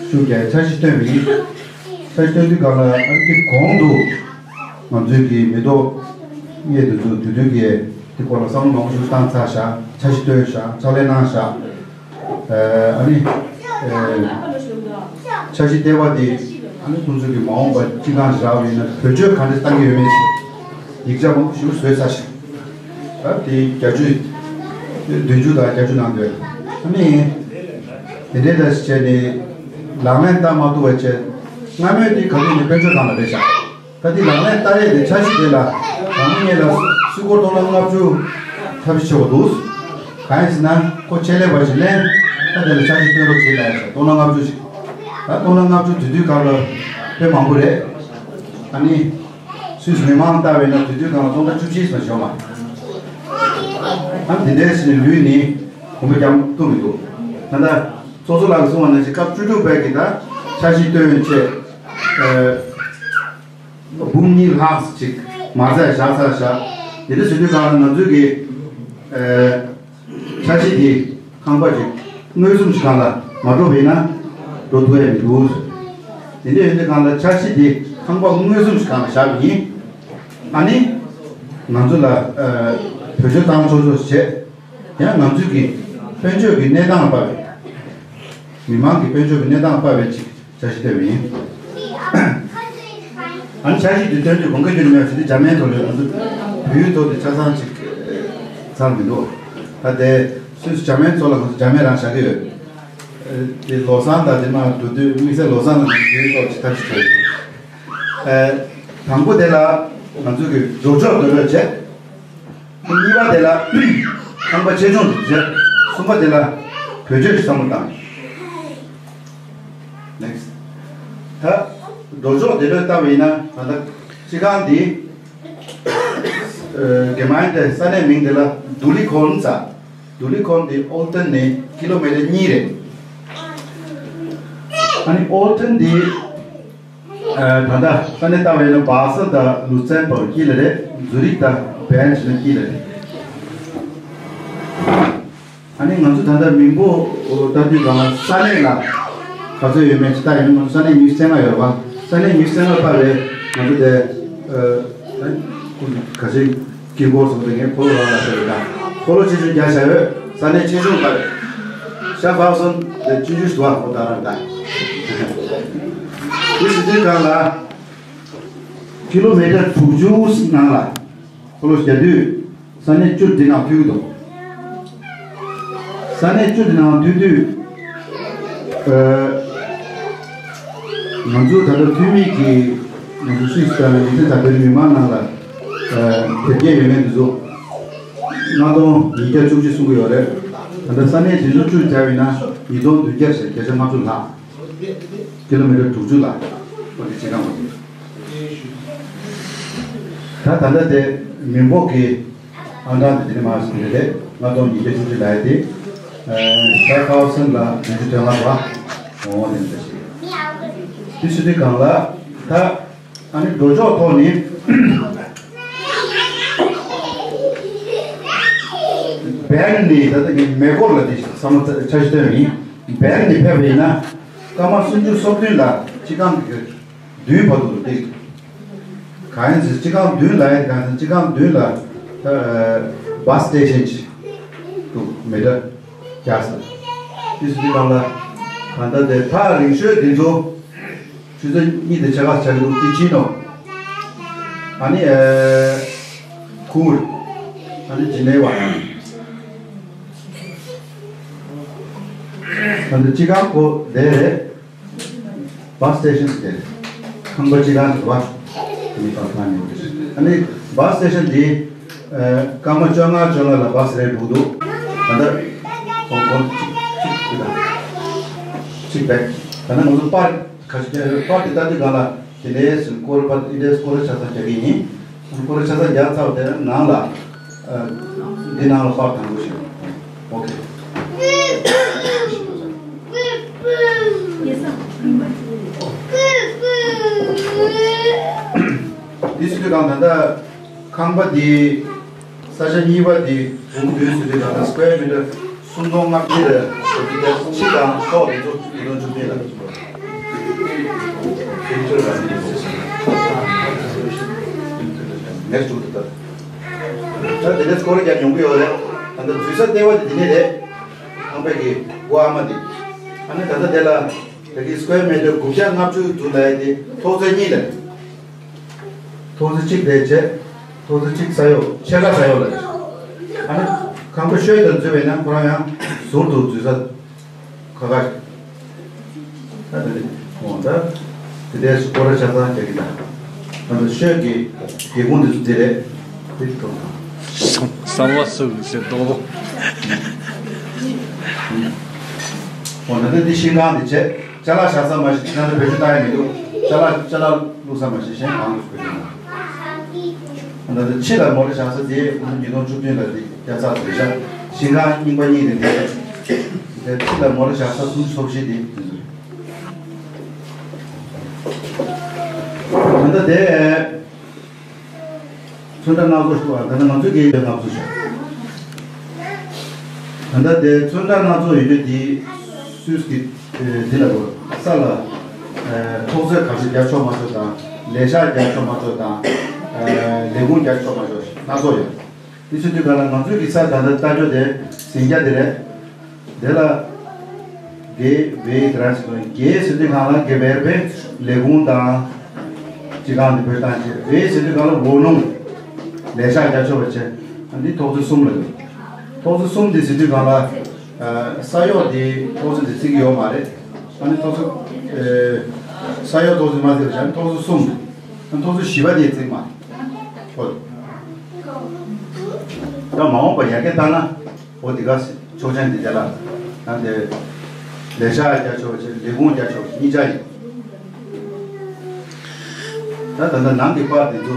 ཤུགས་རྒྱག་འཆར་གཞི་བཏོན་པ་ཡིན། འཆར་གཞི་བཏོན་དུས་སྒང་ལ་ཨ་ནི་གོང་དུ་ང་ཚོའི་གི་མི་ཐོག་དབྱེ་དུས་ཚོད་དུས་དུས་ཀྱི་དེ་སྐོར་ལ་བསམ་བློ་མང་པོ་ཞིག་བཏང་ཚར་བཞག་འཆར་གཞི་བཏོན་བཞག་ཕྱག་ལས་གནང་བཞག་ཨ་ནི་འཆར་གཞི་ལྟེ་བ་དེ་ཨ་ནི་ཁོང་ཚོ་གི་མ་འོངས་པ་སྤྱི་ཁང་ཞིག་རག་པ་ཡིན་ན་བེད་སྤྱོད་ག་འདྲ་གཏང་གི་ཡོད་མེད་ཞིག་ཡིག་ཆ་མང་པོ་ཞིག་བཟོས་ཚར་ཞིག་ད་དེ་བརྒྱད་ཅུ་བདུན་ཅུ་དང་བརྒྱད་ཅུ་ནང་དུ་ཨ་ནི་དེ་འདྲའི་འདྲ་ཞིག་བྱས་ནས་ལག་ལེན་བསྟར་མ་ཐུབ་པ་བྱས། སྔ་མོའི་དེ་ག་དུས་ནས་དཔལ་འབྱོར་ནང་ལ་སྤེལ་བཞག་ད་དེ་ལག་ལེན་བསྟར་ཡས་དེ་འཆར་གཞི་དེ་ལ་དང་པོ་ཉིད་ལ་སུད་སྐོར་སྟོང་ཕྲག་ལྔ་བཅུ་ཐབས་ཤེས་བྱེད་དགོས་འདུག་གང་ཡིན་ཟེར་ན་ཁོ་ཆེད་ལས་པ་ཞིག་ལེན་ད་དེ་ལ་འཆར་གཞི་བཏོན་རོགས་བྱེད་ལ་ཡ་ཆ་སྟོང་ཕྲག་ལྔ་བཅུ་ཞིག་ད་སྟོང་ཕྲག་ལྔ་བཅུ་དེ་དུས་སྐབས་ལ་དཔེ་མང་པོ་རེད། ཨ་ནི་སུད་སི་མི་མང་ལྟ་བས་ན་དེ་དུས་སྒང་ལ་སྟོང་ཕྲག་བཅུ་གཅིག་ཙམ་ཞོག་མ་ཨ་དེ་འདྲའི་ཞིག་ལུས་ནི་གོམ་པ་རྒྱག་ཐུབ་མི་འདུག་ད་ལྟ་ཚོགས་གཙོ་ལགས་གསུངས་པ་ནང་བཞིན་སྐབས་བཅུ་དྲུག་པའི་གི་ད་འཆར་གཞི་བཏོན་བྱས། འབུམ་གཉིས་ལྷག་ཅིག་མ་རྩ་བཞག་ཚར་བཞག་དེ་འདྲ་བྱེད་དུས་སྒང་ལ་ང་ཚོའི་གི་འཆར་གཞི་དེ་ཁང་པ་ཅིག་མངོན་སུམ་ཞིག་སྒང་ལ་མ་འགྲོ་བས་ན་འགྲོ་ཐུབ་ཡ་མི་འདུག་དེ་འདྲ་ཡིན་དུས་སྒང་ལ་འཆར་གཞི་དེ་ཁང་པ་མངོན་སུམ་ཞིག་སྒང་ལ་བཞག་པ་ཡིན། ཨ་ནི་ང་ཚོ་ལ་བེད་སྤྱོད་བཏང་ཆོག་ཆོག་བྱས། ཡང་ང་ཚོའི་གི་དཔལ་འབྱོར་གི་གནས་སྟངས་ལ་དཔག་པའི་མི་མང་གི་དཔལ་འབྱོར་གི་གནས་སྟངས་ལ་དཔག་པའི་ཅིག་འཆར་གཞི་བཏོན་པ་ཡིན། ཨ་ནི་འཆར་གཞི་དེ་བཏོན་དུས་གོང་ཁ་བསྒྱུར་མེད་པ་ཞིག་དེ་འཇར་མན་ཐོག་ལ་ང་ཚོ་བོད་ཡིག་ཐོག་དེ་ཆ་ཚང་ཅིག་ཚར་མི་འདུག་ད་དེ་སུད་སི་འཇར་མན་ཚོ་ལ་ང་ཚོ་འཇར་མན་རང་བཞག་གི་ཡོད། དེ་ལོ་སང་དང་དེ་མ་འགྲོ་དུས་དམིགས་བསལ་ལོ་སང་ལ་ང་ཚོ་བོད་ཡིག་ཐོག་ཅིག་ཐབས་ཤེས་བྱས་ཡོད། དང་པོ་དེ་ལ་ང་ཚོ་གི་འགྲོ་ཕྱོགས་འདོད་རོགས་བྱས། གཉིས་པ་དེ་ལ་ཁང་པ་ཆེ་ཆུང་དུ་བྱས། གསུམ་པ་དེ་ལ་བེད་སྤྱོད་ཀྱི་བསམ་བློ་བཏང་། Next. ད་འགྲོ་ཕྱོགས་འདི་འདྲ་བལྟ་བ་ཡིན་ན་ད་ལྟ་སྤྱི་ཁང་འདི་ཨ་གེ་མན་དེ་ས་གནས་མིང་དེ་ལ་དུ་ལི་ཁོན་ཟེར། དུ་ལི་ཁོན་འདི་ཨོལ་ཏན་ནས་ཀི་ལོ་མི་ཊར་གཉིས་རེད། ཨ་ནི་ཨོལ་ཏན་འདི་ཨ་ད་ལྟ་ས་གནས་ལྟ་བ་ཡིན་ན་སྦ་སེལ་དང་ལུ་ཚན་བར་དཀྱིལ་ལ་རེད། ཛུ་རིག་དང་བེརན་བྱས་ན་དཀྱིལ་ལ་རེད། ཨ་ནི་ང་ཚོ་ད་ལྟ་མིང་པོ་ལྟ་དུས་སྒང་ལ་ས་གནས་ལ་ག་ཚོད་ཡོད་མེད་ཅིག་ལྟ་ཡིན་ན་ང་ཚོ་ས་གནས་ཉི་ཤུ་རྩ་ལྔ་ཡོད་རེད་པ། ས་གནས་ཉི་ཤུ་རྩ་ལྔ་ལྟ་བས་ང་ཚོ་དེ་ཨ་ག་ཚོད་དཀྱིལ་འཁོར་སོང་སྟེ་ངས་ཕོ་ལོ་རང་ལ་ཟེར་བ་དང་ཕོ་ལོ་ཆེ་ཆུང་རྒྱག་བྱ་ཡོད། ས་གནས་ཆེ་ཆུང་ལྟ་བས་ཤར་ཧྥ་སན་དེ་ཆུང་ཆུང་ཞིག་འདུག་ཨ་ཁོ་ད་རང་ད་དེ་ཟེར་དུས་སྒང་ལ་ཀི་ལོ་མི་ཊར་དྲུག་ཅུ་ནང་ལ་ཕོ་ལོ་རྒྱག་དུས། ས་གནས་བཅུ་འདི་ནང་ཐུག་གི་འདུག་ས་གནས་བཅུ་འདི་ནང་ཐུག་དུས། ཨ་ང་ཚོ་ད་ལྟ་འཐུས་མི་གི་ང་ཚོ་སུད་སི་དང་ཡུ་ཐེ་ད་བོད་མི་མང་ནང་ལ་ཨ་དེབ་སྐྱེལ་ཡོད་མེད་འདི་ཚོ་ལྔ་སྟོང་ཉིས་བརྒྱ་བཅུ་གཅིག་གསུང་གི་ཡོད་རེད། ད་ལྟ་ས་གནས་དེ་ཚོ་བཅུ་བྱས་པ་ཡིན་ན་ཉིས་སྟོང་བདུན་བརྒྱ་ཞེ་བརྒྱད་བརྒྱ་ལྔ་བཅུ་ལྷག་ཀི་ལོ་མི་ཊར་དྲུག་ཅུ་ལ་ཨོ་དེ་བྱེད་ག་མ་ཐུབ། ད་ད་ལྟ་དེ་མི་འབོར་གྱི་ཨང་གྲངས་དེ་དེ་ནས་མར་ཟིན་རེད། ལྔ་སྟོང་ཉིས་བརྒྱ་བཅུ་གཅིག་ལ་ཡ་དེ་ཤར་ཧྥ་སན་ལ་བདུན་ཅུ་དོན་ལྔ་འདུག་ཨ། འོ་དེ་འདྲ་ཞིག་རེད། དེ་ཟེར་དུས་སྒང་ལ་ད་ཨ་ནི་འགྲོ་ཕྱོགས་ཐོག་ནས་བེན་ནས་ད་ལྟ་ངས་མེ་འཁོར་ལ་དེ་བསམ་བློ་འཆར་གཞི་བཏོན་ཡིན། བེན་ནས་ཕེབས་པ་ཡིན་ན་སྐར་མ་སུམ་ཅུ་སོ་བདུན་ལ་སྤྱི་ཁང་གི་མདུན་བར་དུ་འགྲོ་གི། གང་ཡིན་ཟེར་སྤྱི་ཁང་མདུན་ལ་ཡིན། གང་ཟེར་སྤྱི་ཁང་མདུན་ལ་ད་བཱས་སི་ཊེ་ཤན་ཅིག་འདུག་མི་ཊར་བརྒྱ་ཙམ། དེ་སུ་དེ་གང་ལ་ད་ལྟ་དེ་ཐག་རིང་ཤོས་དེ་ཚོ་ཆུ་ཚོད་གཉིས་དེ་ཆ་ག་ཆ་གི་འདུག་དེ་ཕྱིན་ནོ། ཨ་ནི་ཨེ་ཁུར། ཨ་ནི་ཇི་ནེ་ཝ། ཨ་ནི་སྤྱི་ཁང་ཁོ་དེ་རེད། བཱས་སི་ཊེ་ཤན་དེ་ཁང་པ་གཅིག་རང་གི་བ་མི་བ་ཁང་ནས་འོང་། ཨ་ནི་བཱས་སི་ཊེ་ཤན་དེ་སྐར་མ་བཅོ་ལྔ་བཅོ་ལྔ་ལ་བཱས་རེད་འདུག་འདུག་ད་ལྟ་གོང་གོང་གཅིག་གཅིག་གཅིག་དང་གཅིག་བེད། ད་ནི་ང་ཚོ་པར་ཁ་ཤས་པར་དེ་ལྟ་དུས་གང་ལ་དེ་ལས་སུ་སྐོར་པར་ཨིན་ཌེག་སི་སྐོར་ཆ་ཚང་རྒྱག་གི་ཡིན། སྐོར་ཆ་ཚང་རྒྱག་ཚར་བ་དེ་ནང་ལ་འདི་ནང་ལ་པར་དང་པོ་ཞིག་ཨོ་ཁེ། འདི་སུ་དུས་གང་ད་ལྟ་ཁང་པ་འདི་ས་ཆ་གཉིས་པ་འདི་འབུམ་བདུན་སུ་དུས་གང་ད་སི་ཀུ་ཝེར་མི་ཊར་སུམ་སྟོང་ལྔ་བརྒྱ་རེ་སུ་དུས་གང་ཕྱི་དང་ཐོག་དེ་ཚོ་ཉིས་སྟོང་བཅུ་བདུན་ལ་ནེགསི་ཊི་ད་དེ་འདྲའི་སྐོར་རྒྱག་མྱོང་གི་ཡོད་རེད། ད་ལྟ་འཛུལ་ས་ལྟེ་བ་དེ་འདི་ནས་རེད། ཁང་པའི་གི་སྒོ་ཨ་མ་འདི། ཨ་ནི་ད་ལྟ་དེ་ལ་དེ་གི་སི་ཀུ་ཝེར་མི་ཊར་དགུ་བརྒྱ་ལྔ་བཅུ་འདུག་ལབ་ཡ་དེ་ཐོག་བརྩེགས་གཉིས་ལ། ཐོག་བརྩེགས་གཅིག་དེ་བྱས། ཐོག་བརྩེགས་གཅིག་ས་གཡོག་ཕྱེད་ཀ་ས་གཡོག་ལ། ཨ་ནི་ཁང་པ་ཤོད་དེར་འཛུལ་བས་ན་ཁོ་རང་ཡང་ཟུར་དུ་འཛུལ་ས་ཁ་ཁ་ཞིག་ད་དེ་འོང་ད། དེ་འདྲའི་སྐོར་ར་ཆ་ཚང་རྒྱག་གི་ད། ད་ལྟ་ཤོད་ཀྱི་སྒེའུ་ཁུང་དེ་ཚོ་དེ་རེད། དེ་ཐོག་ད། གསང་བ་སུ་ཟེར་དོ། འོ་ན་ད་འདི་ཤིང་ཁང་དེ་བྱས། ཅ་ལག་བཞག་ས་མ་གཞི་ཅི་ན་ད་བེད་སྤྱོད་བཏང་ཡ་མི་འདུག་ཅ་ལག་ཅ་ལག་བླུགས་ས་མ་གཞི་གཞན་གང་བླུགས་དགོས་ཀྱི་ན། ད་ལྟ་ཕྱི་ལ་མོ་ཊ་བཞག་ས་དེ་ཉིས་སྟོང་བཅུ་བདུན་ལ་དེ་བརྒྱ་རྩ་བཟོས་ཤག་ཤིང་ཁང་རྙིང་པ་གཉིས་དེ་འདྲ་རེད། དེ་ཕྱི་ལ་མོ་ཊ་བཞག་ས་སུམ་ཅུ་སོ་བཞི་དེ་དེ་ཚོ་རེད། ད་ལྟ་དེ། ཚོན་ཁྲ་སྣ་ཚོགས་ཤོག་ད་ནི་ང་ཚོའི་སྐད་ཡིག་སྣ་ཚོགས་ཤོག་ད་ལྟ་དེ་ཚོན་ཁྲ་སྣ་ཚོགས་ཡོད་དུས་དེ་སུས་ཀྱི་འདི་ལ་གོ་ས་ལ་ཐོག་ཚད་ག་ཚོད་རྒྱག་ཆོག་མ་ཆོག་དང་ལས་ཤག་རྒྱག་ཆོག་མ་ཆོག་དང་ལས་ཁུངས་རྒྱག་ཆོག་མ་ཆོག་སྣ་ཚོགས་ཡོད། དེ་ཚོ་དུས་ག་ལ་ང་ཚོའི་གི་ས་ད་ལྟ་ལྟ་ཕྱོགས་དེ་ཟིང་རྒྱ་དེ་རེད། དེ་ལ། དེ་བའི་དེ་རང་ཞིག་དགེ་ཟེར་དུས་གང་ལ་དགེ་བའི་བའི་ལས་ཁུངས་དང་། སྤྱི་ཁང་དེ་བོད་དང་བཅས་བའི་ཟེར་དུས་གང་ལ་བོ་ནུང་། ལས་ཤག་རྒྱ་ཆོག་པ་བྱས། ཨ་འདི་ཐོག་ཚད་གསུམ་ལ་འདུག་ཐོག་ཚད་གསུམ་དེ་ཟེར་དུས་གང་ལ། ས་གཡོག་དེ་ཐོག་ཚད་དེ་བརྩི་གི་ཡོད་མ་རེད། ཨ་ནི་ཐོག་ཚད། ས་གཡོག་ཐོག་ཚད་མ་ཟེར་བ་བྱས་ཐོག་ཚད་གསུམ། ཨ་ཐོག་ཚད་བཞི་པ་དེ་བརྩི་གི་མ་རེད། ཧོ། ད་མ་འོངས་པ་ཡར་རྒྱས་བཏང་ན། འོ་དེ་ག་ཆོག་མཆན་དེ་རྒྱ་ལ། ད་དེ། ལས་ཤག་རྒྱ་ཆོག་ཆེ་ལས་ཁུངས་རྒྱ་ཆོག་ཆེ་གཉིས་ཆ་ཡིན། ད་ད་ལྟ་ནང་གི་པར་དེ་ཚོ་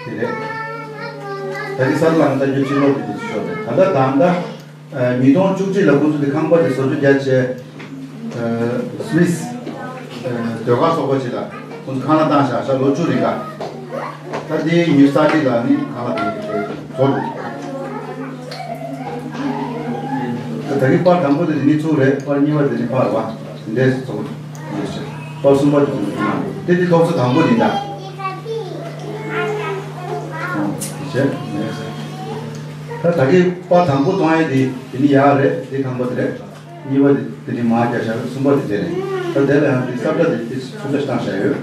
དེ་རེད། ད་གི་ས་ལམ་ལྟ་རྒྱུ་ཕྱི་ལོགས་དེ་དེ་ཚོ་ཆོག་རེད། ད་ལྟ་ད་ལྟ་ཉིས་སྟོང་བཅུ་གཅིག་ལ་ཁོང་ཚོ་དེ་ཁང་པ་དེ་བཟོ་བཅོས་རྒྱ་ཆེ། སུ་ཝིས་ཟློས་གར་ཚོགས་པ་ཅིག་ལ་ཁོང་ཚོ་ཁང་གླ་བཏང་བཞག་ཤག་ལོ་བཅུ་རིང་ག་ད་དེའི་ཉི་ཤུ་རྩ་གཅིག་ལ་ནི་ཁང་གླ་དེ་རྫོགས་འདུག་ད་ད་གི་པར་དང་པོ་དེ་དེ་ནི་ཚུགས་རེད། པར་གཉིས་པ་དེ་ནི་ཕར་བ་དེ་འདྲས་ཚོགས་འདུག་པར་གསུམ་པ་དེ་ཚོགས་འདུག་དེ་དེ་ཐོག་ཚད་དང་པོ་ཡིན་ད། ད་ད་གི་པར་དང་པོ་གཏོང་ཡས་དེ་དེ་ནི་ཡག་རེད། དེ་ཁང་པ་དེ་རེད། གཉིས་པ་དེ་དེ་ནི་མར་རྒྱག་བཞག་གསུམ་པ་དེ་དེ་རེད། ད་དེ་ལ་ཡང་དེ་ས་བཀྲ་དེ་དེ་ཚུན་ཆད་བཏང་བཞག་ཡོད།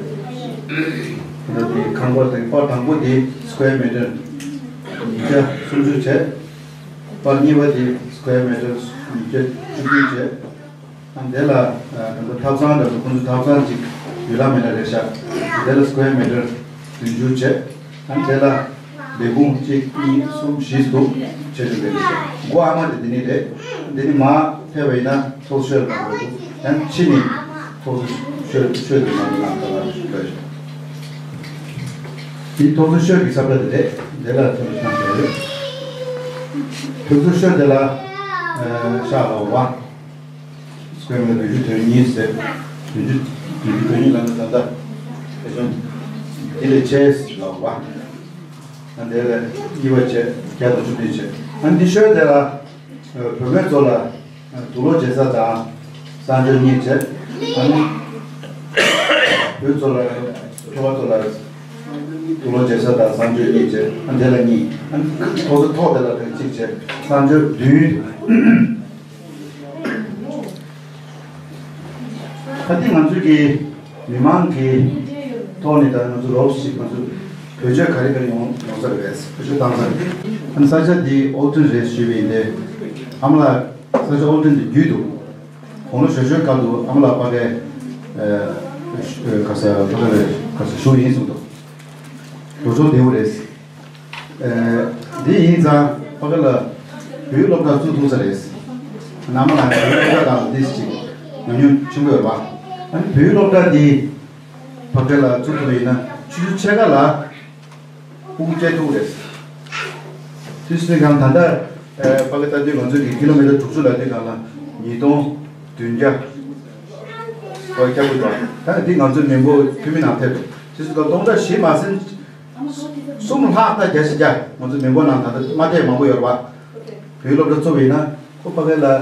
ད་དེ་ཁང་པ་དེ་པར་དང་པོ་དེ་སི་ཀུ་ཝེར་མི་ཊར་ཉིས་བརྒྱ་སུམ་ཅུ་བྱས། པར་གཉིས་པ་དེ་སི་ཀུ་ཝེར་མི་ཊར་ཉིས་བརྒྱ་བཅུ་བདུན་བྱས། ཨ་དེ་ལ་ད་ལྟ་ཐབ་ཚང་འདྲ་པོ་ཁོང་ཚོ་ཐབ་ཚང་གཅིག་ཡོད་ལ་མེད་ལ་རེད་ཤག་དེ་ལ་སི་ཀུ་ཝེར་མི་ཊར་བདུན་ཅུ་བྱས། ཨ་དེ་ལ་ལས་ཁུངས་གཅིག་གཉིས་གསུམ་བཞི་འདུག་བྱས་ཏེ་རེད་ཤག་སྒོ་ཨ་མ་དེ་དེ་ནི་རེད། དེ་ནི་མར་ཕེབས་པ་ཡིན་ན་ཐོག་ཤོད་ལ་འགྲོ་འདུག་ཡང་ཕྱི་ནི་ཐོག་ཤོད་ཤོད་དུ་མ་འགྲོ་ན་ད་ལ་ཞུ་དགོས་ཤག་དེ་ཐོག་ཚད་ཤོད་ཀྱི་ས་བཀྲ་དེ་རེད། དེ་ལ་ཐོག་ཚད་ཤོད་དེ་ལ་ཤག་ལ་བ། སི་ཀུ་ཝེར་མི་ཊར་བདུན་ཅུ་དོན་གཉིས་ཟེར། བདུན་ཅུ་བདུན་ཅུ་དོན་གཉིས་ལ་ནི་ད་ལྟ་ཨེ་ཤོན་དེ་ལས་ཆེ་ལ་བ། ཨ་དེ་ལ་གཉིས་པ་བྱས་བརྒྱ་དང་བཅུ་བདུན་བྱས། ཨ་འདི་ཤོད་དེ་ལ་བུད་མེད་ཚོ་ལ་དུག་ལོག་བྱེད་ས་དང་གསང་སྤྱོད་གཉིས་བྱས། ཨ་ནི་བུ་ཚོ་ལ་ཁྱོ་ག་ཚོ་ལ། ཏུ་ལོ་བྱེད་ས་དང་གསང་སྤྱོད་གཉིས་བྱས། ཨ་དེ་ལ་གཉིས། ཨ་ཐོག་ས་ཐོག་དེ་ལ་གཅིག་བྱས། གསང་སྤྱོད་བདུན། ད་ལྟ་ང་ཚོའི་གི་མི་མང་གི་ཐོག་ནས་ད་ང་ཚོ་རོབ་ཞིག་ང་ཚོ་བེད་སྤྱོད་ག་རེ་ག་རེ་ཡོང་ཡོང་ས་རེད། བེད་སྤྱོད་བཏང་ས་རེད། ཨ་ནི་ས་ཆ་འདི་ཨོ་ཏུན་རེད་ཞུས་པ་ཡིན་ཏེ། ཨ་མ་ལགས་ས་ཆ་ཨོ་ཏུན་འདི་བརྒྱུད་འདུག་དགུང་ལོ་གཞོན་གཞོན་སྐབས་དུ་ཨ་མ་ལགས་ཕ་གིར་ཨ་ག་ས་ཕ་གིར་ག་ས་བཞུགས་ཡིན་གསུངས་འདུག་ལོ་ཆུང་བདེ་བོ་རེད། ཨ་འདི་ཡིན་ཙང་ཕ་གི་ལ་བོད་སློབ་གྲྭ་བཙུགས་ཐུབ་ས་རེད། ཨ་མ་ལགས་ནས་བོད་སློབ་གྲྭ་དང་འདི་ཅིག་ཉམས་མྱོང་ཆེན་པོ་ཡོད་པ། ཨ་ནི་བོད་སློབ་གྲྭ་འདི་ཕ་གི་ལ་བཙུགས་ཐུབ་པ་ཡིན་ན་ཆུ་ཚོད་ཕྱེད་ཀ་ལ་ཕྲུ་གུ་སྐྱེ་ཐུབ་རེད། དུས་ཚོད་གང་ད་ལྟ་ཨ་ཕ་གི་ལྟ་དུས་ང་ཚོ་གི་ཀི་ལོ་མི་ཊར་དྲུག་ཅུ་ལ་དུས་གང་ལ་ཉིས་སྟོང་བདུན་བརྒྱ་བར་སྐྱེ་དགོས་པ། ད་འདི་ང་ཚོའི་མི་འབོར་ཐུན་མིན་ནང་ཐེབས་འདུག་དུས་ཚོད་གང་སྟོང་ཕྲག་བཞི་མ་ཟིན། གསུམ་ལྷག་ད་བརྒྱ་ཆ་བརྒྱ་ང་ཚོ་མི་འབོར་ནང་ད་ལྟ་མ་བསྡད་མང་པོ་ཡོད་རེད་པ། བོད་སློབ་གྲྭ་བཙུགས་པ་ཡིན་ན་ཁོ་ཕ་གི་ལ་ཨ་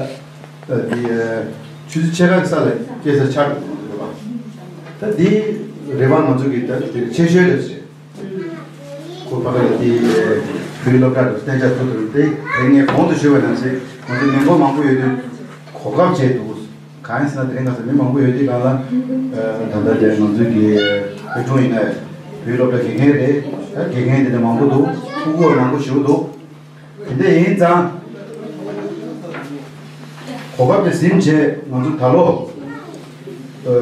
འདི་ཨ་ཆུ་ཚོད་ཕྱེད་ཀ་གི་ས་ལ་སྐྱེ་ས་ཆགས་ཡོད་པ། ད་འདི་རེ་བ་ང་ཚོ་གི་ད་ཆེ་ཤོས་རེད་ཟེར། ཁོ་ཕ་གི་ལ་འདི་བོད་སློབ་གྲྭ་དུ་གཏན་འཇགས་བཙུགས་ཐུབ་རེད། དེ་ངས་གོང་དུ་ཞུས་པ་ནང་བཞིན་ང་ཚོ་མི་འབོར་མང་པོ་ཡོད་དུས་གོ་སྐབས་བྱས་འདུག་གང་ཡིན་ཟེར་ན་དེ་རིང་ཁ་སང་མི་མང་པོ་ཡོད་དུས་གང་ལ་ཨ་ད་ལྟ་དེ་ང་ཚོའི་གི་བོད་ལྗོངས་ཡིན་ན་བོད་སློབ་གྲྭ་དགེ་རྒན་རེད། ད་དགེ་རྒན་དེ་འདྲ་མང་པོ་འདུག་ཕྲུ་གུ་མང་པོ་ཞིག་འདུག་དེ་འདྲ་ཡིན་ཙང་གོ་སྐབས་དེ་ཟིན་བྱས་ང་ཚོ་ད་ལོ་ཨ་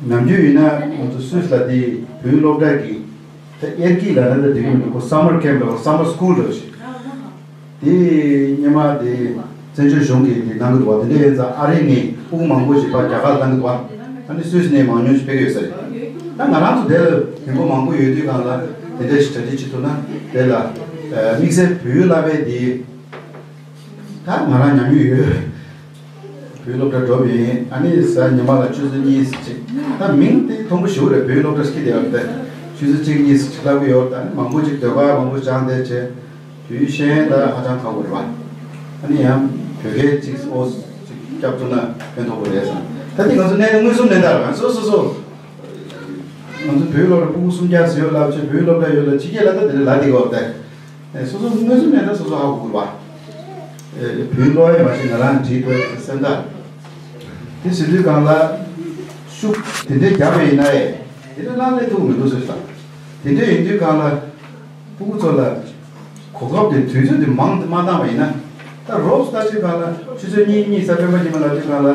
ནམ་རྒྱུན་ཡིན་ན་ང་ཚོ་སུད་སི་ལ་དེ་བོད་སློབ་གྲྭ་གི་ད་དབྱར་སྐྱིད་ལ་ན་ད་དེ་གི་མི་འདུག་ཁོ་སམ་མར་ཀེམ་ལ་སམ་མར་སི་ཀུལ་ལ་ཞིག་དེ་སྔོན་མ་དེ་བཙན་བྱོལ་གཞུང་གིས་དེ་གནང་གི་འདུག་བ། དེ་འདྲ་ཡིན་ཙང་ཨ་རི་ནས་ཕྲུ་གུ་མང་པོ་ཞིག་ཕར་རྒྱ་གར་ལ་བཏང་གི་འདུག་བ། ཨ་ནི་སུད་སི་ནས་མང་ཉུང་ཞིག་ཕེབས་ཀྱི་ཡོད་ས་རེད། ད་ང་རང་ཚོ་དེ་ལ་མི་འབོར་མང་པོ་ཡོད་དུས་གང་ལ་དེ་འདྲ་ཞིག་གྲ་སྒྲིག་བྱེད་ཐུབ་ན་དེ་ལ་ཨ་དམིགས་བསལ་བོད་ཡིག་བསླབ་པའི་དེ་ད་ང་རང་ཉམས་མྱོང་ཡོད། བོད་སློབ་གྲྭ་འགྲོ་བ་ཡིན། ཨ་ནི་གཟའ་ཉི་མ་ལ་ཆུ་ཚོད་གཉིས་ཙམ་ཅིག་ད་མིང་དེ་མཐོན་པོ་ཞེ་པོ་རེད། བོད་སློབ་གྲྭ་ཟེར་གྱི་དེ་ཡོད་རེད། ཆུ་ཚོད་གཅིག་གཉིས་ཙམ་ཅིག་བསླབ་ཀྱི་ཡོད་རེད། ཨ་ནི་མང་པོ་ཅིག་ཟློས་གར་མང་པོ་སྦྱངས་བསྡད་བྱས་དུས་ཤེས་ཡོན་ད་ཧ་ཅང་ཁག་པོ་རེད་པ། ཨ་ནི་ཡང་བོད་སྐད་ཅིག་ཨོ་ཅིག་སྐྱབས་བཅོལ་ན་ཕན་ཐོགས་པོ་རེད་བསམ། ད་དེ་ང་ཚོ་གནས་ན་མངོན་སུམ་གནས་སྟངས་རེད། ང་ཚོ་སོ་སོ་ང་ཚོ་བོད་སློབ་གྲྭ་ཕྲུ་གུ་སུམ་བརྒྱ་ཙམ་ཡོད་ལབ་བྱས་བོད་སློབ་གྲྭ་ཡོད་ལ་ཕྱི་རྒྱལ་ལ་ད་དེ་འདྲ་ལབ་བསྡད་ཀྱི་ཡོད་རེད། ཨེ་སོ་སོ་མངོན་སུམ་མེད་ན་སོ་སོ་ཧ་གོ་དགོས་པ། ཨེ་བོད་སློབ་ཡང་མ་ཤེས་ང་རང་བྲིས་ཐུབ་ཡ་སེམས་ཐག་དེ་ཟེར་དུས་གང་ལ་ཤུགས་དེ་འདྲའི་རྒྱབ་པ་ཡིན་ན་ཨེ་དེ་འདྲ་ལ་སླེབས་ཐུབ་མི་འདུག་ཟེར་ས། དེ་འདྲ་ཡིན་དུས་གང་ལ་ཕྲུ་གུ་ཚོ་ལ་གོ་སྐབས་དེ་དུས་ཚོད་དེ་མང་དུ་མ་བཏང་བ་ཡིན་ན་ད་རོབ་ལྟ་དུས་གང་ལ་ཆུ་ཚོད་གཉིས་གཉིས་ས་སྤེན་པ་ཉི་མ་ལ་དུས་གང་ལ་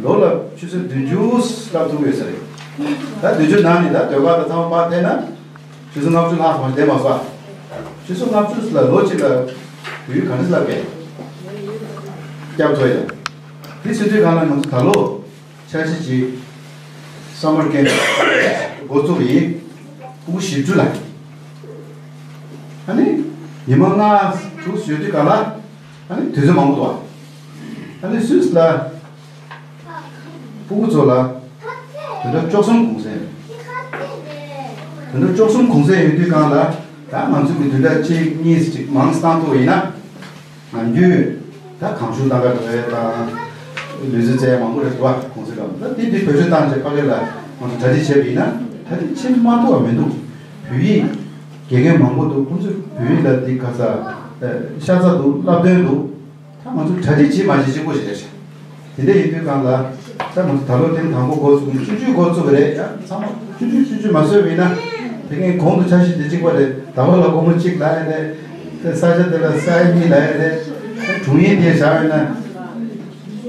ལོ་ལ་ཆུ་ཚོད་བདུན་ཅུ་བསླབ་ཐུབ་ཡོད་ས་རེད། ད་བདུན་ཅུ་ནང་ནས་ད་ཟློས་གར་དང་ཚང་མ་ཕར་ཐེ་ན། ཆུ་ཚོད་ལྔ་བཅུ་ལྷག་ཙམ་བསྡད་མ་སོང་། ཆུ་ཚོད་ལྔ་བཅུ་ལ་ལོ་གཅིག་ལ་བོད་ཡིག་ག་འདྲ་བསླབ་པས། སྐྱབས་བཅོལ་ཡ། དེ་ཟེར་དུས་གང་ལ་ང་ཚོ་ད་ལོ་འཆར་གཞི་ཅིག་སམ་མར་ཀེམ་འགོ་བཙུགས་པ་ཡིན། ཕྲུ་གུ་བཞི་བཅུ་ལ། ཨ་ནི་ཉི་མ་ལྔ་དྲུག་ཡོད་དུས་གང་ལ་ཨ་ནི་དུས་ཚོད་མང་པོ་འདུག་ཨ་ནི་སུད་སི་ལ། ཕྲུ་གུ་ཚོ་ལ་བདུན་ཕྲག་བཅུ་གསུམ་གུང་སེང་། བདུན་ཕྲག་བཅུ་གསུམ་གུང་སེང་ཡོད་དུས་གང་ལ་ད་ང་ཚོ་གི་བདུན་ཕྲག་གཅིག་གཉིས་ཅིག་མང་ཙམ་བཏང་ཐུབ་པ་ཡིན་ན། ནམ་རྒྱུན་ད་གང་བྱུང་ལྟ་ག་འགྲོ་ཡས་དང་། ལུས་རྩལ་རྩེད་ཡས་མང་པོ་རེད་འདུག་ག་གུང་སེང་སྐབས་ད་དེ་དུས་བེད་སྤྱོད་བཏང་བྱས་ཕ་གི་ལ་ང་ཚོ་གྲ་སྒྲིག་བྱས་པ་ཡིན་ན་ད་དེ་ཕྱིན་མ་ཐུབ་པ་མི་འདུག་བོད་ཡིག་དགེ་རྒན་མང་པོ་འདུག་ཁོང་ཚོས་བོད་ཡིག་ལ་འདི་ག་ས་ཤ་ཚ་འདུག་བསླབ་སྟོན་འདུག་ད་ང་ཚོ་གྲ་སྒྲིག་བྱེད་མ་བྱེད་གཅིག་པོ་ཞིག་རེད་ཤག་དེ་འདྲ་ཡིན་དུས་གང་ལ་ད་ང་ཚོ་ད་ལོ་ཐེངས་དང་པོ་འགོ་ཚུགས་ནས་ཆུང་ཆུང་འགོ་བཙུགས་པ་རེད། ཡང་ཚང་མ་ཆུང་ཆུང་ཆུང་ཆུང་མ་བཟོས་པ་ཡིན་ན་དེ་ངས་གོང་དུ་འཆར་གཞི་དེ་གཅིག་པ་རེད། ཟླ་བ་ལ་སྒོར་མོ་གཅིག་ལབ་ཡ་རེད། དེ་ས་ཆ་དེ་ལ་ས་ཡ་གཉིས་ལབ་ཡ་རེད། དྲུང་ཡིག་དེ་བཞག་ཡོད་ན་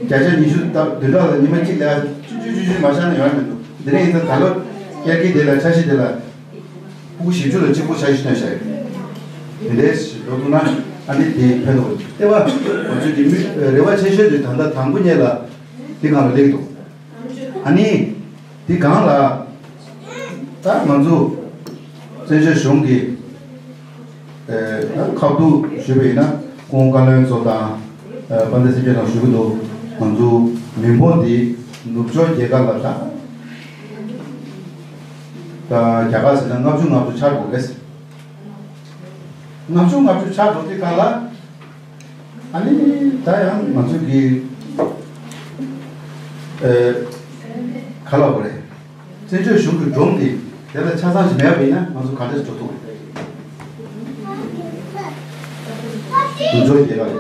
བརྒྱ་ཆ་ཉི་ཤུ་ད་བདུན་ཕྲག་ལ་ཉི་མ་གཅིག་ལབ་ཡ་ཆུང་ཆུང་ཆུང་ཆུང་མ་བཞག་ན་ཡོང་ཡ་མི་འདུག་དེ་འདྲ་ཡིན་ཙང་ད་ལོ་དབྱར་ཁའི་དེ་ལ་འཆར་གཞི་དེ་ལ། ཕྲུ་གུ་བཞི་བཅུ་ལ་གཅིག་པོ་འཆར་གཞི་བཏོན་བཞག་ཡོད། དེ་འདྲའི་ཞིག་འགྲོ་ཐུབ་ན་ཨ་ནི་དེ་ཕན་ཐོགས་ཡོད། ལྟེ་བ་ང་ཚོའི་གི་མི་རེ་བ་ཆེ་ཤོས་དེ་ད་ལྟ་དང་པོ་ཉིད་ལ་དེ་སྒང་ལ་སླེབས་འདུག་ཨ་ནི་དེ་སྒང་ལ་ད་ང་ཚོ་བཙན་བྱོལ་གཞུང་གི་ཨ་ཁ་ཐུག་ཞུས་པ་ཡིན་ན་སྐུ་ངོ་བཀའ་བློན་ཚོ་དང་ཨ་དཔལ་ལྡན་སྲིད་སྐྱོང་ལགས་ཞུ་གི་འདུག་ང་ཚོ་མི་འབོར་འདི་ནུབ་ཕྱོགས་རྒྱལ་ཁབ་ལ་ད། ད་རྒྱ་གར་ཟེར་ན་ལྔ་བཅུ་ང་བཅུ་ཆགས་འགྲོ་གི་རེད། ལྔ་བཅུ་ང་བཅུ་ཆགས་འགྲོ་དུས་སྒང་ལ་ཨ་ནི་ད་ཡང་ང་ཚོ་གི་ཨེ་ག་ལབ་དགོས་རེད། བཙན་བྱོལ་གཞུང་གི་སྒྲོམ་དེ་ དེ་ལ་ཆ་ཚང་ཞིག་མེད་པ་ཡིན་ན་ང་ཚོ་ག་འདྲས་འགྲོ་ཐུབ་རེད། དུད་འགྲོ་རྒྱལ་ཁབ་རེད།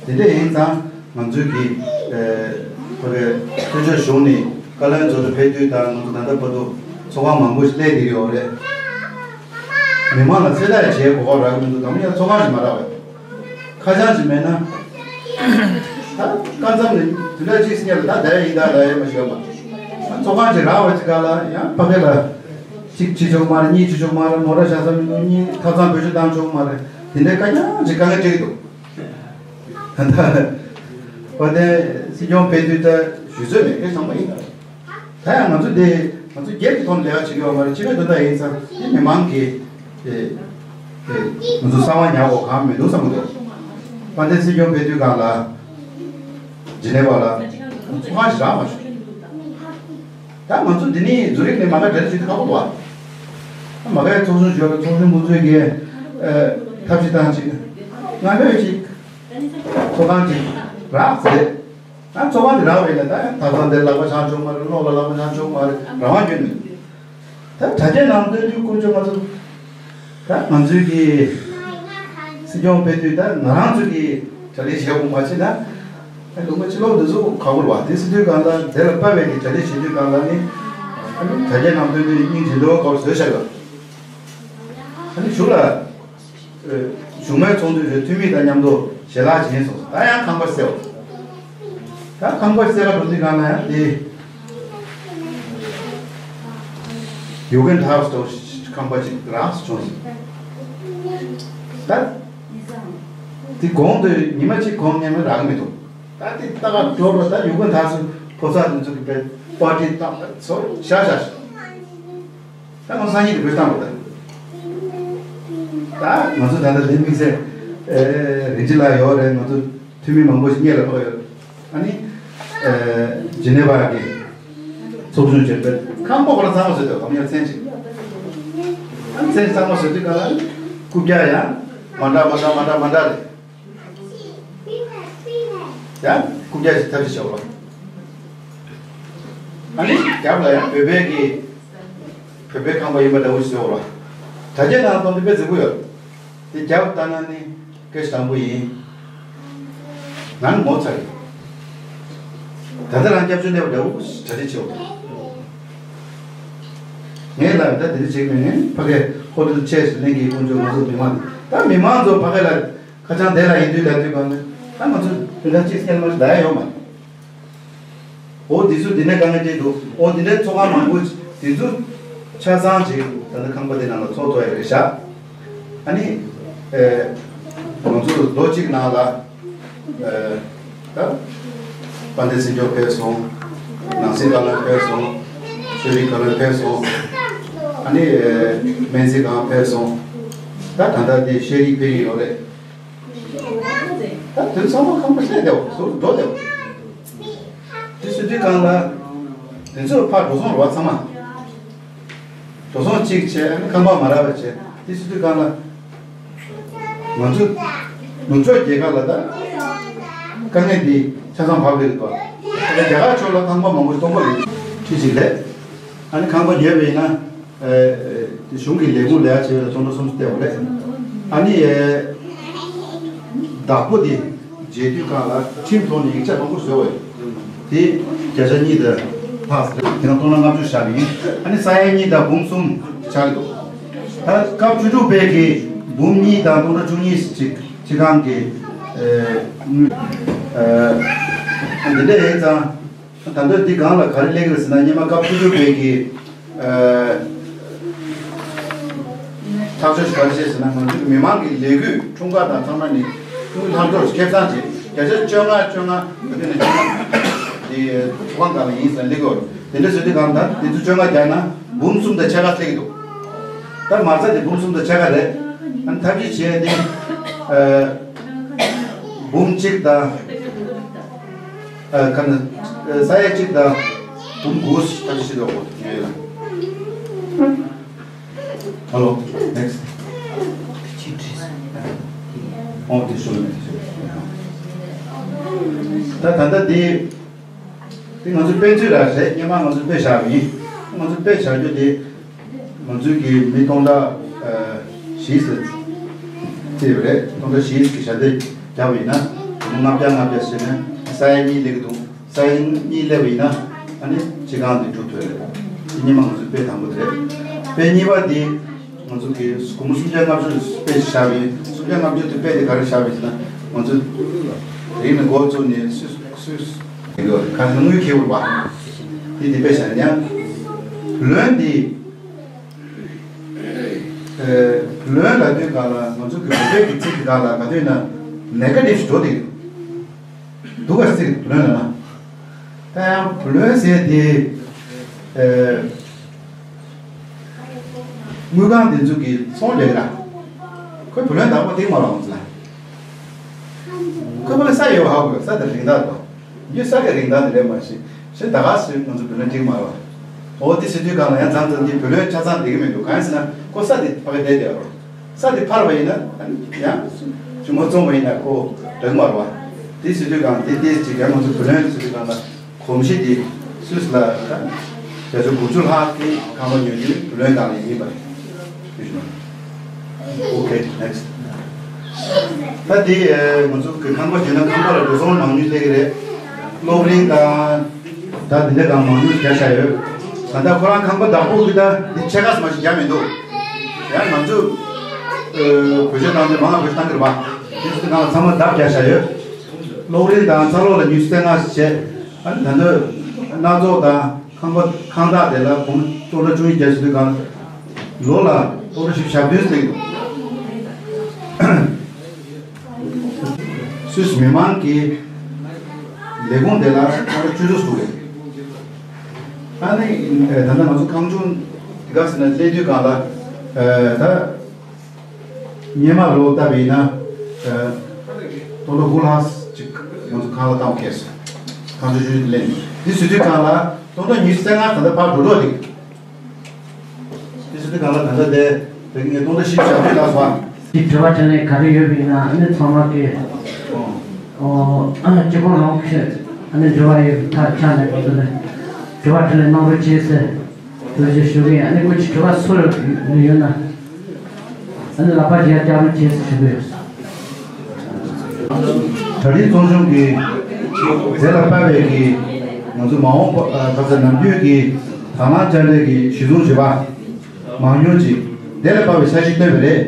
དེ་འདྲས་ཡིན་ཙང་ང་ཚོའི་གི་ཨེ་ཕ་གི་ཐུན་ཚོད་གཞུང་ནས་བཀའ་བློན་ཚོགས་གཙོ་ཕེབས་དུས་དང་ང་ཚོ་ད་ལྟ་བར་དུ་ཚོགས་ཁང་མང་པོ་ཞིག་སླེབས་བསྡད་ཀྱི་ཡོད་རེད། མི་མང་ལ་ཚོད་ལྟ་བྱེད་གོ་སྐབས་རག་གི་མི་འདུག་དང་པོ་ཡང་ཚོགས་ཁང་ཞིག་མ་རག་པས། ཁ་བྱང་ཞིག་མེད་ན། ད་སྐབས་མཚམས་ནས་དུས་ལྟར་གཅིག་སྙད་ལ་ད་བསྡད་ཡིན་ད་བསྡད་ཡོད་མ་ཤེས་པ། ཚོགས་ཁང་ཅིག་རག་པ་ཅིག་ག་ལ་ཡང་ཕ་གི་ལ་གཅིག་བྱེད་ཆོག་མ་རེད། གཉིས་བྱེད་ཆོག་མ་རེད། མོ་ཊ་བཞག་ས་མི་འདུག་གཉིས་ཐབ་ཚང་བེད་སྤྱོད་བཏང་ཆོག་མ་རེད། དེ་འདྲའི་དཀའ་རྙོག་ཅིག་དཀའ་ངལ་འཕྲད་ཀྱི་འདུག་ད་ལྟ་བ་དེ་སྲིད་སྐྱོང་ཕེབས་དུས་ད་ཞུ་ཚོད་མེད་མཁན་ཚང་མ་ཡིན་ད། ད་ཡང་ང་ཚོ་འདི་ང་ཚོ་སྒེར་གྱི་ཐོག་ནས་ལས་ཀ་བྱེད་ཀྱི་ཡོད་མ་རེད། སྤྱི་པའི་དོན་དག་ཡིན་ཙང་དེ་མི་མང་གིས་དེ་དེ་ང་ཚོ་གསང་བ་ཉར་དགོས་གང་མི་འདུག་བསམ་གྱི་འདུག་དཔལ་ལྡན་སྲིད་སྐྱོང་ཕེབས་དུས་སྒང་ལ་ཇི་ནེ་ཝ་ལ་ཚོགས་ཁང་ཞིག་རག་མ་བྱུང་། ད་ང་ཚོ་འདི་ནས་ཛུ་རིག་ནས་མ་ག་གྲ་སྒྲིག་བྱེད་དུས་ཁག་པོ་འདུག་བ། མ་གའི་ཚོགས་ཆུང་ཞོར་ལ་ཚོགས་ཆུང་ཁོང་ཚོས་ཀྱི་ཐབས་ཤེས་བཏང་ཅིག་སྔ་མོས་ཅིག་ཚོགས་ཁང་ཅིག་རག་ཟེར། ད་ཚོགས་ཁང་དེ་རག་པ་ཡིན་ན་ད་ཡང་ད་ཚང་དེར་ལག་པ་འཆང་ཆོག་མ་རེད། གློག་ལ་ལག་པ་འཆང་ཆོག་མ་རེད། རང་དབང་སྐྱོན་མེད། ད་དྲ་རྒྱའི་ནང་སྟོན་དུས་དཀོན་མཆོག་ང་ཚོ་ད་ང་ཚོའི་གི་སྲིད་སྐྱོང་ཕེབས་དུས་ད་ང་རང་ཚོ་གི་གྲ་སྒྲིག་བྱེད་དགོས་མ་བྱས་ན་ཨ་ལུང་པ་ཕྱི་ལོགས་འདི་ཚོ་ག་པར་བ་དེ་སྲིད་དུས་གང་ལ་དེ་ལ་དཔའ་བའི་གི་གྲ་སྒྲིག་བྱེད་དུས་གང་ལ་ནི་ཨ་ནི་དྲ་རྒྱའི་ནང་སྟོན་དུས་སྙིང་རྗེ་འདོད་པ་སྐབས་བཟོས་བཞག་ཡོད། ཨ་ནི་གཞུག་ལ། གཞུང་མའི་ཚོགས་འདུ་རེད། འཐུས་མི་དང་མཉམ་དུ་ཞལ་ལག་བྱིན་སོང་། ད་ཡང་ཁང་པ་བསད་པ། ད་ཁང་པ་བསད་ག་འགྲོ་དུས་གང་ལ་ཡང་དེ་ཡུ་གན་ཧའུ་སི་ཁང་པ་ཅིག་རག་སོང་། ད་དེ་གོང་དུ་ཉི་མ་གཅིག་གོང་ཉི་མ་རག་མི་འདུག་ད་དེ་ལྟ་ག་འགྲོ་རོགས། ད་ཡུ་གན་ཧའུ་སི་ཕོ་གསར་དེ་ཚོ་གི་པར་ཊི་བཏང་ཚོ་བཞག་བཞག་ད་ང་སང་ཉིན་དུ་བོད་བཏང་བ་དང་། ད་ང་ཚོ་ད་ལྟ་ལས་དམིགས་བསལ་རིན་ཆེན་ལགས་ཡོད་རེད། ང་ཚོ་འཐུས་མི་མང་པོ་ཞིག་སྔོན་ལ་ཕེབས་ཡོད། ཨ་ནི་ཇི་ནེ་ཝ་གི་ཚོགས་ཆུང་བྱས་པའི་ཁང་པ་ཁོ་རང་གཙང་མ་བཟོས་འདུག་གམ་ཡང་མཚན་ཅིག་ཨ་ནི་མཚན་གཙང་མ་བཟོས་དུས་ག་ལ་རྐུབ་བཀྱག་ཡང་མ་འདྲ་མ་འདྲ་མ་འདྲ་མ་འདྲ་རེད། ཡང་རྐུབ་བཀྱག་ཅིག་ཐབས་ཤེས་བྱ་བ། ཨ་ནི་རྒྱབ་ལ་ཡང་བོད་པའི་གི་བོད་པའི་ཁང་པ་ཡིན་པ་འདྲ་བོ་ཞིག་བཟོས་པ། དྲ་རྒྱའི་ནང་གཏོང་དུས་དཔེ་མཛེས་པོ་ཡོད། དེ་རྒྱབ་ལྟ་ན་ནི་སྐད་ཆ་དྲང་པོ་ཡིན། ང་ནི་ངོ་ཚ་རེད། ད་ལྟ་རང་སྐྱབས་བཅོལ་གནས་པ་འདྲ་བོ་གྲ་སྒྲིག་བྱེད་པ། ངས་ལབ་ད་དེ་འདྲ་བྱེད་མི་ངན་ཕ་གའི་ཧོ་ཏེལ་ཆེ་ཞིག་གླེང་གི་དཀོན་མཆོག་ང་ཚོ་མི་མང་ད་མི་མང་ཚོ་ཕ་གའི་ལ་ཁ་བྱང་དེ་ལ་ཡིན་དུས་ལ་དུས་གང་ནས་ད་ང་ཚོ་དེ་འདྲ་གཅིག་སྐྱེལ་མ་ཞིག་ལ་ཡ་ཡོང་མ་རེད། འོ་དེ་ཚོ་དེ་ནས་དཀའ་ངལ་འཕྲད་འདུག་འོ་དེ་འདྲའི་ཚོགས་ཁང་མང་པོ་དེ་ཚོ་ཆ་ཚང་ཅིག་ད་ལྟ་ཁང་པ་དེ་ནང་ལ་ཚོགས་ཐུབ་ཡ་རེད་ཤག་ཨ་ནི་ཨེ་ང་ཚོ་ལོ་གཅིག་ནང་ལ་ཨེ་ད་དཔལ་ལྡན་སྲིད་སྐྱོང་ཕེབས་སོང་། ནང་སྲིད་བཀའ་བློན་ཕེབས་སོང་། ཤེས་རིག་བཀའ་བློན་ཕེབས་སོང་། ཨ་ནི་ཨེ་སྨན་རྩིས་ཁང་ཕེབས་སོང་། ད་ད་ལྟ་དེ་ཤེས་རིག་ཕེབས་ཀྱི་ཡོད་རེད། ད་དེ་ཚང་མ་ཁང་པ་བཤད་བསྡད་པ་ཟུར་འགྲོ་བསྡད་པ། དེ་སྲིད་དུས་གང་ལ་དེ་ཚོ་ཕར་འགྲོ་སོང་རེད་བ། ཚང་མ་འགྲོ་སོང་གཅིག་བྱས་ཁང་པ་མ་རག་པ་བྱས། དེ་སྲིད་དུས་གང་ལ་ང་ཚོ་ནུབ་ཕྱོགས་རྒྱལ་ཁབ་ལ་ད་དཀའ་ངལ་འདི་ཆ་ཚང་བབས་རེད་བ། རྒྱ་གར་ཕྱོགས་ལ་ཁང་པ་མང་པོ་སྟོང་པ་རེད། ཁྲི་གཅིག་ལས་ཨ་ནི་ཁང་པ་ཉོས་པ་ཡིན་ན། ཨེ་གཞུང་གི་ལས་ཁུངས་ལས་ཀ་བྱེད་པའི་ཚོགས་འདུ་སོ་སོ་བལྟས་པ་རེད། ཨ་ནི་ཨེ་བདག་པོ་དེ་མཇལ་དུས་སྒང་ལ་ཁྲིམས་ཐོག་ནས་ཡིག་ཆ་མང་པོ་བཟོས་པ་ཡོད། དེ་བརྒྱ་ཆ་གཉིས་དང་ལྷག་ཟེར་དེ་ནང་སྟོང་ཕྲག་ལྔ་བཅུ་བཞག་པ་ཡིན། ཨ་ནི་ས་ཡ་གཉིས་དང་འབུམ་གསུམ་ཆགས་ཀྱི་འདུག་ད་སྐབས་བཅུ་དྲུག་པའི་གི་འབུམ་གཉིས་དང་སྟོང་ཕྲག་བཅུ་གཉིས་ཅིག་སྤྱི་ཁང་གི་ཨེ་དངུལ་ཨེ་འདི་འདྲ་ཡིན་ཙང་། ད་ལྟ་འདི་སྒང་ལ་ག་རེ་སླེབས་ཀྱི་རེད་ཟེར་ན། སྔོན་མ་སྐབས་བཅུ་དྲུག་པའི་གི་ཨ་ཐག་གཅོད་ཞིག་ག་རེ་བྱས་ཟེར་ན། ང་ཚོའི་མི་མང་གི་ལས་འགུལ་འཁྲུངས་སྐར་དང་ཚང་མ་ནི་དངུལ་ལྷག་འཕྲོ་ཁེ་བཟང་བྱས། བརྒྱ་ཆ་བཅོ་ལྔ་བཅོ་ལྔ་བརྒྱ་ཆ་བཅོ་ལྔ་དེ་ཚོགས་ཁང་སྒང་ལ་ཡིན་ཟེར་སླེབས་ཀྱི་ཡོད་རེད། དེ་འདྲ་བཟོས་དུས་སྒང་ད་དེ་ཚོ་བཅོ་ལྔ་བརྒྱབ་ན་འབུམ་གསུམ་དང་ཕྱེད་ཀ་སླེབས་ཀྱི་འདུག་ད་མ་རྩ་དེ་འབུམ་གསུམ་དང་ཕྱེད་ཀ་རེད། ཨ་ནི་ཐབས་ཤེས་བྱས་ཏེ་ཨ་འབུམ་གཅིག་དང་། ཨ་ཁ་ན་ས་ཡ་གཅིག་དང་འབུམ་དགུ་ཞིག་ཐག་གཅོད་བྱེད་འགྲོ་དགོས་ཡོད་ལ། Hello, next. ཨོ་དེ་ཤོད་ནས་དེ་ཤོད། ད་ད་ལྟ་དེ་དེ་ང་ཚོ་དཔེ་མཛོད་ར་རེད། སྔོན་མ་ང་ཚོ་དཔེ་བཞག་པ་ཡིན། ང་ཚོ་དཔེ་བཞག་རྒྱུ་དེ། ང་ཚོའི་གི་མི་སྟོང་ཕྲག་ཨ་བཞི་ཙམ་བརྩིས་པ་རེད། སྟོང་ཕྲག་བཞི་གི་ཞལ་འདེབས་བརྒྱབ་པ་ཡིན་ན་ལྔ་བརྒྱ་ལྔ་བརྒྱ་བྱས་ནས་ས་ཡ་གཉིས་སླེབས་ཀྱི་འདུག་ས་ཡ་གཉིས་སླེབས་པ་ཡིན་ན་ཨ་ནི་སྤྱི་ཁང་འདི་འགྲུབ་ཐུབ་རེད། དེ་སྔོན་མ་ང་ཚོའི་དཔེ་དང་པོ་དེ་རེད། དཔེ་གཉིས་པ་འདི་ང་ཚོ་གི་སྒོར་མོ་སུམ་བརྒྱ་ལྔ་བཅུ་དཔེ་ཞིག་བཞག་པ་ཡིན། སུམ་བརྒྱ་ལྔ་བཅུ་དེ་དཔེ་དེ་ག་རེ་བཞག་པ་ཡིན་ཟེར་ན། ང་ཚོ་རིང་ནས་འགོ་བཙུགས་ནས་སུས་སུས་ཁ་སང་དངུལ་འཁྱེར་བ་དེ་དེ་དཔེ་བཞག་ཡང་ལོན་འདི། ལོན་ལབ་དུས་སྒང་ལ་ང་ཚོ་གི་བོད་སྐད་ཀྱི་ཚིག་གི་སྒང་ལ་ག་དུས་ན་ནེ་ག་ཊིབ་འགྲོ་དེ་འདུག་ག་ཚིག་ལོན་ལབ་ན། ད་ཡང་བུ་ལོན་ཟེར་དེ་དངུལ་ཁང་དེ་ཚོ་གི་ཚོང་ལས་ཀ་ཁོས་བུ་ལོན་བདག་པོ་སྟེང་མ་རང་ཚོ་ལ་ཁོས་བུ་ལོན་ས་ཡོད་ཧ་གོ། ས་དེ་རིན་ཐང་དང་། ཡོད་ས་གི་རིན་ཐང་དེ་ལས་མ་ཤེས་ཤེས། ད་ག་སུས་ང་ཚོ་བུ་ལོན་སྟེང་མ་རང་། འོ་དེ་ཟེར་དུས་སྒང་ལ་ཡང་མཚམས་མཚམས་དེ་བུ་ལོན་ཆ་ཚང་བསྡད་ཀྱི་མི་འདུག་གང་ཡིན་ཟེར་ན་ཁོ་ས་དེ་ཕ་གི་བསྡད་བསྡད་པ་རེད། ས་དེ་ཕར་བ་ཡིན་ན་ཡང་ཞུ་མོ་བཙོང་བ་ཡིན་ན་ཁོ་འདོད་མ་རེད་བ། དེ་ཟེར་དུས་སྒང་དེ་དེ་ཅིག་ཡང་ང་ཚོ་བུ་ལོན་ཟེར་དུས་སྒང་ལ་གོམས་གཤིས་དེ་སུས་ལ་ད་བརྒྱ་ཆ་དགུ་བཅུ་ལྷག་གི་ཁང་པ་ཉོ་རྒྱུ་བུ་ལོན་སྒང་ལ་ཡིན་པ་རེད། ཨོ་ཁེ། ནེགསི། ད་དེ་ང་ཚོ་གི་ཁང་པ་བྱས་ན་ཁང་པ་ལ་འགྲོ་སོང་མང་ཉུང་སླེབས་ཀྱི་རེད། སློབ་རིམ་དང་། ད་དེ་འདྲ་གང་མང་ཉུང་བརྒྱབ་བཞག་ཡོད། ད་ལྟ་ཁོ་རང་ཁང་པ་བདག་པོ་གི་ད་འདི་ཕྱེད་ཀ་ཙམ་ཞིག་བརྒྱབ་མི་འདུག་ཡང་ང་ཚོས་བེད་སྤྱོད་བཏང་དུས་མང་ལ་བེད་སྤྱོད་བཏང་གི་རེད་པ། དེ་ཚོ་ཚང་མ་བརྡབ་བརྒྱབ་བཞག་ཡོད། སློབ་རིམ་དང་ཚ་ལོག་ལ་ཉི་ཤུ་རྩ་ལྔ་བྱས། ཨ་ནི་ད་ལྟ་སྣ་ཚོགས་དང་ཁང་པ་ཁང་བདག་དེ་ལ་སྒོར་མོ་སྟོང་ཕྲག་བཅུ་གཉིས་བརྒྱབ་ཟེར་དུས་གང་། ལོ་ལ་སྟོང་ཕྲག་བཞི་བཅུ་ཞེ་བདུན་ཟེར་གྱི་འདུག་སུད་སི་མི་མང་གི་ལས་ཁུངས་དེ་ལ་ཁོང་ཚོ་བཅུ་དྲུག་ཟུག་རེད། ཨ་ནི་ད་ལྟ་ང་ཚོ་ཁང་ཆུང་དེ་ག་ཟེར་ན་སླེབས་དུས་སྒང་ལ་ད་སྔོན་མ་ལོ་ལྟ་བ་ཡིན་ན་སྟོང་ཕྲག་དགུ་ལྷག་ཅིག་ང་ཚོ་ཁང་གླ་བཏང་ཁེལ་སོང་། ཁང་ཆུང་ཆུང་དེ་ལེན། འདི་ཟེར་དུས་སྒང་ལ་སྟོང་ཕྲག་ཉི་ཤུ་རྩ་ལྔ་ད་ལྟ་ཕར་འགྲོ་འགྲོ་རེད། དེ་ཚོ་དེ་གང་ལ་ད་ལྟ་དེ་དེ་ངས་སྟོང་ཕྲག་བཞི་བཅུ་ཞེ་བདུན་ལ་སོང་། དེ་དྲི་བ་དྲིས་ལན་ག་རེ་ཡོད་པ་ཡིན་ན་ཨ་ནི་ཚང་མ་གི་ཨོ་ཨ་ནི་སྤྱི་ཁོག་ནང་གི་ཨ་ནི་འབྲེལ་བ་ཡོད་པའི་ཐག་ཆགས་ནས་གོ་ཚོད་ལས་དྲི་བ་དྲིས་ལན་གནང་རོགས་བྱེད་ཟེར་ཐུགས་རྗེ་ཞུ་གི་ཡིན། ཨ་ནི་སྐུ་མཁྱེན་དྲི་བ་སུ་ལ་ཡོད་ན་ཨ་ནི་ལག་པ་རྒྱག་རྒྱག་རོགས་བྱེད་ཟེར་ཞུ་གི་ཡོད། གྲ་སྒྲིག་ཚོགས་ཆུང་གིས་དེ་ལ་དཔག་པའི་གི་ང་ཚོ་མ་འོངས་པ་ཨ་ག་ཚོད་ནམ་རྒྱུན་གྱི་དང་བླངས་དཔྱ་ཁྲལ་གྱི་གཞི་བཟུང་བྱེད་པ། མང་ཉུང་ཅིག་དེ་ལ་དཔག་པའི་འཆར་གཞི་བཏོན་པ་རེད།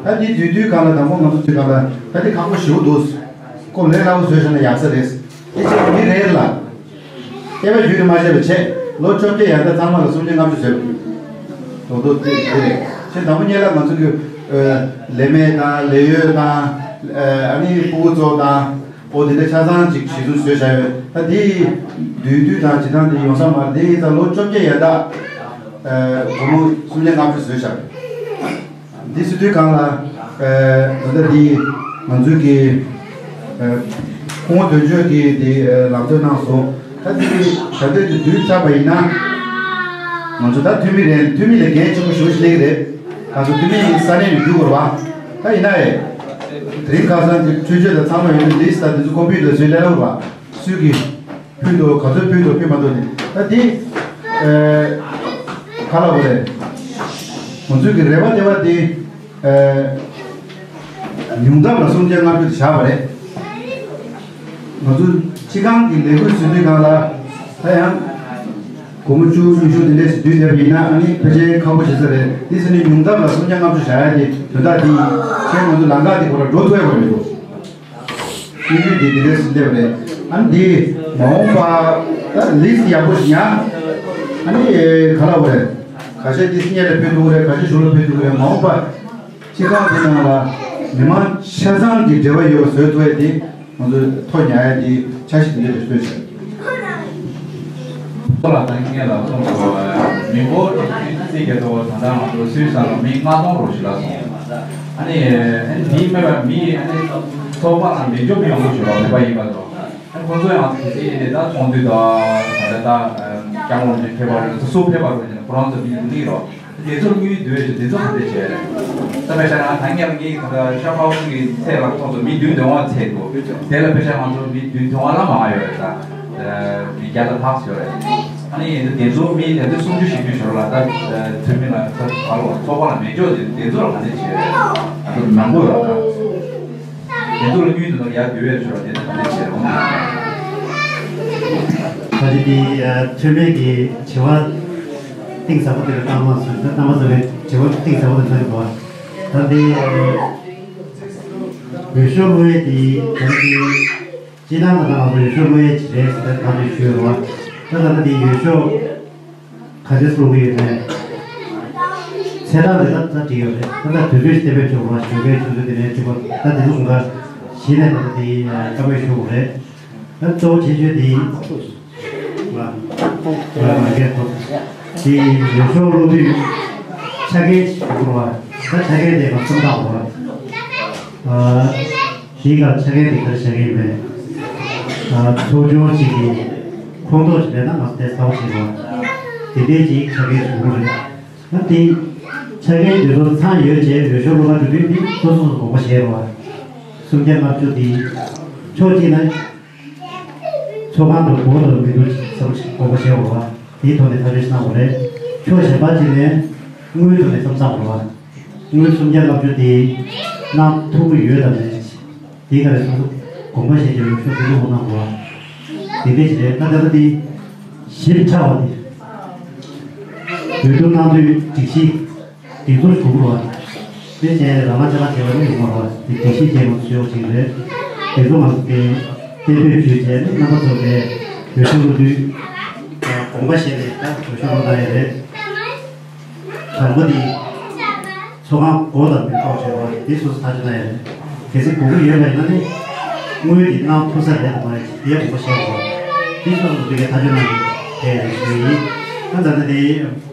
ད་འདི་དུས་དུས་སྒང་ལ་དང་པོ་ང་ཚོ་དུས་སྒང་ལ་ད་འདི་ཁག་པོ་ཞེ་པོ་འདུག་ཁོ་ལས་སླ་པོ་བཟོས་བཞག་ན་ཡག་ས་རེད། དེ་ཚོ་མི་རེ་ལ་སྐད་པ་བརྒྱུད་དུ་མ་བྱས་པ་བྱས་ལོ་བཅོ་བརྒྱད་ཡར་ད་ཚང་མ་ལ་སུམ་བརྒྱ་ལྔ་བཅུ་བཟོས་པ་རེད། དོ་དོ་དེ་དེ་རེད། ཁྱེད་དང་པོ་ཉེ་ལ་ང་ཚོ་གི་ལས་མེད་དང་ལས་གཡོལ་དང་ཨ་ནི་ཕྲུ་གུ་ཚོ་དང་། ཨོ་དེ་འདྲ་ཆ་ཚང་ཅིག་གཞི་བཟུང་བཟོས་བཞག་ཡོད། ད་དེ་དུས་དུས་དང་ཇི་ལྟར་དེ་ཡོང་ས་མ་རེད། དེ་ཡིན་ཙང་ལོ་བཅོ་བརྒྱད་ཡར་ད་སྒོར་མོ་སུམ་བརྒྱ་ལྔ་བཅུ་བཟོས་བཞག་ཡོད། འདི་ཟེར་དུས་སྒང་ལ་ད་ལྟ་དེ་ང་ཚོའི་གི་སྐུ་ངོ་དོན་གཅོད་ཀྱིས་དེ་ལམ་སྟོན་གནང་སོང་། ད་དེ་ད་ལྟ་དེ་བསྡུས་ཚར་བ་ཡིན་ན་ང་ཚོ་ད་འཐུས་མི་རེད། འཐུས་མི་ལས་འགན་ཆེན་པོ་ཞེ་པོ་ཞིག་སླེབས་ཀྱི་རེད། ང་ཚོ་འཐུས་མི་ཡིན་ས་གནས་ནས་བརྒྱུད་དགོས་རེད་བ། ད་ཡིན་ན་ཡང་། དེ་རིང་ཁ་སང་གི་འཕྲུལ་ཆས་དང་ཚང་མ་ཡོད་ན་ལིས་དང་དེ་ཚོ་ཀོམ་པུ་ཊར་ཚོའི་ལས་རོགས་ར། སུས་ཀྱིས་ཕུལ་འདུག་ག་ཚོད་ཕུལ་འདུག་ཕུལ་མ་འདུག་ནི་ད་དེ། ག་ལ་བ་རེད། ང་ཚོའི་གི་རེ་བ་དེ་བ་དེ། ཉུང་མཐའ་ལ་སུམ་བརྒྱ་ལྔ་བཅུ་དེ་བཞག་པ་རེད། ང་ཚོ་སྤྱི་ཁང་གི་ལས་འགུལ་ཟིན་དུས་སྒང་ལ་ད་ཡང་། སྒོར་མོ་བཅུ་ཉི་ཤུ་དེ་འདྲས་ཞིག་བསྡུས་བསྡད་པ་ཡིན་ན་ཨ་ནི་ཕལ་ཆེར་ཁག་པོ་ཞིག་ས་རེད། དེ་ཟེར་ནས་ཉུང་མཐའ་ལ་སུམ་བརྒྱ་ལྔ་བཅུ་བཞག་ཡ་དེ་དོན་དག་དེ་ཡིན། ཁྱེད་ང་ཚོ་ལམ་ཁ་དེ་ཁོ་ར་འགྲོ་ཐུབ་ཡ་ཁོ་ར་མི་འདུག་སྲིད་ཇུས་དེ་དེ་འདྲས་ཟིན་བསྡད་པ་རེད། ཨ་ནི་དེ་མ་འོངས་པ་ད་ལིས་ཡག་པོ་ཞིག་ཉར། ཨ་ནི་ག་ལ་བ་རེད། ཁ་ཤས་དེ་སྙེ་ལ་ཕེབས་ཐུབ་ཀྱི་རེད། ཁ་ཤས་གཞུག་ལ་ཕེབས་ཐུབ་ཀྱི་རེད། མ་འོངས་པ། སྤྱི་ཁང་དེ་ནང་ལ་མི་མང་ཆ་ཚང་གི་འབྲེལ་བ་ཡོད་པ་བཟོ་ཐུབ་ཡ་དེ་ང་ཚོས་ཐོ་ཉར་ཡ་དེ་འཆར་གཞི་དེ་འདྲ་རེ་བཟོས་བྱས། ཁོ་ལ་ད་ངས་ལབ་སོང་ཙང་མི་འབོར་དེ་ཚོའི་སྲིད་རྒྱ་ཐོག་ད་ལྟ་ང་ཚོ་སུད་སི་ལ་མི་ལྔ་སྟོང་རོ་ཞིག་ལ་སོང་། ཨ་ནི་ཨ་ནི་དེའི་མེད་པ་མི་ཨ་ནི་ཚོགས་པ་ནང་མི་འཇོག་མི་ཡོང་གི་ཞུ་བ་བོད་པ་ཡིན་པ་ཚོ། ཁོང་ཚོ་ཡང་དེ་སྲིད་ནས་ད་ཚོགས་འདུ་དང་ད་ལྟ་ད་སྐྱབས་མགོན་རིན་པོ་ཆེ་ཕེབས་པ་རེད། ཚོ་སུ་ཕེབས་པ་རེད་ཟེར་ནས་ཁོ་རང་ཚོ་མི་འདུག་རོགས་དེ་ཚོ་དངུལ་བསྡུ་བའི་དེ་ཚོ་ག་འདྲ་བྱས་རེད། ད་དཔེ་བཞག་ན་ད་ངས་ངའི་ད་ལྟ་ཤ་ཕའོ་ཊི་གི་ཚད་ལ་ཁོང་ཚོ་མི་བདུན་བདུན་དབང་ཚད་འདུག་དེ་ལ་དཔེ་བཞག་ང་ཚོ་མི་བདུན་བདུན་དབང་ལ་མང་ཡོད་རེད། ད་མི་བརྒྱ་དང་ལྷག་ཡོད་རེད། ཨ་ནི་དེ་ཚོ་མི་དེ་ཚོ་སུམ་ཅུ་བཞི་བཅུ་ཞོར་ལ་ད་འཐུས་མི་ལ་ད་ག་ལོ་ཚོགས་པ་ལ་མེ་སྒྱོགས་དེ་དེ་ཚོ་ལ་ག་འདྲ་བྱས་རེད། ད་ཚོ་མང་པོ་ཡོད་ད། དེ་ཚོ་ལ་དངུལ་དེ་ཚོ་ཡར་བསྡུ་ཡས་ཞོར་དེ་ཚོ་ག་འདྲ་བྱས་རེད་འོང་། ད་ཅི་དེ་འཐུས་མི་གི་དྲི་བ་གཏིང་ཟབ་པོ་དེ་ལ་བཏང་མ་སོང་། ད་བཏང་མ་སོང་བའི་དྲི་བ་གཏིང་ཟབ་པོ་དེ་འདྲ་འདུག་བ། ད་འདི་འོས་ཤོག་བླུག་ཡས་དེ་ད་ཅི། སྤྱིར་བཏང་ང་ཚོ་ང་ཚོ་འོས་ཤོག་བླུག་ཡས་ཅིག་རེད་ཟེར་ཏེ་ཐག་གཅོད་ཞུས་ཡོད་རེད་བ། ད་ད་ལྟ་དེ་འོས་ཤོག་ག་ཚོད་བླུག་གི་ཡོད་མེད། ཚེས་གྲངས་དེ་ད་ད་བྲིས་ཡོད་རེད། ད་ད་དུས་ཚོད་གཏན་འབེབས་བྱུང་བ་ཞོགས་ཀའི་ཆུ་ཚོད་དེ་ནས་བཅུ་པ་ད་དེ་ཚོ་ཁོང་ག་གཞི་ནས་ད་ད་དེ་བཀའ་མོལ་ཞུ་དགོས་རེད། ད་གཙོ་བོ་ཆེ་ཤོས་དེ་ང་ང་ང་རྒྱལ་ཐོབ་དེ་འོས་ཤོག་བླུག་དུས་ཆ་རྐྱེན་ཞིག་དགོས་རེད་བ། ད་ཆ་རྐྱེན་དེ་ང་གསུམ་དག་དགོས་རེད། དེའི་སྐབས་ཆ་རྐྱེན་དེ་ག་རེ་བྱ་གི་ཡོད་མེད། ཚོགས་ཆུང་གཅིག་གི་ཁོངས་གཏོགས་ཅིག་རེད་ན་ང་ཚོ་དེ་གསལ་པོ་ཞིག་རེད། དེ་འདྲའི་ཅིག་ཆ་རྐྱེན་ཞིག་དགོས་རེད། ད་དེ་ཆ་རྐྱེན་དེ་ཚོ་ཚང་ཡོད་བྱས་འོས་ཤོག་བླུག་པ་འགྲོ་དུས་དེ་སོ་སོ་སོ་དགོངས་པ་བཞེས་རོགས། སུམ་བརྒྱ་ལྔ་བཅུ་དེ་ཕྱོགས་གཅིག་ན་ཚོགས་ཁང་དུ་སྒོ་དང་མི་འདུག་བསམ་དགོངས་པ་བཞེས་རོགས། དེའི་ཐོག་ནས་ཐག་གཅོད་གནང་དགོས་རེད། ཕྱོགས་གཞན་པ་གཅིག་ནས་དངུལ་ཐོག་ནས་བསམ་བསམ་རོགས། དངུལ་སུམ་བརྒྱ་ལྔ་བཅུ་དེ་གནང་ཐུབ་ཀྱི་ཡོད་དམ་མེད། དེའི་སྐབས་སུ་དགོངས་པ་བཞེས་ཀྱི་ཡོད་ཤོག་དེ་ཚོ་གནང་དགོས། དེ་འདྲས་ཞིག་རེད། ད་ལྟ་དེ་ཞིབ་ཕྲ་བ་དེ་འོས་བསྡུ་གནང་དུས་སྒྲིག་གཞི་སྒྲིག་འཛུགས་གོང་རུ་བ་དེ་བྱས་རང་དབང་ཆ་ཚང་བྱས་པ་ནི་ཡོང་མ་རེད། དེ་སྒྲིག་གཞི་ཅན་མང་ཤོས་ཅིག་རེད། དེ་ཚོ་མ་ཟད་དེ་གཏན་འབེབས་ཞུས་བྱས་ནས་རྣམ་པ་ཚོ་ལས་འོས་ཤོག་བླུག་དུས་དགོངས་པ་བཞེས་ནས་ད་འོས་ཤོག་བླུག་གནང་ཡ་རེད། དང་པོ་དེ་ཚོགས་ཁང་སྒོ་དང་མེ་ཏོག་བྱས་པ་དེ་སོ་སོ་ཐག་གཅོད་གནང་ཡ་རེད། གལ་སྲིད་དགོས་ཀྱི་ཡོད་པ་ཡིན་ན་ནི་དངུལ་དེ་གནང་ཐུབ་ས་རེད་དམ་མ་རེད་དེ་དགོངས་པ་བཞེས་དགོས། དེ་སོ་སོ་དེ་གའི་ཐག་གཅོད་གནང་གི་རེད་ཞུ་ཡིན། ད་ད་ལྟ་དེ་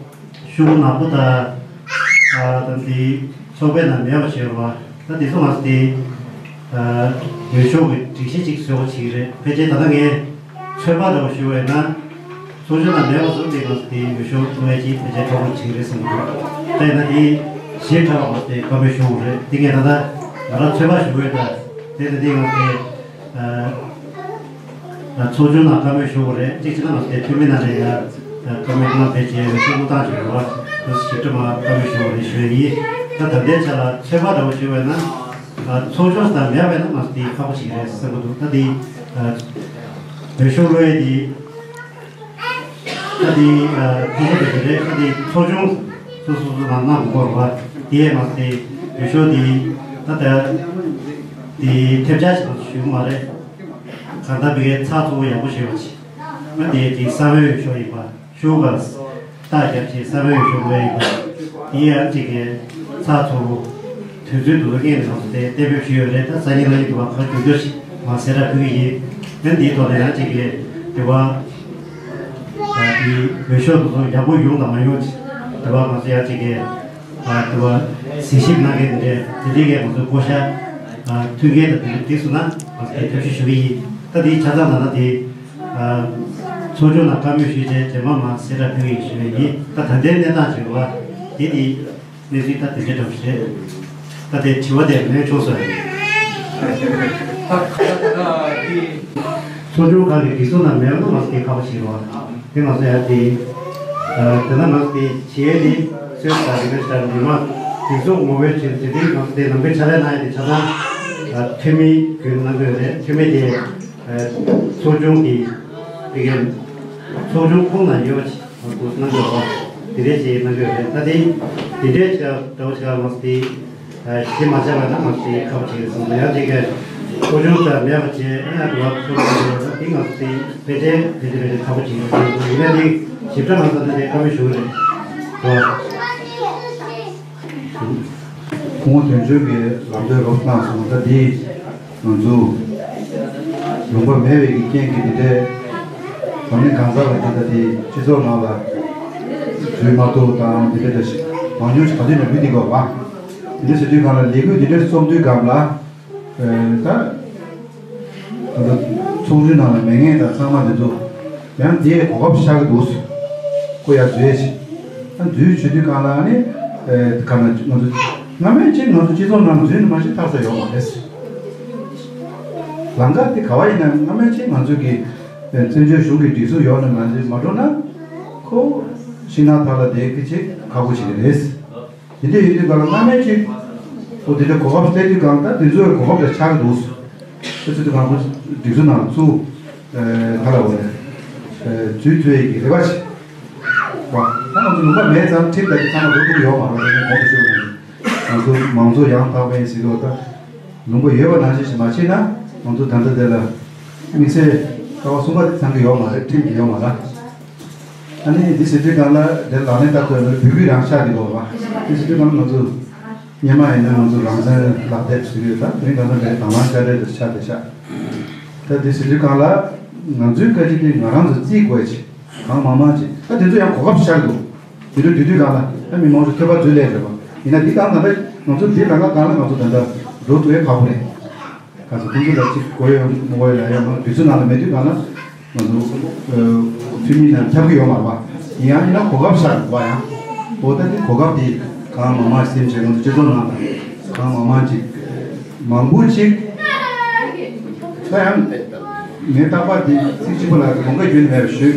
ཤོག་བུ་ནག་པོ་དང་ཨ་དང་དེ་ཚོགས་པའི་ནང་མེད་པ་བྱས་པ་ད་དེ་ཚོ་ང་ཚོ་དེ་ཨ་འོས་ཤོག་གི་སྒྲིག་གཞི་ཅིག་བཟོ་དགོས་བྱེད་ཀྱི་རེད། ཕལ་ཆེར་ད་ལྟ་ངས་ཚོད་དཔག་འདྲ་བོ་ཞུ་བས་ན། ཚོགས་ཆུང་ནང་མེད་པ་བཟོ་དེ་ང་ཚོ་དེའི་འོས་ཤོག་བླུག་ཡས་ཀྱི་ཕལ་ཆེར་ཁག་པོ་ཅིག་རེད་བསམ་གྱི་འདུག་དཔེར་ན་དེ་ཞིབ་ཕྲ་བ་ང་ཚོ་དེ་བཀའ་མོལ་ཞུ་དགོས་རེད། དེ་ངས་ད་ལྟ་ང་རང་ཚོད་དཔག་ཞུ་དགོས་ད། དེ་དེ་དེ་ང་ཚོ་དེ་ཚོགས་ཆུང་ནང་བཀའ་མོལ་ཞུ་དགོས་རེད། གཅིག་བྱས་ན་ང་ཚོ་དེ་འཐུས་མི་ནང་ལ་ཡ་བཀའ་མོལ་གནང་བྱས་རྗེས་འོས་ཤོག་བླུག་སྟངས་ཞུ་དགོས་རེད། ཞིབ་ཕྲ་མ་བཀའ་མོལ་ཞུ་དགོས་རེད་ཞུ་ཡ་ཡིན། ད་ད་ལྟའི་ཆ་ལ་ཚོད་དཔག་འདྲ་བོ་ཞུ་བས་ན་ཚོགས་ཆུང་ནང་མེད་པས་ན་ང་ཚོ་དེ་ཁག་པོ་ཅིག་རེད་བསམ་གྱི་འདུག་ད་དེ་འོས་ཤོག་བླུག་ཡས་དེ། ད་དེ་ཨ་དེ་བྱས་པ་དེ་རེད། ད་དེ་ཚོགས་ཆུང་སོ་སོ་སོ་ནང་གནང་དགོས་རེད་བ། དེ་ཡས་མ་ཟད་དེ་འོས་ཤོག་དེ་ད་ལྟ་དེ་ཐེབས་ཆག་ཞིག་ཞུ་གི་མ་རེད། གང་ལྟར་བི་གའི་ཚགས་ཚུད་པོ་ཡག་པོ་ཞུས་པ་ཅིག་ང་དེ་དེ་གསང་བའི་འོས་ཤོག་ཡིན་པ་ཤོག་ག་རྟགས་རྒྱབ་ཅིག་གསང་བའི་འོས་ཤོག་ལོས་ཡིན་པ་དེ་ཡང་ཅིག་གི་ཚགས་ཚུད་པོ། དུས་ཚོད་འདུག་ལ་ངས་ནང་དེ་གཏན་འབེབས་ཞུས་ཡོད་རེད། ད་སང་ཉིན་གནངས་ཉིན་དུ་བ་ཁ་རྒྱུག་རྒྱུག་ཞིག་མ་གསལ་བསྒྲགས་ཕུལ་གྱི་ཡིན། ཡང་འདིའི་ཐོག་ནས་ཡང་གཅིག་གིས་དེ་བ་དེ་འོས་ཤོག་དེ་ཚོ་ཡག་པོ་ཡོང་དང་མ་ཡོང་ཅིག་དེ་བ་ང་ཚོ་ཡང་གཅིག་གིས་དེ་བ་གཟིགས་ཞིབ་གནང་མཁན་དེ་འདྲས་དེ་འདྲས་ཀྱིས་ང་ཚོ་བསྐོ་བཞག་མཐུན་རྐྱེན་དང་དེ་འདྲས་བསྒྲིགས་སོང་ན་ང་ཚོ་དེ་ཐབས་ཤེས་ཞུ་གི་ཡིན། ད་དེའི་ཆ་ཚང་ད་ལྟ་དེ་ཚོགས་ཆུང་ནང་བཀའ་མོལ་ཞུས་རྗེས་རྗེས་མ་མ་གསལ་བསྒྲགས་ཕུལ་གྱི་ཡིན་ཞུ་བ་ཡིན། ད་ད་ལྟའི་གནས་སྟངས་བྱེད་དགོས་པ་དེ་དེ། གནས་ཚུལ་ད་དེ་འདྲའི་འདྲ་པོ་རེད། ད་དེ་དྲི་བ་དེ་ལན་ཆུང་སོང་། ཚོགས་ཆུང་ཁག་གི་སྒྲིག་འཛུགས་ནང་མེད་ན་ང་ཚོ་དེ་ཁག་པོ་ཞིག་རེད་བ། དེ་ང་ཚོ་ཡང་དེ། དེ་ན་ང་ཚོ་དེ་བྱེད་ཡས་དེ་སོས་དང་རིག་པའི་ཤར་མི་མང་སྒྲིག་འཛུགས་ངོ་བོའི་ཆེད་དུ་དེ་ང་ཚོ་དེ་ནང་པའི་ཕྱག་ལས་གནང་ཡས་དེ་ཆ་ཚང་། འཐུས་མི་བརྒྱུད་གནང་དགོས་རེད། འཐུས་མི་དེ། ཚོགས་ཆུང་གི་དེ་གའི་ཚོགས་ཆུང་ཁོངས་ན་ཡོད་ཅིག་ང་ཚོ་གནང་དགོས་རེད། དེ་འདྲས་ཅིག་གནང་དགོས་རེད། ད་དེ་དེ་འདྲས་ཅིག་འདྲ་བོ་ཅིག་ང་ཚོ་དེ་གཞི་མ་ཆགས་པ་ན་ང་ཚོ་དེ་ཁག་པོ་ཅིག་རེད་བསམ་སོང་། ཡང་ཅིག་གི་ཚོགས་ཆུང་ཙམ་མེད་པ་བྱས་ཨ་ཡ་དུ་བ་ཚོགས་ཆུང་ད་དེ་ང་ཚོ་དེ་ཕལ་ཆེར་ཕལ་ཆེར་ཕལ་ཆེར་ཁག་པོ་ཅིག་རེད་བསམ་སོང་། ཡིན་ན་དེ་ཞིབ་ཕྲ་ང་ཚོ་ད་དེ་བཀའ་མོལ་ཞུ་གི་རེད་དོ། སྐུ་ངོ་དོན་གཅོད་ཀྱིས་ལམ་སྟོན་རོབ་གནང་སོང་། ད་འདི་ང་ཚོ་ལུང་པ་མེད་པའི་གི་རྐྱེན་གྱིས་འདི་འདྲའི་འཛམ་གླིང་གང་ས་ལ་འདི་ད་འདི་སྤྱི་ཚོགས་ནང་ལ་འཛུལ་མ་ཐུབ་དང་འདི་འདྲའི་ད་མང་ཉུང་ཞིག་ག་དུས་ནས་འབུད་འདི་གོ་བ། འདི་འདྲ་ཟེར་དུས་གང་ལ་ལས་འགུལ་འདི་འདྲའི་རྩོམ་དུས་སྒང་ལ། ད། ད་ལྟ་ཚོགས་འདུའི་ནང་ལ་མེད་མཁན་དང་ཚང་མ་འདི་ཚོ་ཡང་དེའི་གོ་སྐབས་ཤར་གི་འདུག་ཁོ་ཡར་འཛུལ་ཡས་ཆེ། ད་འཛུལ་བྱེད་དུས་གང་ལ་ནི་གང་ལ་ང་ཚོ་སྔ་མའི་ཆེད་ང་ཚོ་སྤྱི་ཚོགས་ནང་འཛུལ་ནས་མ་ཤེས་ཐག་ཆོད་ཡོད་མ་རེད། ལམ་ཁ་དེ་ག་བ་ཡིན་ན་སྔ་མའི་ཆེད་ང་ཚོ་གི་བཙན་བྱོལ་གཞུང་གི་སྒྲིག་འཛུགས་ཡོད་ནས་མ་འཛུལ་མ་འགྲོ་ན། ཤིང་ནགས་ཐག་ལ་བསྡད་ཀྱི་ཅིག་ཁག་པོ་ཞིག་རེད། དེ་འདྲ་ཡིན་དུས་གང་ལ་སྔ་མའི་ཅིག་ཨོ་དེ་འདྲ་གོ་སྐབས་སྟེར་དུས་གང་ལྟར་དེ་ཚོའི་གོ་སྐབས་ལ་ཆགས་ཀྱི་འདུག་དེ་ཚོ་དུས་གང་ཁོ་སྒྲིག་འཛུགས་ནང་ཚུད་ད་ལ་འོ་རེད། འཛུལ་ཐུབ་ཡས་ཀྱི་རེ་བ་ཞིག་བ། ད་ང་ཚོ་ལུང་པ་མེད་ཙང་ཁྲིམས་དང་དེ་ཚང་མ་འགྲོ་ཐུབ་ཡོད་མ་རེད། དེ་ནས་གོང་དུ་ཞུས་པ་ནང་ང་ཚོ་མང་གཙོ་ཡང་དག་པའི་ཟེར་དུས་ད་ལུང་པ་ཡོད་པ་ནང་བཞིན་ཞིག་མ་བྱས་ན་ང་ཚོ་ད་ལྟ་དེ་ལ་དམིགས་བསལ་ཀ་བ་གསུམ་པ་དེ་ཚང་གི་ཡོད་མ་རེད། ཁྲིམས་ཀྱི་ཡོད་མ་རེད། ཨ་ནི་འདི་ཟེར་དུས་གང་ལ་དེ་ལག་ལེན་བསྟར་ཐུབ་ཡོད་ན་བོད་བརྒྱུད་རང་ཤག་འདི་གོ་བ། འདི་ཟེར་དུས་གང་ལ་ང་ཚོ་སྔོན་མ་ཡིན་ན་ང་ཚོ་རང་བཙན་ལག་དེབ་ཟེར་གྱི་ཡོད། ད་དེ་རིང་གང་ལ་དེ་དྭང་བླངས་དཔྱ་ཁྲལ་དུ་ཆགས་བསྡད་ཤག་ད་འདི་ཟེར་དུས་གང་ལ་ང་ཚོའི་བཀའ་དྲིན་དེ་ང་རང་ཚོ་རྩིས་དགོས་ཆེ་གང་མང་མང་ཆེ། ད་དེ་ཚོ་ཡང་གོ་སྐབས་ཤར་འདུག་དེ་དུས་དུས་དུས་གང་ལ་ད་མི་མང་ཚོ་ཐོས་པ་འཛུལ་ལས་རེད་བ། ཡིན་ན་འདི་གང་ལ་ད་ང་ཚོ་འདི་གང་ལ་གང་ལ་ང་ཚོ་ད་ལྟ་འགྲོ་ཐུབ་ཡས་ཁག་པོ་རེད། ག་ཚོད་ཁོང་ཚོ་ལ་གཅིག་གོ་ཡོད་མ་གོ་ཡོད་ལ་ཡང་ང་དུས་ཚོད་ནང་ལ་མེད་དུས་གང་ལ་ང་ཚོ་འཐུས་མི་ནང་ཁྱབ་ཀྱི་ཡོད་མ་རེད་པ། ཡིན་ཡང་ཡིན་ན་གོ་སྐབས་ཤར་འདུག་པ། ཡང་འོ་ད་འདི་གོ་སྐབས་འདི་གང་མང་མང་སེམས་ཅན་ང་ཚོ་སྤྱི་ཚོགས་ནང་ལ་གང་མང་མང་ཅིག་མང་པོ་ཅིག་ད་ཡང་ངས་རྟག་པར་འདི་ཚིག་གཅིག་པོ་ལ་དགོངས་པ་བརྗོད་ནས་མེད་པ་ཞུས།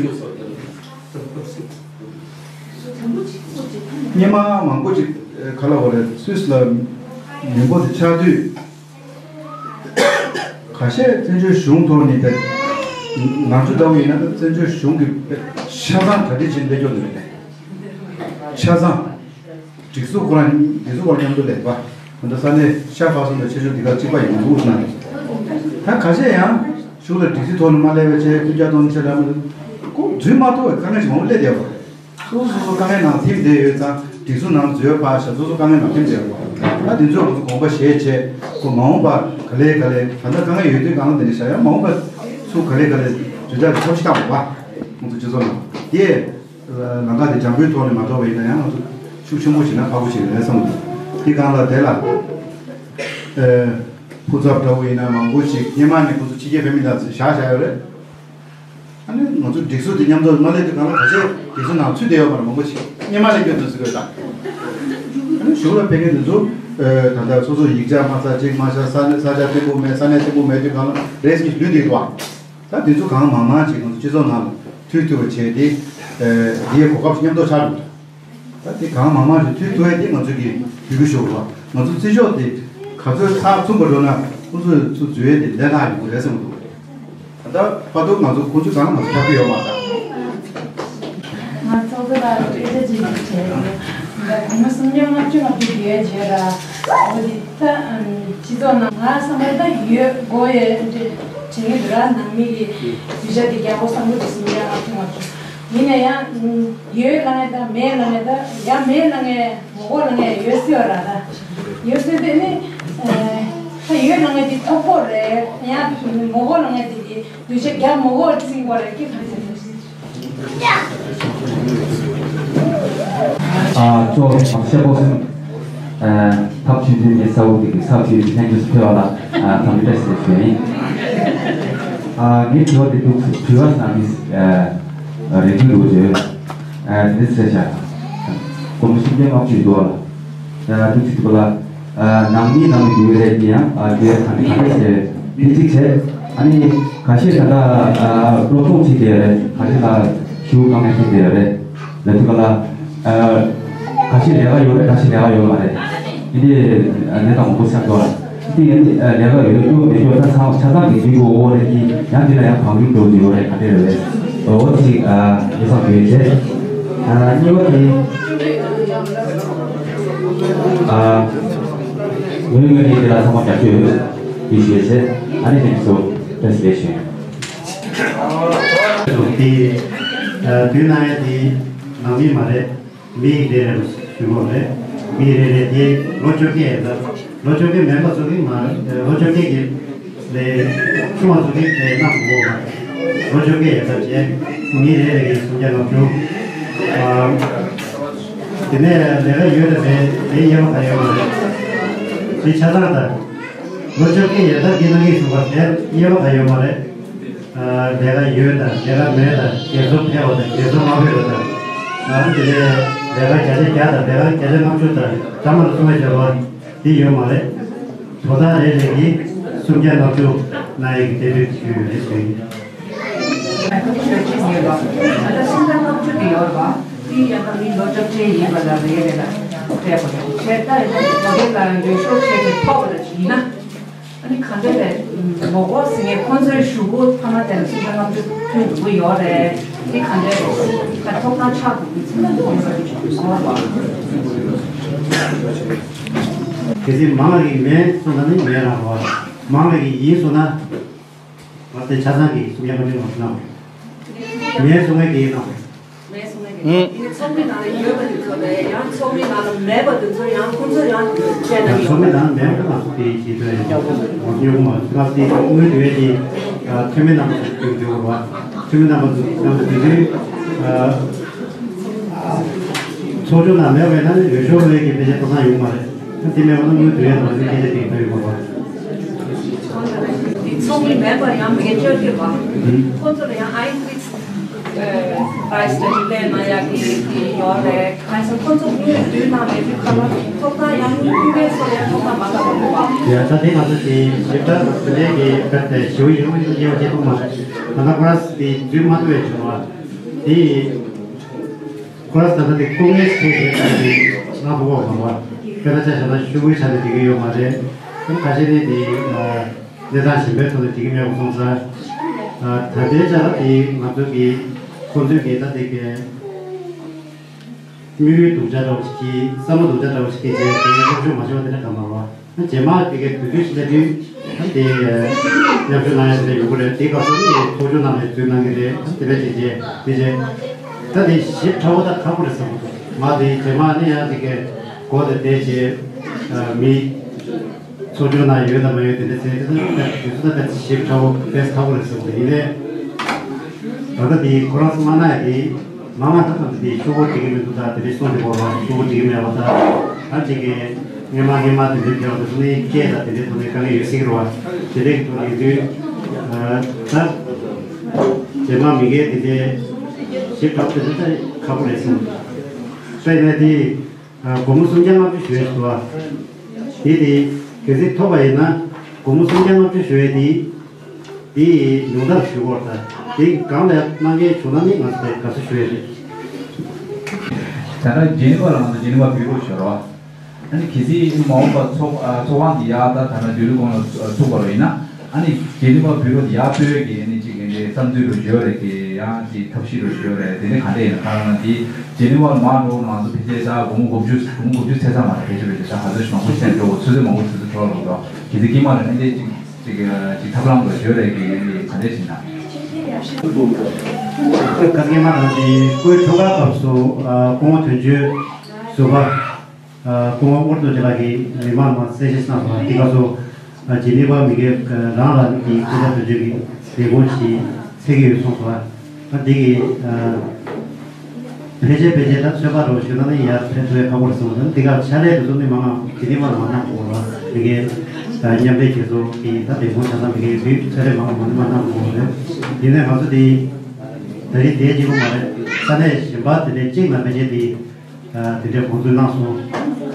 སྔོན་མ་མང་པོ་ཅིག་ག་ལ་འོ་རེད། སུད་སི་ལ་མི་མགོ་དེ་ཆགས་དུས། ཁ་ཤས་བཙན་བྱོལ་གཞུང་ཐོག་ནས་པས་ང་ཚོ་ལྟ་བུ་ཡིན་ན་བཙན་བྱོལ་གཞུང་གི་པས་ཆ་ཚང་གྲ་སྒྲིག་བྱེད་ལས་ཀྱོག་འདི་རེད། ཆ་ཚང་སྒྲིག་འཛུགས་ཁོ་རང་སྒྲིག་འཛུགས་ཁོ་རང་མཉམ་དུ་ལས་པ་ད་ལྟ་ས་གནས་ཤར་ཁ་སང་དང་ཆེ་ཆུང་འདི་ག་གཅིག་པ་ཡིན་འདུག་ན། ད་ཁ་ཤས་ཡང་གཞུང་ལ་སྒྲིག་འཛུགས་ཐོག་ནས་མ་སླེབས་པའི་ཆེད་སྐུལ་ལྕགས་གཏོང་ཆེད་ལ་མི་འདུག་ཁོ་འཛུལ་མ་ཐུབ་པའི་དཀའ་ངལ་ཞིག་མང་པོ་སླེབས་བསྡད་པ་རེད། སོ་སོ་སོ་དཀའ་ངལ་ནང་ཐིམ་བསྡད་ཡོད་ཙང་སྒྲིག་འཛུགས་ནང་འཛུལ་བ་ཞབས་སོ་སོ་དཀའ་ངལ་ནང་ཐིམ་བསྡད་ཡོད། ད་དེ་ཚོས་ང་ཚོ་དགོངས་པ་བཞེས་བྱས་ཁོ་མ་འོངས་པ་ག་ལེ་ག་ལེ་ད་ལྟ་དཀའ་ངལ་ཡོད་དུས་གང་ལ་དེ་འདྲ་བྱ་ཡང་མ་འོངས་པ་ཚུར་ག་ལེ་ག་ལེ་འཛུལ་ཆགས་ཀྱི་ཐབས་ཤེས་བཏང་དགོས་པ་ང་ཚོ་སྤྱི་ཚོགས་ནང་དེ་ལམ་ཁ་དེ་འཇམ་པོའི་ཐོག་ནས་མ་འགྲོ་བ་ཡིན་ན་ཡང་ང་ཚོ་ཤུགས་ཆེན་པོ་བྱས་ན་ཁག་པོ་ཞིག་རེད་བསམ་འདུག་དེ་གང་ལ་དེ་ལ་ཕུགས་འཚབ་འདྲ་བོ་ཡིན་ན་མང་པོ་ཞིག་སྔོན་མ་ནས་ཁོ་ཚོ་ཕྱི་རྒྱལ་བོད་མི་དང་བཞག་བཞག་ཡོད་རེད། ཨ་ནི་ང་ཚོ་སྒྲིག་འཛུགས་དེ་མཉམ་དུ་མ་སླེབས་དུས་གང་ལ་ཁ་ཤས་སྒྲིག་འཛུགས་ནང་ཚུད་བསྡད་ཡོད་པ་རེད། མང་པོ་ཞིག་སྔོན་མ་ལས་སྐྱོན་འདུག་ཟེར་གི་ཡོད་ད། ཨ་ནི་གཞུང་ལ་ཕེབས་མཁན་དེ་ཚོ་ད་ལྟ་སོ་སོ་ཡིག་ཆ་མ་ཚར་གཅིག་མ་ཤར་ས་གནས་ས་ཆ་བརྟན་པོ་མེད་ས་གནས་བརྟན་པོ་མེད་དུས་གང་ལ་རེས་ཀྱིས་ལུས་འདུག་བ། ད་དེ་ཚོ་གང་མང་མང་ཅིག་ང་ཚོ་སྤྱི་ཚོགས་ནང་ལ་ཐུག་ཐུབ་པ་བྱས་ཏེ་འདིའི་གོ་སྐབས་མཉམ་དུ་ཆགས་འདུག་ད་དེ་གང་མང་མང་ཞིག་མཐུད་ཐུབ་ཡས་དེ་ང་ཚོ་གི་ཡི་གུ་ཤོར་བ། ང་ཚོ་བརྩི་འཇོག་དེ་ག་ཚོད་ཚགས་ཚུད་པ་འགྲོ་ན་ཁོང་ཚོས་ཚུར་འཛུལ་ཡས་དེ་ལས་སླ་ཡོང་གི་རེད་བསམ་གྱི་འདུག་ད་ལྟ་བར་དུ་ང་ཚོ་ཁོང་ཚོ་གང་ང་ཚོ་ཐག་གི་ཡོད་མ་རེད། ང་ཚོགས་གཙོ་ལ་སྐད་ཆ་ཅིག་བྱས་ཡོད། ད་སྒོར་མོ་སུམ་བརྒྱ་ལྔ་བཅུ་ལྔ་བཅུ་དགོས་བྱས་ར། འོ་དེ་ད་སྤྱི་ཚོགས་ནང་ང་བསམ་པ་ད་ཡོད་དགོས་ཡས་དྲན་གྱི་འདུག་ར། ནང་མི་གི་གུས་ཞབས་དེ་རྒྱག་དགོས་བསམ་གྱི་འདུག་སུམ་བརྒྱ་ལྔ་བཅུ་ལྔ་བཅུ། ཡིན་ན་ཡང་ཡོད་ལབ་ཡས་དང་མེད་ལབ་ཡས་དང་ཡང་མེད་ལབ་ཡས་ངོ་རྒོལ་ལབ་ཡས་ཡོད་སྲིད་པ་ར། ད་ཡོད་སྲིད་དེ་ནི་ད་ཡོད་ལབ་ཡས་དེ་ཐོག་པོ་རེད། ཡང་ངོ་རྒོལ་ལབ་ཡས་དེ་གི་གུས་ཞབས་རྒྱག་མི་དགོས་ཟེར་གྱི་རེད། ཀི་ག་རེ་ཟེར། ཨ་གཙོ་བོ་ཤེས་པོ་སེམས། ཐབས་ཆུང་ཆུང་གི་ས་བོ་དེ་གི་ས་བཅུ་ལྷན་རྒྱས་སུ་ཕེབས་པ་ལ་འཚམས་འདྲི་བཀྲ་ཤིས་བདེ་ལེགས་ཞུ་ཡིན། ངའི་དྲི་བ་དེ་འདུག་དྲི་བ་ནང་གི་རེ་འདུན་འདུག་བརྗོད། དེ་འདྲ་ཟེར་བྱ། སྒོར་མོ་སུམ་བརྒྱ་ལྔ་བཅུ་འདུག་ལ། འདུག་ཅིག་འདུག་ལ། ནང་མི་ནང་མི་འདུག་རེད་དེ་ཡང་དེ་ག་འདྲ་ག་འདྲ་ཟེར་དེ་གཅིག་བྱས། ཨ་ནི་ཁ་ཤས་ད་ལྟ་སློབ་སྦྱོང་བྱེད་བསྡད་ཡོད་རེད། ཁ་ཤས་ལ་ཞུ་དཀའ་ངལ་འཕྲད་བསྡད་ཡོད་རེད། ལ་དུ་ག་ལ། ཁ་ཤས་ལས་ཀ་ཡོད་རེད། ཁ་ཤས་ལས་ཀ་ཡོད་མ་རེད། འདི་འདི་གནས་སྟངས་མང་པོ་ཤར་འགྲོ་ར། འདི་ཡང་འདི་ལས་ཀ་ཡོད་སྐྱོ་མེད་སྐྱོ་ད་ཚང་ཆ་ཚང་གི་འདི་གོ་འོ་རེད། འདི་ཡང་འདི་ལ་ཡང་བང་རིམ་འགྲོ་གི་ཡོད་རེད། ག་འདྲ་རེད། འོ་འདི་ཅིག་ཡོད་ས་དགོས་བྱས། གཉིས་པ་དེ་ངོས་ངོས་ནས་འདི་ལ་ཚང་མ་རྒྱབ་སྐྱོར་ཡོད་ཞུ་བྱས། ཨ་ནི་དེ་ཚོ་བཀྲ་ཤིས་བདེ་ལེགས་ཞུ། དེ་དུས་ན་ཡ་དེ་ནང་མི་མ་རེད། མི་རེ་རེ་ལ་ཞུ་དགོས་རེད། མི་རེ་རེ་དེ་ལོ་བཅོ་བརྒྱད་ཡན་ལ་ལོ་བཅོ་བརྒྱད་མན་པ་ཚོ་གིས་མ་ལོ་བཅོ་བརྒྱད་ཀྱི་ལས་ཆུང་བ་ཚོ་གིས་ལས་གནང་དགོས་པ། ལོ་བཅོ་བརྒྱད་ཡན་ལ་བྱས་མི་རེ་རེ་གིས་སུམ་བརྒྱ་ལྔ་བཅུ། དེ་ནས་ལས་ཀ་ཡོད་རེད་པས་དེ་དབྱེ་བ་ག་ཡོད་མ་རེད། དེ་ཆ་ཚང་དང་ལོ་བཅོ་བརྒྱད་ཡན་ལ་གི་ནང་གི་སུམ་བརྒྱ་དེ་དབྱེ་བ་ག་ཡོད་མ་རེད། ལས་ཀ་ཡོད་དང་ལས་ཀ་མེད་དང་རྒན་གསོ་ཕེབས་པ་དང་རྒན་གསོ་མ་ཕེབས་པ་དང་། ཨ་ནི་དེ་ནས་ལས་ཀ་བརྒྱ་ཆ་བརྒྱ་དང་ལས་ཀ་བརྒྱ་ཆ་ལྔ་བཅུ་དང་གྲངས་མང་དུ་སོང་བའི་བྱ་བ་འདི་ཡོད་མ་རེད། དོ་བདག་རེ་རེ་གིས་སུམ་བརྒྱ་ལྔ་བཅུ་གནང་ཡས་ཀྱི་གཏན་འབེབས་ཞུས་ཡོད་རེད་ཞུ་ཡིན། ཡོད་པ། དེ་ཡང་ན་མི་ལོ་བཅོ་བརྒྱད་ཡིན་པ་ལ་རེ་རེ་ལ་སྤྲད་པ་རེད། བྱས་ཙང་ཡང་ན་ད་གིན་ལ་འགྲོ་ཤོག་བྱས་ཏེ་ཐོབ་པ་ལ་ཡིན་ན། ཨ་ནི་ག་འདྲ་རེད། མོ་གོ་ཟེར་མཁན་ཁོང་ཚོའི་གཞུག་གུ་ཕ་མ་དེ་ལ་སུམ་སྟོང་ལྔ་བཅུ་ཐོན་འགྲོ་གི་ཡོད་རེད། འདི་ག་འདྲ་རེད། ད་ཐོབ་ཐང་ཆགས་འགྲོ་གི་ཚུལ་ལ་འདུག་ཡོད་རེད། གལ་སྲིད་མང་ལ་གི་མེད་གསུངས་ན་ནི་མེད་རང་རོགས། མང་ལ་གི་ཡིན་གསུངས་ན། ང་ཚོས་ཆ་ཚང་གི་སུམ་སྟོང་ལྔ་བཅུ་ལོངས་སུ་གནང་བ་རེད། མེད་གསུང་མཁན་གྱིས་གནང་བ་རེད། མེད་གསུང་མཁན་གྱིས། ཨུམ། ཡིན་ནའི་ཚོགས་མི་ནང་ལ་ཡོད་པ་དེ་ཚོ་ལས་ཡང་ཚོགས་མི་ནང་ལ་མེད་པ་དེ་ཚོ་ཡང་ཁོང་ཚོ་ཡང་བྱས་ན་ཡང་ཚོགས་མི་ནང་མེད་པ་ང་ཚོ་དེ་བྱེད་ཐུབ་ཡ་ཡོད། ང་ཚོ་ཡོང་མ་ང་ཚོ་དེ་དངུལ་བསྡུ་ཡས་དེ་འཐུས་མི་རྣམ་པ་ཚོ་བསྡུ་རྒྱུ་རེད་བ། འཐུས་མི་རྣམ་པ་ཚོ་རྣམ་པ་བསྡུ་དུས། ཚོགས་ཆུང་ནང་མེད་པ་ཡིན་ན་འོས་ཤོག་བླུགས་ཡས་ཀྱི་ཕལ་ཆེར་ཐོབ་ཐང་ཡོད་མ་རེད། དེ་མེད་པ་ན་དངུལ་བསྡུ་ཡས་དང་དེ་སྐད་ཆ་དེ་ཐོན་ཡོད་མ་རེད། དེ་ཚོགས་མི་མེད་པར་ཡང་མི་སྐད་ཆ་ཡོད་པ། ཁོ་ཚོ་ལ་ཡང་ཨའི་ཏིག་རའིས་ལ་ལས་ན་ཡག་གི་ཡོད་རེད། གང་ཡིན་ཟེར་ཁོ་ཚོ་དངུལ་བསྡུ་ན་མེད་དུས་ཁ་ལོ་ཐོབ་ཐང་ཡང་དངུལ་བསྡུ་མཁན་ཚོ་ལ་ཡང་ཐོབ་ཐང་མ་ལགས་པ་རེད་པ། ཡ་ད་དེ་ང་ཚོ་དེ་ཞིབ་ཕྲ་དེ་འདྲའི་གི་ཕར་དེ་ཞུ་ཡོང་ཡོང་ཡོང་བྱེད་ཐུབ་མ་རེད། ད་ལྟ་ཁོ་རང་དེ་འཛུལ་མ་ཐུབ་པའི་བྱུང་བ་དེ། ཁོ་རང་ད་ལྟ་དེ་སྐུ་ངལ་འཕྲད་བྱས་ཙང་དེ་ང་ཕོ་བ་མང་བ་དཔེར་ན་ཆ་བཞག་ན་ཤོག་བུའི་ཆ་ནས་བསྡད་ཀྱི་ཡོད་མ་རེད། ཁ་ཤས་ནི་དེ་གནས་སྟངས་གཞན་པའི་ཐོག་ནས་བསྡད་ཀྱི་མེད་པ་སོང་ཙང་། ད་ལྟའི་ཆ་ལ་དེ་ང་ཚོ་གི་ཁོང་ཚོས་གི་ད་དེ་གི་དམིགས་ཡུལ་སྡུག་ཅག་འདྲ་བོ་ཞིག་གིས་བསམ་བློ་སྡུག་ཅག་འདྲ་བོ་ཞིག་གིས་བྱས་ཏེ་སློབ་སྦྱོང་མ་བྱུང་བ་དེ་འདྲ་གང་མ་རེད་བ། རྗེས་མ་དེ་གའི་དུས་ཚོད་ཞིག་སླེབས་དུས་ད་དེ་མཉམ་ཞུགས་གནང་ཡ་དེ་འདྲ་ཡོང་གི་རེད། དེའི་སྐབས་སུ་ནི་ཚོགས་ཆུང་ནང་ནས་འཛུལ་གནང་གི་རེད། དེ་འདྲ་བྱས་རྗེས་དེ་རྗེས་ད་དེ་ཞིབ་ཕྲ་བོ་ད་ཁག་པོ་རེད་བསམ་གྱི་འདུག་ང་དེ་རྗེས་མ་ནི་ཡང་དེ་གའི་སྒོ་དེ་བསྡད་རྗེས་མི་ཚོགས་ཆུང་ནང་ཡོད་དང་མ་ཡོད་དེ་འདྲ་ཟེར་དེ་ད་དུས་ཚོད་ད་ཞིབ་ཕྲ་བོ་དཔེ་ཁག་པོ་རེད་བསམ་གྱི་འདུག་ཡིན་ནའི་ད་ལྟ་དེ་ཁོ་རང་ཚོ་མ་གནང་ཡ་དེ། མང་མང་ད་ལྟ་འདི་ཤོག་བུ་སྒྲིག་གི་མི་འདུག་ད་དེ་འདྲའི་གསུང་དེ་བོར་བ་ཤོག་བུ་སྒྲིག་གི་མེད་པ་ད་ད་ཅིག་གི་སྔས་མ་སྔས་མ་དེ་འདྲའི་ཕེབས་པ་དེ་ཚོ་ནི་སྐད་ད་དེ་འདྲའི་ཐོག་ནས་དཀའ་ངལ་ཡོད་སྲིད་ཀྱི་རེད་བ། དེ་འདྲའི་གི་ཐོག་ནས་ཡིན་དུས་ད་རྗེས་མ་མི་སྒེར་དེ་འདྲའི་ཞིབ་ཕྲ་དེ་འདྲ་ད་ཁག་པོ་རེད་གསུངས། དཔེར་ན་དེ་སྒོར་མོ་སུམ་བརྒྱ་ལྔ་བཅུ་ཞུ་ཡས་འདུག་བ། དེ་དེ་གལ་སྲིད་ཐོབ་པ་ཡིན་ན་སྒོར་མོ་སུམ་བརྒྱ་ལྔ་བཅུ་ཞུ་ཡས་དེ། དེ་ཡི་ཉུང་མཐར་ཞུ་དགོས་རེད། ད་དེ་སྒང་ལ་གནང་མཁན་བྱུང་ན་ནི་ང་ཚོས་དགའ་བསུ་ཞུ་ཡས་རེད། ད་ལྟ་ཇི་ནི་ཝ་ལ་ང་ཚོ་ཇི་ནི་ཝ་བྷུ་རོ་ཞུ་རོགས། ཨ་ནི་གལ་སྲིད་མ་འོངས་པར་ཚོགས་ཨ་ཚོགས་ཁང་འདི་ཡར་ད་ད་ལྟ་བདུད་ལུགས་གོང་ལ་ཚུགས་པ་རེད་ཡིན་ན། ཨ་ནི་ཇི་ནི་ཝ་བྷུ་རོ་འདི་ཡར་སྤོས་ཀྱི་ཨ་ནི་གཅིག་གི་འདི་བསམ་ཚུལ་རུ་ཞུ་ཡས་རེད། དེ་ཡང་གཅིག་ཐབས་ཤེས་རུ་ཞུ་ཡས་རེད། དེ་ནི་ག་འདྲ་ཡིན་ན་ཁ་ལ་ན་དེ་ཇི་ནི་ཝ་མ་འགྲོ་ང་ཚོ་ཕལ་ཆེར་ད་སྒོར་མོ་དགུ་བཅུ་སྒོར་མོ་དགུ་བཅུ་ཚད་ཚད་མ་རེད། ཕལ་ཆེར་ཕལ་ཆེར་ད་ག་ཚོད་ཞིག་མང་པོ་ཚད་འགྲོ་ཚོད་ཚོད་མང་པོ་ཚོད་ཚོད་འགྲོ་རོགས་འགྲོ། གལ་སྲིད་ཀྱི་མ་རེད་ན་འདི་གཅིག་ཅིག་ཅིག་ཐབས་ལམ་ལ་བརྗོད་རེས་ཀྱི་ཡོད་ལེ་ག་འདྲས་ཞིག་ན། སྐུ་ཁ་སྔས་མ་དང་དེ་སྐུའི་འཁྲུངས་སྐར་སྐབས་སུ་སྐུ་ངོ་དོན་གཅོད་ཟུར་པ་སྐུ་ངོ་ཨོར་ཏོ་ཇི་ལགས་ཀྱིས་མི་མང་ལ་གསལ་བཤད་གནང་སོང་། དེ་སྐབས་སུ་ཇི་ནི་ཝ་མི་སྒེར་རང་ལ་དེ་སྐུ་ངོ་དོན་གཅོད་ཀྱི་ལས་ཁུངས་ཤིག་འཚོལ་གྱི་ཡོད་གསུངས་སོང་། ད་འདི་གི་ཕལ་ཆེར་ཕལ་ཆེར་ད་ཚོད་དཔག་རོགས་ཞུ་ན་ནི་ཡར་ཕེབས་ཐུབ་པའི་ཁག་པོ་རེད་གསུངས་པ་དང་། འདི་ག་ཕྱག་ལས་དེ་ཚོ་ནི་མང་ང་དེ་ནི་མང་མ་གནང་དགོས་ར། མི་སྒེར་མཉམ་འབྲེལ་བྱེད་ཚོ་གི་ད་ལས་ཁུངས་ཆ་ཚང་མི་སྒེར་བུད་ཚོད་རེ་མང་མ་ནི་མ་གནང་དགོས་རེད། ཡིན་ནའི་ང་ཚོ་དེ་ད་རེས་དེ་གཅིག་པོ་མ་རེད། ས་གནས་གཞན་པ་དེ་འདྲའི་གཅིག་ལ་ཕལ་ཆེར་དེ་དེ་འདྲའི་དགོངས་ཚུལ་གནང་སོང་།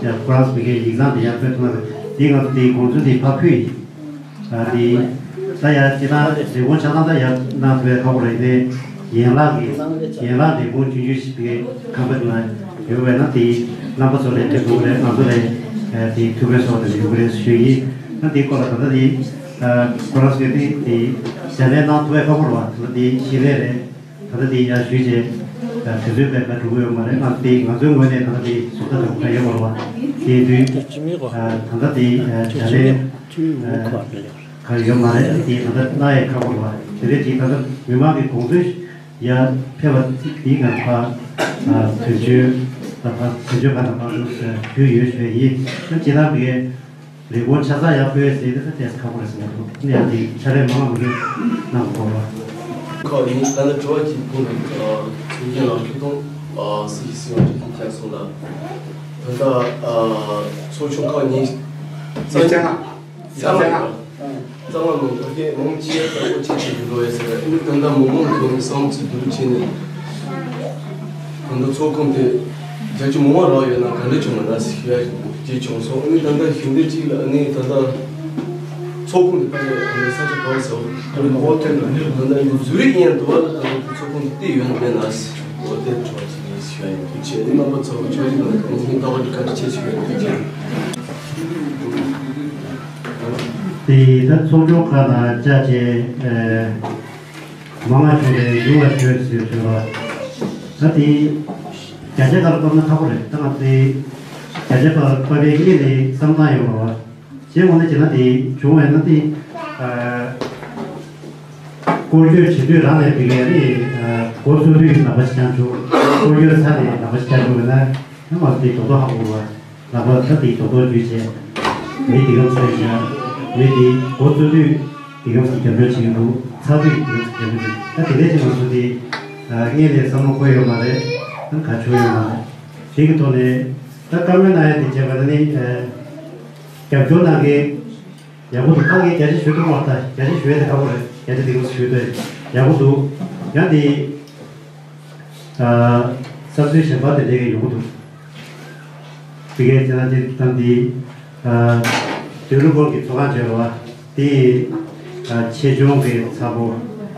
ཡ་ཁོ་རང་ཚོ་མི་སྒེར་ཡིག་ཚང་དེ་ཡར་ཕུལ་ཐུབ་ན་རེད། དེ་ང་ཚོ་དེའི་དགོངས་ཚུལ་དེ་ཕར་ཕུལ་ཡིན། ཨ་དེ་ད་ཡ་སྤྱི་བཏང་ལས་ཁུངས་ཆ་ཚང་ད་ཡར་གནང་ཐུབ་པའི་ཁག་པོ་རེད་དེ། ཡན་ལག་གི་ཡན་ལག་ལས་ཁུངས་ཆུང་ཆུང་ཞིག་གི་ཁང་པ་དེ་ན་ཡོད་པས་ན་དེ་རྣམ་པ་ཚོ་ལས་དེ་དགོས་རེད། ང་ཚོ་ལས་དེ་ཐུགས་ཕན་གསོས་པ་དེ་ཡོད་རེད་ཞུ་ཡིན། ད་དེ་སྐོར་ལ་ད་ལྟ་དེ་ཁོ་རང་ཚོས་དེ་དེ་ཞལ་ལས་གནང་ཐུབ་པའི་ཁག་པོ་རེད་བ། ད་ལྟ་དེ་ཞལ་ལས་རེད། ད་ལྟ་དེ་ཡར་ཞུས་རྗེས་དུས་ཚོད་སྤེལ་ག་འགྲོ་གི་ཡོད་མ་རེད། ང་དེ་ང་ཚོའི་ངོས་ནས་ད་ལྟ་དེ་ཟུར་ལྟ་དང་ག་ཡོད་མ་རེད་བ། དེ་དུས་ད་ལྟ་དེ་ཞལ་ལས་ག་ཡོད་མ་རེད། དེ་ད་ལྟ་གནང་ཡས་ཁག་པོ་རེད་བ། དེ་རེད། དེ་ད་ལྟ་མི་མང་གི་དགོངས་ཚུལ་ཡར་ཕེབས་པ་དེ་ང་ཕ་དོན་གཅོད་ད་ཕ་དོན་གཅོད་ཁ་ན་ཕ་ཞུས་ཡོད་ཞུས་ཡིན། ད་ཇི་ལྟར་དེ་ལས་ཁུངས་ཆ་ཚང་ཡར་ཕུལ་ཟེར་ཏེ་ད་ཏེས་ཁག་པོ་རེད་ཟེར་མ་གཏོགས་ནི་ཡང་དེ་ཕྱག་ལས་མང་མང་མང་གནང་དགོས་པ། ཁག་ཡིན། ད་ནི་དྲི་བ་གཅིག་ཕུལ་ནས་ཚོགས་རྒྱན་ལགས་ཁྱོད་དང་སྲིད་ཞུ་སྲིད་དབང་ཁྲི་བཙན་སོང་ལ། ད་ལྟ་ཚོགས་ཆུང་ཁག་གཉིས་རྩ་ལྔ་རྩ་ལྔ་རྩ་ལྔ་མང་གོ་གེ་མང་ཆེ་ས་གོ་ཆེ་ཆེ་རུ་འགྲོ་ཡ་ཟེར་བ། ཨ་ནི་ད་ལྟ་མི་མང་གི་ཐོག་ནས་བསམ་ཚུལ་བསྡུ་རུབ་བྱས་ནས། ད་ལྟ་ཚོགས་ཁང་དེ་རྒྱ་ཆེ་མང་བ་རག་ཡོད་ན་ག་འདྲ་བྱུང་བ་ན་ཟེར་ཞུ་ཡ་ཅིག་བྱུང་སོང་། ཨ་ནི་ད་ལྟ་ཞུ་འདོད་ཅིག་ལ། ཨ་ནི་ད་ལྟ་ཚོགས་ཁང་དེ་ད་ལྟ་ས་ཆ་ག་བ་ཟེར་བ། ད་ལྟ་འཛུལ་ཡིན་ཡང་དུ་བ་ལ་ད་ལྟ་ཚོགས་ཁང་དེ་ཡོད་ན་མེད་ན་ཟེར། བསྟན་གྲོགས་ཀྱི་ཞུ་ཡ་ཡིན། ཐུགས་རྗེ་ཆེ། རྣམ་པ་ཚོ་ཆོས་རིག་ལ་ཁོང་ཁོང་ལྟ་བ་ནི་བཀའ་དྲིན་ཆེ་ཞུ་ཡ་ཡིན། ཐུགས་རྗེ་ཆེ། དེ་ད་ཚོགས་ཆུང་ཁག་ནང་བཅར་བྱས། ཨ་མང་ང་བྱུང་བའི་ཡུལ་ལ་བྱོན་ཟེར་བྱུང་བ། ད་དེ་བརྒྱ་ཆ་ག་ལ་ཕབ་ན་ཁག་པོ་རེད། ད་ང་ཚོའི་བརྒྱ་ཆ་ག་ལ་ཕབ་པའི་དངོས་གནས་བསམ་སྟངས་ཡོད་མ་རེད། གཞན་ངོ་ནས་བྱས་ན་དེ་བྱུང་བས་ན་དེ། ཨ་སྐོར་སྐྱོད་བྱེད་དུས་རང་ནས་དེ་གའི་རེད། ཨ་འགོ་བཙུགས་དུས་ནག་པ་ཞིག་བྱང་བྱུང་། སྐོར་སྐྱོད་ཚར་ནས་ནག་པ་ཞིག་བྱང་བྱུང་བས་ན་ཡང་ང་ཚོ་དེ་རྡོག་རྡོག་ཧ་གོ་བ། ནག་པ་ད་དེ་རྡོག་རྡོག་བརྒྱུད་བྱས། མི་དེ་གམ་ཚོད་བྱ། མི་དེ་འགོ་བཙུགས་དུས་དེ་གམ་ཞིག་རྒྱབ་སྐྱོར་བྱེད་ཀྱི་འདུག་ཚར་དུས་དེ་གམ་ཞིག་རྒྱབ་སྐྱོར་བྱེད། ད་དེ་འདྲས་ཅིག་ང་ཚོ་དེ་ཨ་དངོས་ནས་བསམ་བློ་འཁོར་ཡོད་མ་རེད། ད་ག་བྱུང་ཡོད་མ་རེད། དེ་གི་ཐོག་ནས་ད་བཀའ་མོལ་གནང་ཡ་དེ་བྱས་པ་ན་ནི་ཨ་རྒྱབ་སྐྱོར་གནང་མཁན་ཡག་པོ་འདུག་ཁ་གིས་བརྒྱ་ཆ་ཞུ་ཐུབ་མ་ཐག་བརྒྱ་ཆ་ཞུ་ཡ་དེ་ཁག་པོ་རེད། བརྒྱ་ཆ་དེ་གུ་ཞུ་དེ་ཡག་པོ་འདུག་ཡང་དེ་ཨ་བསམ་ཚུལ་གཞན་པ་དེ་འདྲའི་ཡོང་གི་འདུག་དེ་གའི་ཚེ་ན་དེ་དང་དེ་ཨ་དུས་རུ་སྐོར་གྱི་ཚོགས་ཁང་བྱས་པ་དེ་ཨ་ཆེ་ཆུང་གི་ཚ་པོ།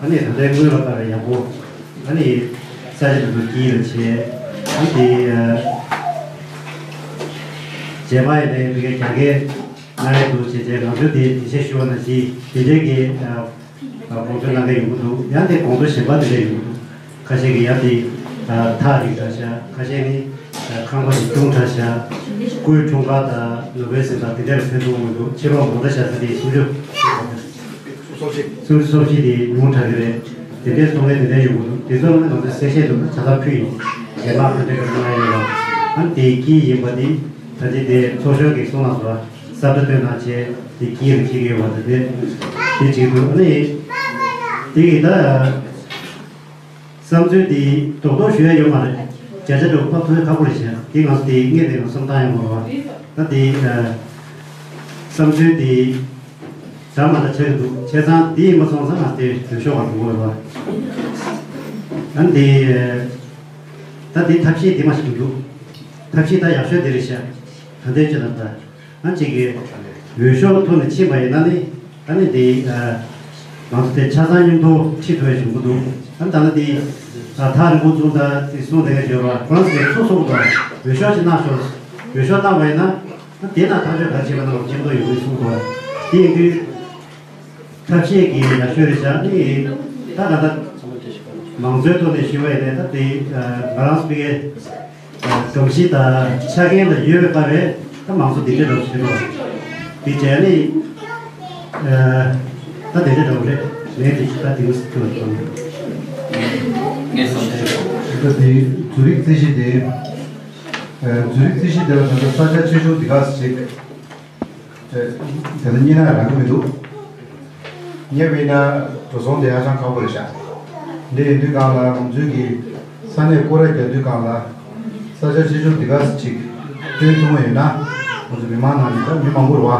ཨ་ནི་ད་ལྟའི་སྔོན་ལ་ལྟ་བའི་ཡག་པོ། ཨ་ནི་ས་ཆ་དེ་ཚོ་དཀྱིལ་ལ་བྱས། ཨ་ནི་དེ་ཨ་རྗེས་མ་ཡི་ནས་དེ་གའི་རྒྱ་སྐད། ང་རེ་འདུག་བྱས་བྱས་ང་ཚོས་དེ་དེ་ཆེ་ཞུ་བ་ནང་བཞིན་དེ་འདྲའི་གི་ཨ་དགོངས་ཚུལ་གནང་གི་ཡོང་གི་འདུག་ཡང་དེ་དགོངས་ཚུལ་གཞན་པ་དེ་འདྲ་ཡོང་གི་འདུག་ཁ་ཤས་ཀྱིས་ཡང་དེ་ཨ་ཐག་རིང་དྲགས་ཤག་ཁ་ཤས་ནི་ཨ་ཁང་པ་དེ་ཆུང་དྲགས་ཤག་སྐུའི་འཁྲུངས་སྐར་དང་ནོ་བེལ་ཟེར་དང་དེ་འདྲ་ལ་ཕན་ཐོགས་མི་འདུག་ཕྱི་ལོགས་མང་དྲགས་ཤག་ད་དེ་སུམ་ཅུ། སུམ་ཅུ་སོ་བཞི་དེ་ཉུང་དྲགས་ཀྱི་རེད། དེ་འདྲའི་གསུང་མཁན་དེ་འདྲ་ཡོང་གི་འདུག་དེ་ཚོ་ནི་ང་ཚོས་གསལ་བཤད་དུ་ཆ་ཚང་ཕུལ་ཡིན། རྗེས་མ་ག་འདྲ་ག་འདྲ་གནང་ཡ་ཡོད་ལ། ཨ་ནི་དེའི་དཀྱིལ་ཡིན་པ་དེ། ད་ཅི་དེ་ཚོགས་གཞོན་གྱིས་གསུངས་གནང་སོང་། ས་བཀྲ་སྟོན་གནང་བྱས་དེ་དཀྱིལ་ལ་འཁྱེར་གྱི་ཡོད་པ་དེ་དེ་དེ་གཅིག་འདུག་ཨ་ནི་དེ་ཡི་ད་བསམ་ཚུལ་དེ་རྡོག་རྡོག་ཞུ་ཡ་ཡོད་མ་རེད། བརྒྱ་ཆ་དྲུག་ཕབ་ཐུབ་ཡ་ཁག་པོ་རེད་ཤག་དེ་ང་ཚོ་དེ་སྔས་དེ་ང་བསམ་སྟངས་ཡོད་མ་རེད་བ། ད་དེ་བསམ་ཚུལ་དེ་འདྲ་མ་འདྲ་ཆགས་ཀྱི་འདུག་བྱས་ཙང་དེ་ཡིན་པ་སོང་ཙང་ང་དེ་འོས་ཤོག་ག་འགྲོ་དགོས་རེད་བ། ཨ་ནི་དེ་ད་དེ་ཐབས་ཤེས་དེ་མ་ཞིག་འདུག་ཐབས་ཤེས་ད་ཡག་ཤོས་དེ་རེད་ཤག་ད་ལྟའི་ཆ་ལ་ད། ང་གཅིག་གིས་འོས་ཤོག་ཐོག་ནས་ཕྱིན་པ་ཡིན་ན་ནི་ཨ་ནི་དེ་ང་ཚོ་དེ་ཆ་ཚང་མཉམ་དུ་ཁྲིད་ཐུབ་ཡ་བྱུང་གི་འདུག་ཨ་ནི་ད་ལྟ་དེ་ཐག་རིང་པོ་བཙུགས་ད་དེ་གསུངས་བསྡད་མཁན་ཡོད་རེད་བ། ཁོ་རང་ཚོས་ཚུར་གསུངས་འདུག་འོས་ཤོག་ཅིག་གནང་ཤོག་འོས་ཤོག་གནང་བ་ཡིན་ན་ཨ་དེ་ན་ཐག་གཅོད་ག་རེ་བྱེད་པ་ན་མཉམ་དུ་ཡོང་གི་གསུངས་འདུག་དེ་ཡིན་དུས། ཐབས་ཤེས་ཀྱི་ཡག་ཤོས་རེད་བཞག་ནི། ད་ག་ད་མང་གཙོའི་ཐོག་ནས་ཞུ་བ་ཡིན་ན་ད་དེ་ང་རང་ཚོ་གི་སྒྲོམ་གཞི་དང་ཆ་རྐྱེན་ལ་ཡོད་པའི་བར་བས་ད་མང་གཙོ་འདི་འདྲ་འགྲོ་བཞིན་རོགས་འདི་བྱས་ནི་ད་དེ་འདྲ་འགྲོ་རེད། ངས་དེ་ད་དེ་མོ་ཐུག་ལ་ཐོན། ངས་སོང་ད་དེ་ཛུ་རིག་རྩིས་གཞི་དེ་ཛུ་རིག་རྩིས་གཞི་དེ་ལ་ད་ལྟ་ས་ཆ་ཆེ་ཆུང་འདི་ག་ཟེ་ཅིག་དེ་ལ་རྙེད་ན་རག་གི་མི་འདུག་རྙེད་པ་ཡིན་ན་འགྲོ་སོང་དེ་ཧ་ཅང་ཁག་པོ་རེད་ཤག་འདི་ཡིན་དུས་སྒང་ལ་ང་ཚོའི་གི་ས་གནས་སྐོར་ར་རྒྱག་དུས་སྒང་ལ་ས་ཆ་ཆེ་ཆུང་འདི་ག་ཅིག་སྟོན་ཐུབ་པ་ཡོད་ན་ང་ཚོ་མི་མང་ནང་ནས་ད་མི་མང་པོ་རེད་བ།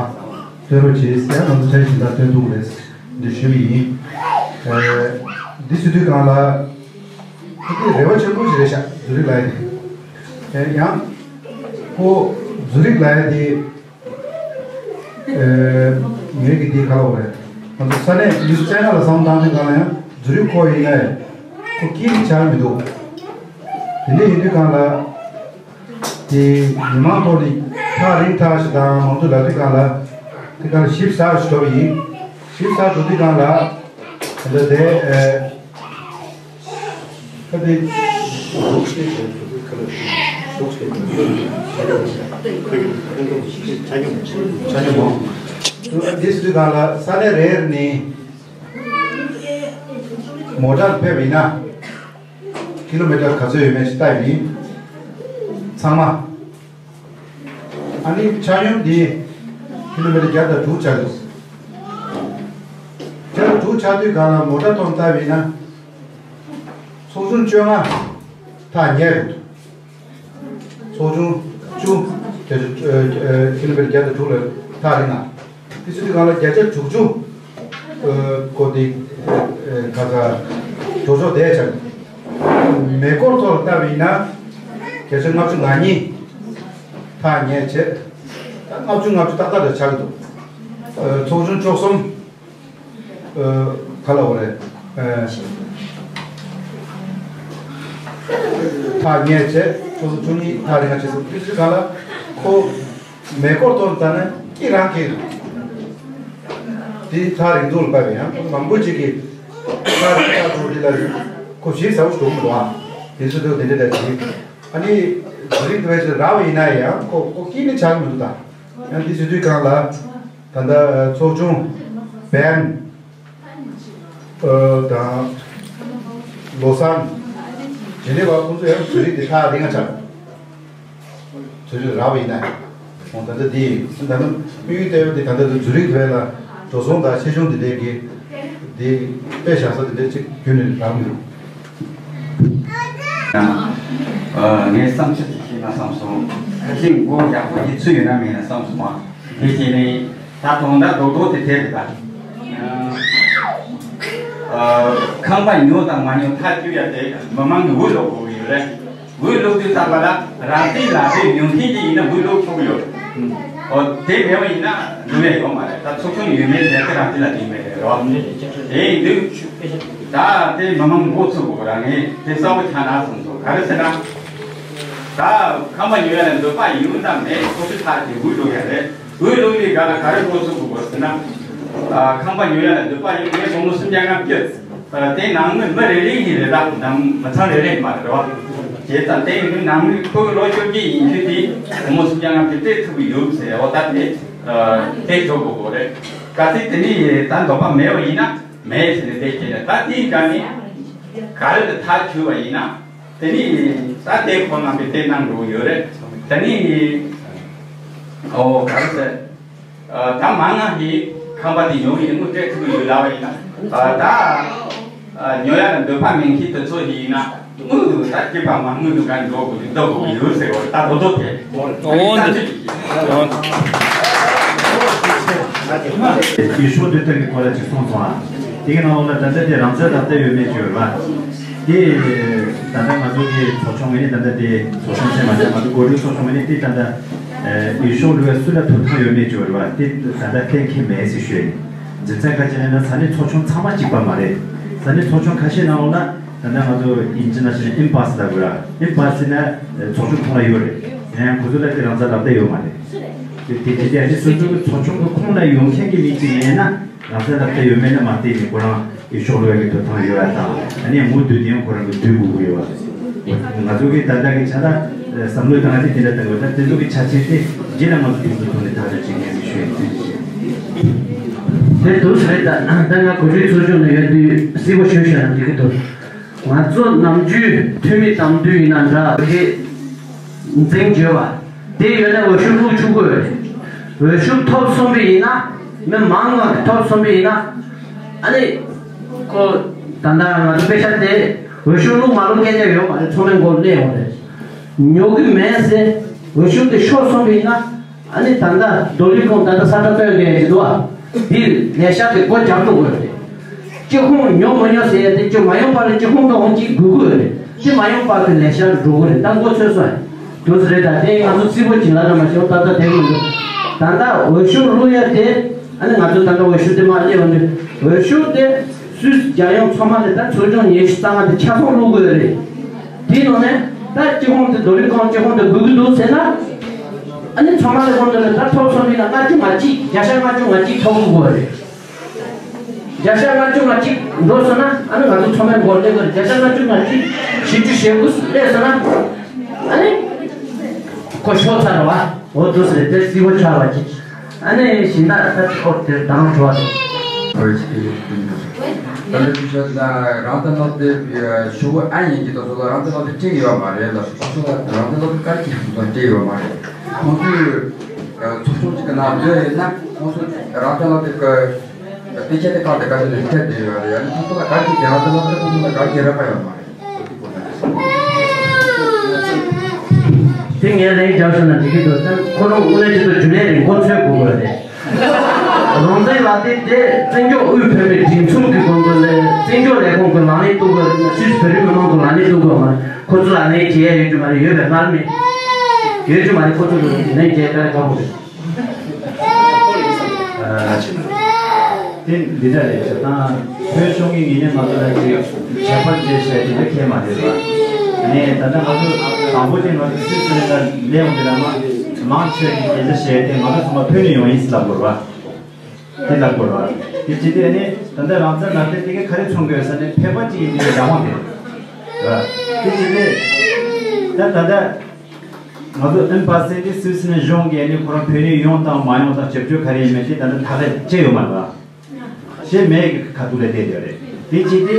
སྟོན་རོགས་བྱེད་ཟེར་ང་ཚོ་འཆར་གཞི་བཞིན་ད་སྟོན་ཐུབ་ཀྱི་རེད་འདི་ཞུ་གི་ཡིན། འདི་ཞུ་དུས་སྒང་ལ་ཁོ་འདི་རེ་བ་ཆེན་པོ་ཞིག་རེད་ཤག་ཛུ་རིག་ལ་ཡ་དེ་ཡང་ཁོ་ཛུ་རིག་ལ་ཡ་དེ། ངེད་ཀྱི་འདི་ག་ལ་འོ་རེད། ང་ཚོ་ས་གནས་མི་སུ་ཅན་ལ་བསམ་བཏང་དུས་སྒང་ལ་ཡང་ཛུ་རིག་ཁོ་ཡིན་ནའི་ཁོ་སྐྱིད་པོ་ཆགས་མི་འདུག་དེ་འདྲ་ཡིན་དུས་སྒང་ལ་དེ་མི་མང་ཐོག་ནས་ཐག་རིང་ཐག་ཞིག་དང་མང་ཚོགས་ལ་དུས་སྒང་ལ་དེ་སྒང་ལ་ཞིབ་ཚགས་ཞིག་འགྲོ་བ་ཡིན། ཞིབ་ཚགས་འགྲོ་དུས་སྒང་ལ་དེ་འདྲ་དེ། ཁ་དེ། འདི་སུ་གང་ལ་ས་གནས་རེ་རེ་ནས་མོ་ཊར་ཕེབས་ཡིན་ན་ཀི་ལོ་མི་ཊར་ག་ཚོད་ཡོད་མེད་ཅིག་ལྟ་ཡིན། ཚང་མ། ཨ་ནི་ཆ་སྙོམས་འདི་ཀི་ལོ་མི་ཊར་བརྒྱ་དང་དྲུག་ཆགས་འདུག་བརྒྱ་དང་དྲུག་ཆགས་དུས་སྒང་ལ་མོ་ཊ་ཐོག་བལྟས་པ་ཡིན་ན། ཚོགས་ཆུང་བཅོ་ལྔ་ཐག་ཉེ་རུ་འདུག་ཚོགས་ཆུང་བཅུ་བརྒྱ་ཆ་ཨ་ཨ་ཀི་ལོ་མི་ཊར་བརྒྱ་དང་དྲུག་ལ་ཐག་རིང་ང་། དེ་ཚོ་དུས་སྒང་ལ་བརྒྱ་ཆ་དྲུག་ཅུ་ཨ་གོ་དེ་ཨ་ཨ་ག་ས་འགྲོ་ཕྱོགས་བསྡད་ཆགས། མེ་འཁོར་ཐོག་ལ་བལྟས་པ་ཡིན་ན་བརྒྱ་ཆ་ལྔ་བཅུ་ང་གཉིས། ཐག་ཉེ་བྱས། ད་ལྔ་བཅུ་ལྔ་བཅུ་ཏག་ཏག་རེ་ཆགས་ཀྱི་འདུག་ཨ་ཚོགས་ཆུང་བཅུ་གསུམ། ཨ་ག་ལ་འོ་རེད། ཨ་ ཐག་ཉེ་བྱས་ཚོགས་གཙོ་བཅུ་གཉིས་ཐག་རིང་ང་བྱས་སོང་། དུས་ཚོད་གང་ལ་ཁོ་མེ་འཁོར་གཏོར་ད་ནི་སྐྱིད་རང་སྐྱིད་རེད། དེ་ཐག་རིང་འདུག་ལ་པ་བས་ཡང་ཁོ་མང་པོ་ཅིག་གིས་ཐག་རིང་ཐག་འདུག་དེ་ལ་ཁོ་ཞིག་ཟ་བོ་ཞིག་འདུག་མི་འདུག་ཨ། དེ་ཚོ་དེ་འདྲ་འདྲ་ཅིག་ཨ་ནི་བཟོ་རིག་དེ་བས་ཅིག་རག་པ་ཡིན་ན་ཡང་ཁོ་ཁོ་སྐྱིད་ནི་ཆགས་མི་འདུག་ད་ཡང་དེ་བྱེད་དུས་གང་ལ་ད་ལྟ་ཚོགས་ཆུང་བན། ཨ་དང་། ལོ་སར། རྗེས་ལས་པ་ཁོང་ཚོ་ཡང་བཟོ་རིག་དེ་ཁག་རིང་ང་ཆགས། བཟོ་རིག་རག་པ་ཡིན་ན། ཁོང་ད་ལྟ་འདི་ད་ལྟ་དམིགས་ཡུལ་ལྟ་བུ་དེ་ད་ལྟ་བཟོ་རིག་དེ་ལ་འགྲོ་སོང་དང་ཆེ་ཆུང་དེ་འདྲའི་གི་དེ་དཔེ་བཞག་ས་དེ་འདྲའི་ཅིག་ཁྱོན་ནས་རག་མི་འདུག་ཨ་ངས་བསམ་ཚུལ་ཅིག་བཤད་ན་བསམ་སོང་། ཁ་ཤས་མགོ་ཡག་པོ་ཡིན་ཚུལ་ཡོད་ན་མེད་ན་བསམ་སོང་བ། དེ་བྱས་ནས་ད་དུང་ད་རྡོག་རྡོག་དེ་དེ་རེད་ད། ཨ་ཁང་པ་ཉོ་དང་མ་ཉོ་ཐག་གཅོད་ཡ་དེ་མི་མང་གི་འོས་སློག་དགོས་ཡོད་རེད། འོས་སློག་དུས་ཙམ་པ་ལ་རང་བཙན་ལག་དེབ་ཉོ་མཁན་གྱི་ཡིན་ན་འོས་སློག་ཆོག་གི་ཡོད་རེད། ཨོ་དེ་མེད་པ་ཡིན་ན་འགྲོ་ཡ་ཡོད་མ་རེད། ད་ཚོགས་ཆུང་ཡོད་མེད་དེ་གི་རང་བཙན་ལག་དེབ་མེད་རེད་རོ། དེ་ཡིན་དུས་ད་དེ་མི་མང་མགོ་ཚོས་དགོས་ར། ངས་དེ་གསལ་པོ་ཆགས་ན་བསམ་སོང་། ག་རེ་ཟེར་ན། ད་ཁང་པ་ཉོ་ཡ་ལ་འདོད་པ་ཡོད་དམ་མེད་ཁོ་ཚོའི་ཐག་གཅོད་འོས་སློག་ཡ་རེད། འོས་སློག་ཡའི་སྒང་ལ་ག་རེ་མགོ་ཚོས་དགོས་ཟེར་ན། ཨ་ཁང་པ་ཉོ་ཡ་ལ་འདོད་པ་ཡོད་ངས་སྒོར་མོ་སུམ་བརྒྱ་ལྔ་བཅུ། ཨ་དེ་ནང་མི་མི་རེ་རེ་ཡིན་རེད་ད། ནང་མི་ཚང་རེ་རེ་མ་རེད་བ། བྱས་ཙང་དེ་ཡིན་དུས་ནང་མི་ཁོ་གི་ལོ་བཅོ་བརྒྱད་ཡིན་དུས་དེ་སྒོར་མོ་སུམ་བརྒྱ་ལྔ་བཅུ་སྤྲད་ཐུབ་ཀྱི་ཡོད་ཟེར། འོ་ད་དེ་ཨ་དེ་འཇོག་དགོས་དགོས་རེད། གལ་སྲིད་དེ་ནས་ད་འདོད་པ་མེད་པ་ཡིན་ན་མེད་ཟེར་ནས་དེ་བྱས་ནས། ད་དེའི་སྒང་ནས་ག་རེ་ལ་ཐག་ཆོད་པ་ཡིན་ན། དེ་ནི་ད་ལྟའི་ཁོང་རྣམ་པས་དེ་གནང་འགྲོ་གི་ཡོད་རེད། དེ་ནི་ཨོ་ག་རེ་ཟེར། ཨ་ད་མང་ང་གི་ཁང་པ་དེ་ཉོ་ཡི་དངུལ་སྤྲད་ཐུབ་ཀྱི་ཡོད་ལབ་པ་ཡིན་ན། ཨ་ད་ཨ་ཉོ་ཡ་ལ་འདོད་པ་མེད་མཁན་དེ་ཚོ་ཞིག་ཡིན་ན་དངུལ་དུ་ད་སྐྱེས་པ་མ་དངུལ་དུ་ག་འགྲོ་དགོས་ཀྱི་འདུག་དགོས་ཀྱི་ཡོད་ཟེར་བ་ད་དོ་དོ་དེ། འོ་འདི། འོ་འདི། ཡུལ་ཤུལ་འདི་དག་གི་སྐོར་ལ་ཅིག་གསུངས་སོང་ཨ། དེ་གི་ནང་ལོགས་ལ་ད་ལྟ་དེ་རང་བཙན་ལག་དེབ་ཡོད་མེད་ཅིག་ཡོད་རེད་བ། དེ་ད་ལྟ་ང་ཚོ་གི་ཚོགས་ཆུང་ངོས་ནས་ད་ལྟ་དེ་ཚོགས་ཆུང་ཟེར་མ་ཟེར་ང་ཚོ་འགོ་ཁྲིད་ཚོགས་ཆུང་ངོས་ནས་དེ་ད་ལྟ་ཡུལ་ཤུལ་ལུས་པ་སུ་ལ་ཐོབ་ཐང་ཡོད་མེད་ཅིག་ཡོད་རེད་བ། དེ་ད་ལྟ་གཏན་འཁེལ་མེད་ཟེར་ཞུ་ཡ་ཡིན། རྒྱུ་མཚན་ག་ཅི་ཡིན་ན་ས་གནས་ཚོགས་ཆུང་ཚང་མ་གཅིག་པ་མ་རེད། ས་གནས་ཚོགས་ཆུང་ཁ་ཤས་ནང་ལོགས་ལ་ད་ལྟ་ང་ཚོ་ཨིན་ཇི་ནང་བཞིན་ཨིམ་པཱ་སི་ལབ་དགོས་ར། ཨིམ་པཱ་སི་ན་ཚོགས་ཆུང་ཁོངས་ལ་ཡོད་རེད། ཡང་ཁོ་ཚོ་ལ་དེ་རང་བཙན་ལག་དེབ་ཡོད་མ་རེད། དེ་དེ་དེ་དེ་ཨ་ནི་སོ་སོའི་ཚོགས་ཆུང་གི་ཁོངས་ལ་ཡོང་མཁན་གྱི་མི་གཅིག་མེད་ན་རང་བཙན་ལག་དེབ་ཡོད་མེད་ལ་མ་བལྟས་ནས་ཁོ་རང་ཡུལ་ཤུལ་ལུས་པའི་ཐོབ་ཐང་ཡོད་པ་དང་ཨ་ནི་མུ་མཐུད་དེ་ཡང་ཁོ་རང་གི་སྡོད་དགོས་ཀྱི་ཡོད་པ། ང་ཚོ་གི་ད་ལྟ་གི་ཆ་ལ་བསམ་བློ་བཏང་སྟེ་དེ་འདྲ་བཏང་དགོས། ད་དེ་ཚོ་གི་ཆ་རྐྱེན་དེ་རྗེས་ལ་ང་ཚོ་དུས་ཚོད་ཐོག་ནས་ཐག་གཅོད་བྱེད་མཁན་ཞིག་ཞུ་ཡིན། དེ་འདུག་ཟེར་ད་ད་ང་གོ་སྒྲིག་ཚོགས་ཆུང་ནས་ཡོད་དུས་གསལ་པོ་ཞུ་བཞག་ན་འགྲིག་གི་འདུག་ང་ཚོ་ནམ་རྒྱུན་འཐུས་མི་དམ་འདུས་ཡིན་ན་འདྲ་གི་འཛིང་བརྗོད་པ་དེ་ཡོད་ན་འོས་ཤོག་བླུག་ཆོག་གི་ཡོད་རེད། འོས་ཤོག་ཐོབ་སོང་པ་ཡིན་ན་མི་མང་ང་གི་ཐོབ་སོང་པ་ཡིན་ན་ཨ་ནི་ཁོ་ད་ལྟ་ང་ཚོ་དཔེ་ཆ་དེ་འོས་ཤོག་བླུག་མ་བླུག་སྐད་ཆ་ཡོད་མ་རེད། ཚང་མས་མགོ་གླེང་ཡོང་རེད། ཉོ་གི་མེད་ཟེར་འོས་ཤོག་དེ་ཤོར་སོང་པ་ཡིན་ན། ཨ་ནི་ད་ལྟ་རྡོ་རིང་ཁོང་ད་ལྟ་ས་ཁྲ་བཏོན་མཁན་ཞིག་འདུག་ཨ། འདི་ལས་ཤག་གི་སྒོ་རྒྱག་འགྲོ་དགོས་རེད། སྤྱི་ཁོངས་ཉོ་མ་ཉོ་ཟེར་ཡ་དེ་ཅིག་མ་ཡོང་བར་སྤྱི་ཁོངས་ཀྱི་འོང་ཅིག་སྒུག་དགོས་རེད། དེ་མ་ཡོང་བར་གྱི་ལས་ཤག་ཏུ་འགྲོ་དགོས་རེད། ད་མགོ་ཚོས་སོང་། དུས་རེད། ད་དེ་ང་ཚོ་རྩིས་པོ་ཅིག་ལ་ན་མ་ཤོག་ད་ལྟ་དེ་མི་འདུག་ད་ལྟ་འོས་ཤོག་བླུག་ཡ་དེ་ཨ་ནི་ང་ཚོ་ད་ལྟ་འོས་ཤོག་དེ་མ་སླེབས་ཡོང་དུས་འོས་ཤོག་དེ་སུས་རྒྱལ་ཡོངས་ཚང་མ་ལས་ད་ཚོགས་ཆུང་ཉི་ཤུ་རྩ་ལྔ་དེ་ཆ་ཚང་བླུག་དགོས་རེད། དེའི་ནང་ནས་ད་སྤྱི་ཁོངས་དེ་རྡོ་རིང་ཁོངས་སྤྱི་ཁོངས་དེ་དགོས་ཀྱི་འདུག་ཟེར་ན། ཨ་ནི་ཚང་མ་ལས་ཁོང་ཚོ་ལས་ད་ཐོབ་སོང་ཡིན་ན་ལྔ་བཅུ་ང་གཅིག་བརྒྱ་ཆ་ལྔ་བཅུ་ང་གཅིག་ཐོབ་དགོས་རེད། བརྒྱ་ཆ་ལྔ་བཅུ་ང་གཅིག་འགྲོ་སོང་ན་ཨ་ནི་ང་ཚོ་ཚང་མས་མགོ་སླེབས་དགོས་རེད། བརྒྱ་ཆ་ལྔ་བཅུ་ང་གཅིག་བཞི་བཅུ་ཞེ་དགུ་སླེབས་སོང་ན་ཨ་ནི་ཁོ་ཤོར་ཚར་བ་འོ་འདུག་ཟེར་དེ་རྩིས་པོ་ཆགས་པ་ཅིག་ཨ་ནི་ཞིང་བདག་ད་ཁོ་དེར་དང་བྲོ་བ་དང་། ཁོའི་ཆེད་དུ་ཡོད་དུས་ད་ལྟ་དུས་ཚོད་ལ་རང་བཙན་སློབ་དེབ་ཞུ་བ་ཨ་ཡིན་གྱི་ད་ཚོ་ལ་རང་བཙན་སློབ་དེབ་སྤྲད་ཡོད་མ་རེད་ལ། ཁོ་ཚོ་ལ་རང་བཙན་སློབ་དེབ་ག་རེ་སྤྲད་ཡོད་མ་རེད། ཁོང་ཚོས་ཚོགས་ཆུང་གཅིག་གི་ནང་སྡོད་ཡོད་ན་ཁོང་ཚོ་རང་བཙན་སློབ་དེབ་ཀྱི་དཔེ་ཆ་དེ་བཀག་སྟེ་བཀའ་ཤག་ལ་སྤྲད་བསྡད་ཡོད་རེད། ཡང་ན་ཁོང་ཚོ་ལ་ག་རེ་སྤྲད་ཀྱི་རང་བཙན་སློབ་དེབ་ཁོང་ཚོ་ལ་ག་རེ་སྤྲད་རག་པ་ཡོད་མ་རེད། དེ་ངས་ལན་རྒྱབ་སོང་ན་འགྲིག་གི་འདུག་ད་ཁོ་རང་དངོས་གནས་ཅིག་ཏུ་རྒྱུན་ལས་རེད། མགོ་ཚོས་དགོས་དགོས་རེད། རང་བཙན་ལག་དེབ་དེ་བཙན་བྱོལ་དབུས་བོད་མིའི་སྒྲིག་འཛུགས་ཀྱི་དགོངས་དོན་ལས་བཙན་བྱོལ་ལས་ཁུངས་ཀྱི་ལག་ལེན་གཏོང་དགོས་རེད། སུད་སི་བོད་རིགས་མི་མང་གི་ལག་ལེན་གཏོང་དགོས་མ་རེད། ཁོ་ཚོ་ལ་ལན་བྱེད་ཡ་ཡོད་རྒྱུ་མ་རེད། ཡོད་པའི་སྔར་མེད། ཡོད་རྒྱུ་མ་རེད། ཁོ་ཚོ་ལ་ལན་བྱེད་ཡ་དཀའ་ལས་ཁག་པོ་རེད། ཨ་དེ་འདི་འདྲ་རེད། བྱས་ཙང་བོད་ཤོག་ངོས་ངོས་ནས་ང་ཚོ་ལ་ཅིག་ཁྱད་པར་འདྲ་བྱས་དེ་འདྲ་ཁྱད་མ་རེད་པ། ནས་ད་ལྟ་ང་ཚོ་དང་པོ་དེ་ང་ཚོ་སུད་སི་ལ་སླེབས་ཡོང་དུས་ལ་མ་མང་ཆེ་བའི་སྐད་ཆ་བཤད་དེ་ང་ཚོ་ཚང་མ་བོད་ནས་ཡོང་ཡིན་ཟེར་ལབ་དགོས་རེད་བ། དེ་ལབ་དགོས་རེད་བ། དེ་བྱས་དུས་ཨ་ནི་ད་ལྟ་རང་བཙན་ལབ་དེ་དེ་ག་ག་རེ་མཚོན་གི་ཡོད་ཟེར་ནས་ཕལ་པ་གཅིག་ཡིན་དུས་རང་དབང་དེ་རེད་བ། དེ་བྱས་དུས་ད་ད་ལྟ་ང་ཚོ་ཨིན་པ་སི་དེ་སུད་སི་ནས་གཞུང་གིས་ཨ་ནི་ཁོ་རང་བོད་ནས་ཡོང་དང་མ་ཡོང་དང་བྱ་སྤྱོད་ག་རེ་ཡིན་མིན་དེ་ད་ལྟ་ཐག་གཅོད་བྱས་ཡོད་མ་རེད་བ། ཞེས་མེད་ཀྱི་ཁ་ཐུག་ལ་བལྟས་ཡོད་རེད། དེ་བྱས་ཏེ།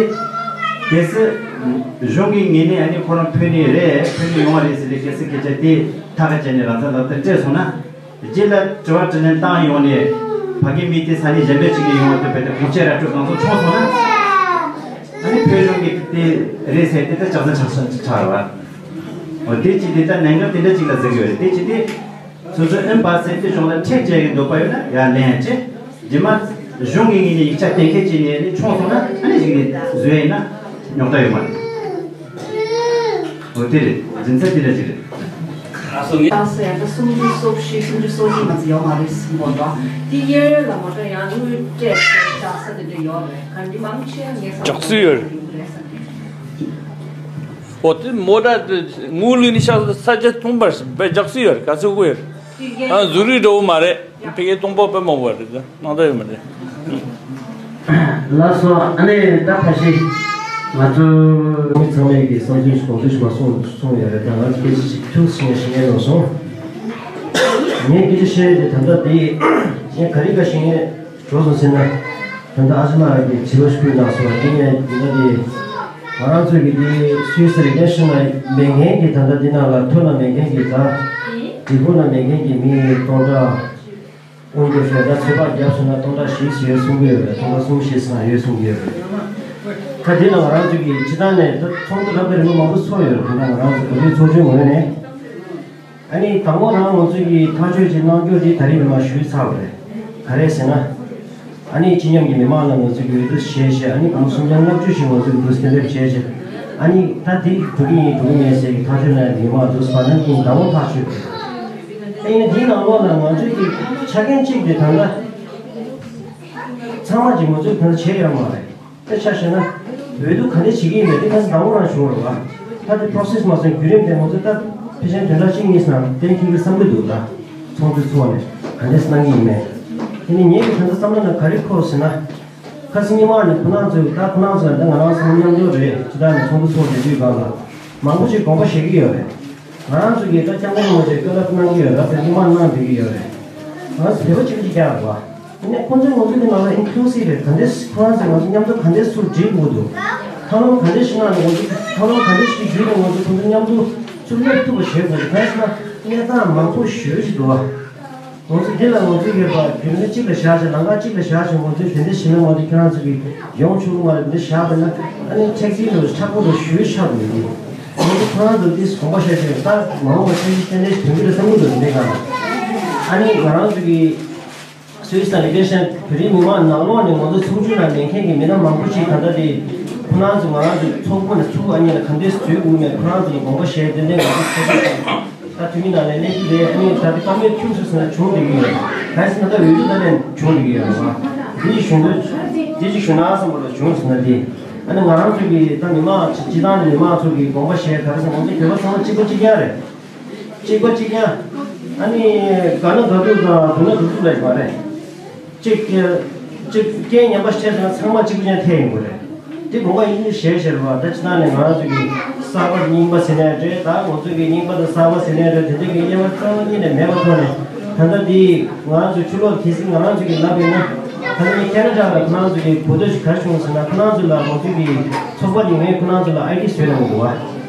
གལ་སྲིད། གཞུང་གི་ངོས་ནས་ཨ་ནི་ཁོ་རང་བོད་ནས་རེད་བོད་ནས་ཡོང་བ་རེད་ཟེར་ཏེ་གལ་སྲིད་སྐད་ཆ་དེ་ཐག་གཅོད་ནས་རང་བཙན་ལག་དེབ་སྤྲད་སོང་ན། རྗེས་ལ་དྲི་བ་དྲིས་ལན་བཏང་ཡོང་ནས་ཕ་གི་མི་དེ་ས་གནས་གཞན་པའི་ཅིག་ནས་ཡོང་བ་དེ་བས་ཏེ་གོང་ཆེ་ར་སྤྲོད་གང་ཚོ་ཆོག་སོང་ན། ཨ་ནི་བོད་གཞུང་གིས་དེ་རེད་ཟེར་ཏེ་ད་ལྕགས་ཟན་ཆགས་ཆགས་ཆགས་རེད་བ། འོ་དེ་བྱས་ཏེ་ད་གནད་འགག་དེ་འདྲ་ཅིག་ལ་གཟིགས་ཡོད་རེད། དེ་བྱས་ཏེ། སོ་སོའི་ཨིན་པ་སི་དེ་གཞུང་ལ་ཁྲལ་བཅད་ཀྱི་འདོད་པ་ཡོད་ན་ཡར་ལེན་ཡ་བྱེད། རྗེས་མ་གཞུང་གི་ངོས་ནས་ཡིག་ཆ་གཏན་འཁེལ་བྱས་ནས་ནི་ཆོག་སོང་ན་ཨ་ནི་གཞུག་ནས་བཟོས་ཡིན་ན་རྙོག་དྲ་ཡོད་མ་རེད། འོ་དེ་རེད། རྒྱུ་མཚན་དེ་འདྲ་ཅིག་རེད། ད་སོ་ཡང་ད་སུམ་ཅུ་སོ་བཞི་སུམ་ཅུ་སོ་གཉིས་ང་ཚོ་ཡོད་མ་རེད་ཟིན་པོ་འདུག་དེ་གཡས་གཡོན་ལ་མ་འདྲ་ཡང་དངུལ་སྤྲད་བཞག་ས་དེ་འདྲ་ཡོད་རེད། ག་འདི་མང་ཆེ་ངས་བསམ་རྒྱག་སྲིད་ཡོད་རེད། ཡོད་རེད་བསམ་གི། འོ་དེ་མོ་ཊ་དེ་དངུལ་ལུས་ནི་ཤག་ས་ཆ་ཐུང་པར་བས་རྒྱག་སྲིད་ཡོད་རེད། ག་ཚོད་དགོས་ཡོད་རེད། ཨ་ཟུ་རིག་འགྲོ་བོ་མ་རེད། ཕ་གིའི་སྟོང་པོ་དཔེ་མང་བ་རེད། ད་སྣང་དག་ཡོད་མ་རེད། ལགས་སོ། ཨ་ནི་ད་ཕ་ཤི་ང་ཚོ་མི་ཚང་མས་ཀྱི་བསམ་ཚུལ་གོང་ཚུལ་ཞིག་མ་གསུངས་གསུངས་ཡོད་རེད། ད་ང་ཚོ་སྐད་ཆ་ཞིག་ཐུགས་ཤིང་ཤིང་ཡ་ལོ་སོང་། ངས་སྐད་ཆ་བཤད་དེ་ད་ལྟ་དེ་ངས་ག་རི་ག་ཤིང་ཡ། འགྲོ་སོང་ཟེར་ན། ད་ལྟ་ཨ་ཅག་ལགས་ཀྱིས་དྲི་བ་ཞིག་ཕུལ་གནང་སོང་། དེ་ནས་འདི་ལྟ་སྟེ། ང་རང་ཚོ་གི་དེ་སུད་སི་རི་ནེ་ཤན་ལ་མེད་མཁན་གྱི་ད་ལྟ་འདི་ནང་ལ་ཐོན་ལ་མེད་མཁན་གྱི་ད། འབྲས་སྤུངས་ལ་མེད་མཁན་གྱི་མི་སྟོང་ཕྲག་དབང་སྒྱུར་ཞོར་ད་ཚོད་དཔག་བརྒྱབ་སོང་ན་སྟོང་ཕྲག་བཞི་ཙམ་ཡོད་གསུང་གི་ཡོད་རེད། སྟོང་ཕྲག་གསུམ་བཞི་ཙམ་ཡོད་གསུང་གི་ཡོད་རེད། ད་དེ་ལ་ང་རང་ཚོ་གི་སྤྱི་བཏང་ནས་ད་ཚོགས་འདུ་རབ་དང་རིམ་པ་མང་པོ་ཚོགས་ཡོད་རེད། ད་ང་རང་ཚོ་བོད་རིགས་ཚོགས་ཆུང་ངོས་ནས། ཨ་ནི་དང་པོ་རང་ང་ཚོ་གིས་ཐག་གཅོད་ཅིག་གནང་རྒྱུ་དེ་ད་རེས་མ་ཞུས་ཚར་བ་རེད། ག་རེ་ཟེར་ན། ཨ་ནི་སྤྱི་མཉམ་གྱི་མི་མང་ལ་ང་ཚོ་གིས་འོས་བསྡུ་བྱས་བྱས། ཨ་ནི་སྒོར་སུམ་སྟོང་ལྔ་བཅུ་ཞིག་ང་ཚོ་གིས་འདུག་གཏན་འབེབས་བྱས་བྱས། ཨ་ནི་ད་དེ་འགྲོ་གི་ཡིན་འགྲོ་གི་མེད་ཟེར་གྱི་ཐག་གཅོད་གནང་ཡག་མི་མང་འདུག་བར་ན་ཀྱིན་དང་པོ་ཐག་གཅོད་རེད། ཨ་ནི་དེའི་ནང་ལོགས་ལ་ང་ཚོའི་གི་ཆ་རྐྱེན་གཅིག་དེ་ད་ལྟ་ཚང་མ་གྱིས་ང་ཚོའི་ད་ལྟ་བྱས་ཡོད་མ་རེད། དཔེ་ཆ་བཞག་ན། འོས་བསྡུ་ག་འདྲ་བྱེད་ཀྱི་ཡིན་མེད་དེ་ཁ་སང་དང་པོ་རང་བྱུང་རེད་བ། ད་དེ་process་མ་སོང་བརྒྱུད་རིམ་དེ་ང་ཚོ་ད་ཕལ་ཆེར་བདུན་ཕྲག་གཅིག་གཉིས་ནང་གཏན་འཁེལ་གྱི་བསམ་གྱི་འདུག་ད་ཚོགས་འདུ་ཚོགས་ནས་ག་འདྲས་གནང་གི་ཡིན་མེད། དེ་ནས་ངེད་ཀྱི་ད་ལྟ་བསམ་བློ་ནང་ག་རེ་འཁོར་ཟེར་ན། ཁ་སང་ཉི་མ་ནས་ཁོ་རང་ཚོས་ད་ཁོ་རང་ཚོ་ད་ང་རང་ཚོ་མཉམ་དུ་རེད་ཅི་ད་ནས་ཚོགས་འདུ་ཚོགས་བསྡད་དུས་སྒང་ལ་མང་པོ་ཞིག་དགོངས་པ་བཞེས་ཀྱི་ཡོད་རེད། ང་རང་ཚོ་གིས་ད་སྐྱབས་མགོན་རིན་པོ་ཆེ་བཀའ་སློབ་གནང་གི་ཡོད་རེད། ད་ཉི་མ་གནང་བསྡད་ཀྱི་ཡོད་རེད། ང་ཚོ་བོད་པ་གཅིག་པ་གཅིག་རྐྱང་རེད་བ། ཡིན་ནའི་ཁོང་ཚོའི་ང་ཚོ་གི་ནང་ལ་inclusive་རེད། ག་འདྲས་ཁོ་རང་ཚོས་ང་ཚོ་མཉམ་དུ་ག་འདྲས་སུ་སྒྲིལ་དགོས་འདུག་ཐབས་ལམ་ག་འདྲས་ཤིག་གནང་ནས་ང་ཚོ་ཐབས་ལམ་ག་འདྲས་ཤིག་བརྒྱུད་ནས་ང་ཚོ་ཁོང་ཚོ་མཉམ་དུ་ཚུར་སླེབས་ཐུབ་པ་བྱེད་དགོས་འདུག་གང་ཡིན་ཟེར་ན་གནས་སྟངས་མང་པོ་ཞེ་པོ་ཞིག་འདུག་བ། ང་ཚོ་འདི་ལ་ང་ཚོ་ཡོད་པ་རྒྱུ་མཚན་གཅིག་ལ་བཞག་བྱས་ལམ་ཁ་གཅིག་ལ་བཞག་བྱས་ང་ཚོས་དེ་འདྲས་བྱས་ན་ང་ཚོ་ཁྱེད་རང་ཚོ་གི་ཡོང་ཆོག་གི་མ་རེད། འདི་བཞག་པ་ན་ཨ་ནི་ཁྲེགས་ཚིག་ལ་མཁྲེགས་པོ་དང་ཞེ་པོ་ཆགས་འདུག་གི་ང་ཚོ་ཁོ་རང་ཚོ་འདི་དགོངས་པ་བཞེས་བྱས་ད་མ་འོངས་པ་ཆ་ཤས་ཏན་ཏན་ཐོན་གྱི་རེད་བསམ་གྱི་འདུག་འདི་ག་ལ་ཨ་ནི་ང་རང་ཚོ་གི་སུད་སི་དང་ལི་ཏེ་ཤན་བོད་རིགས་མི་མང་ནང་ལོགས་ནས་ང་ཚོ་ཚོགས་ཆུང་ནང་མེད་མཁན་གྱི་མི་སྣ་མང་པོ་ཞིག་ད་ལྟ་དེ་ཁོ་རང་ཚོ་ང་རང་ཚོའི་ཚོགས་པ་ནས་ཚུར་ཨ་ནི་ལ་ག་འདྲས་འཛུལ་དགོས་མེད་ཁོ་རང་ཚོ་ལ་དགོངས་པ་བཞེས་ཏན་ཏན་ང་ཚོ་ཚོགས་པ་ད་འཐུས་མི་ནང་ལ་སླེབས་ཀྱི་རེད། ཨ་ནི་ད་ལྟ་བཀའ་མོལ་ཁྱུག་ཙམ་ཟེར་ན་བྱུང་བསྡད་ཀྱི་ཡོད། གང་ཡིན་ཟེར་ན་ད་འོས་བསྡུ་ད་ལན་བྱུང་བསྡད་ཀྱི་ཡོད་རེད་བ། འདི་ཞུ་འདོད་འདི་ཅིག་ཞུ་ན་བསམ་པ་ལ་བྱུང་ཟེར་ན་འདི་ཨ་ནི་ང་རང་ཚོ་གི་ད་མི་མང་སྤྱི་བཏང་ནས་མི་མང་ཚོ་གི་དགོངས་པ་བཞེས་ག་རེ་ཟེར་ང་ཚོ་བོད་པ་ཚང་མ་གཅིག་པ་གཅིག་རྐྱང་རེད། གཅིག་པ་གཅིག་རྐྱང་། ཨ་ནི་དགའ་ན་དགའ་སྡུག་དང་སྡུག་ན་སྡུག་སྡུག་ལ་ཡོད་པ་རེད། གཅིག་གཅིག་རྐྱེན་ངན་པ་ཤེས་སོང་ན་ཚང་མ་གཅིག་པ་གཅིག་རྐྱང་ཐལ་ཡོང་གི་རེད། དེ་དགོངས་པ་ཡིན་གཅིག་བཞེས་བཞེས་རེད་བ། ད་ཅི་ད་ནས་ང་རང་ཚོ་གི་གསར་པ་རྙིང་པ་ཟེར་ནའི་འདྲ། ད་ང་ཚོ་གི་རྙིང་པ་དང་གསར་པ་ཟེར་ནའི་འདྲ། དེ་འདྲ་གི་དབྱེ་བ་རྩ་བ་ཉིད་ནས་མེད་པ་ཐོག་ནས་ད་ལྟ་འདི་ང་རང་ཚོ་ཕྱི་ལོགས་གལ་སྲིད་ང་རང་ཚོ་གི་ལབ་ཡོད་ན་ད་ལྟ་ངས་ཁེ་ན་ཌ་ལ་ཁོ་རང་ཚོ་གི་གོ་ཐོས་ཤིག་ག་རེ་བྱུང་ཟེར་ན་ཁོ་རང་ཚོ་ལ་ང་ཚོ་གི་ཚོགས་པ་ནས་ངས་ཁོ་རང་ཚོ་ལ་ཨའི་ཌི་བཟོས་གནང་གི་འདུག་བ།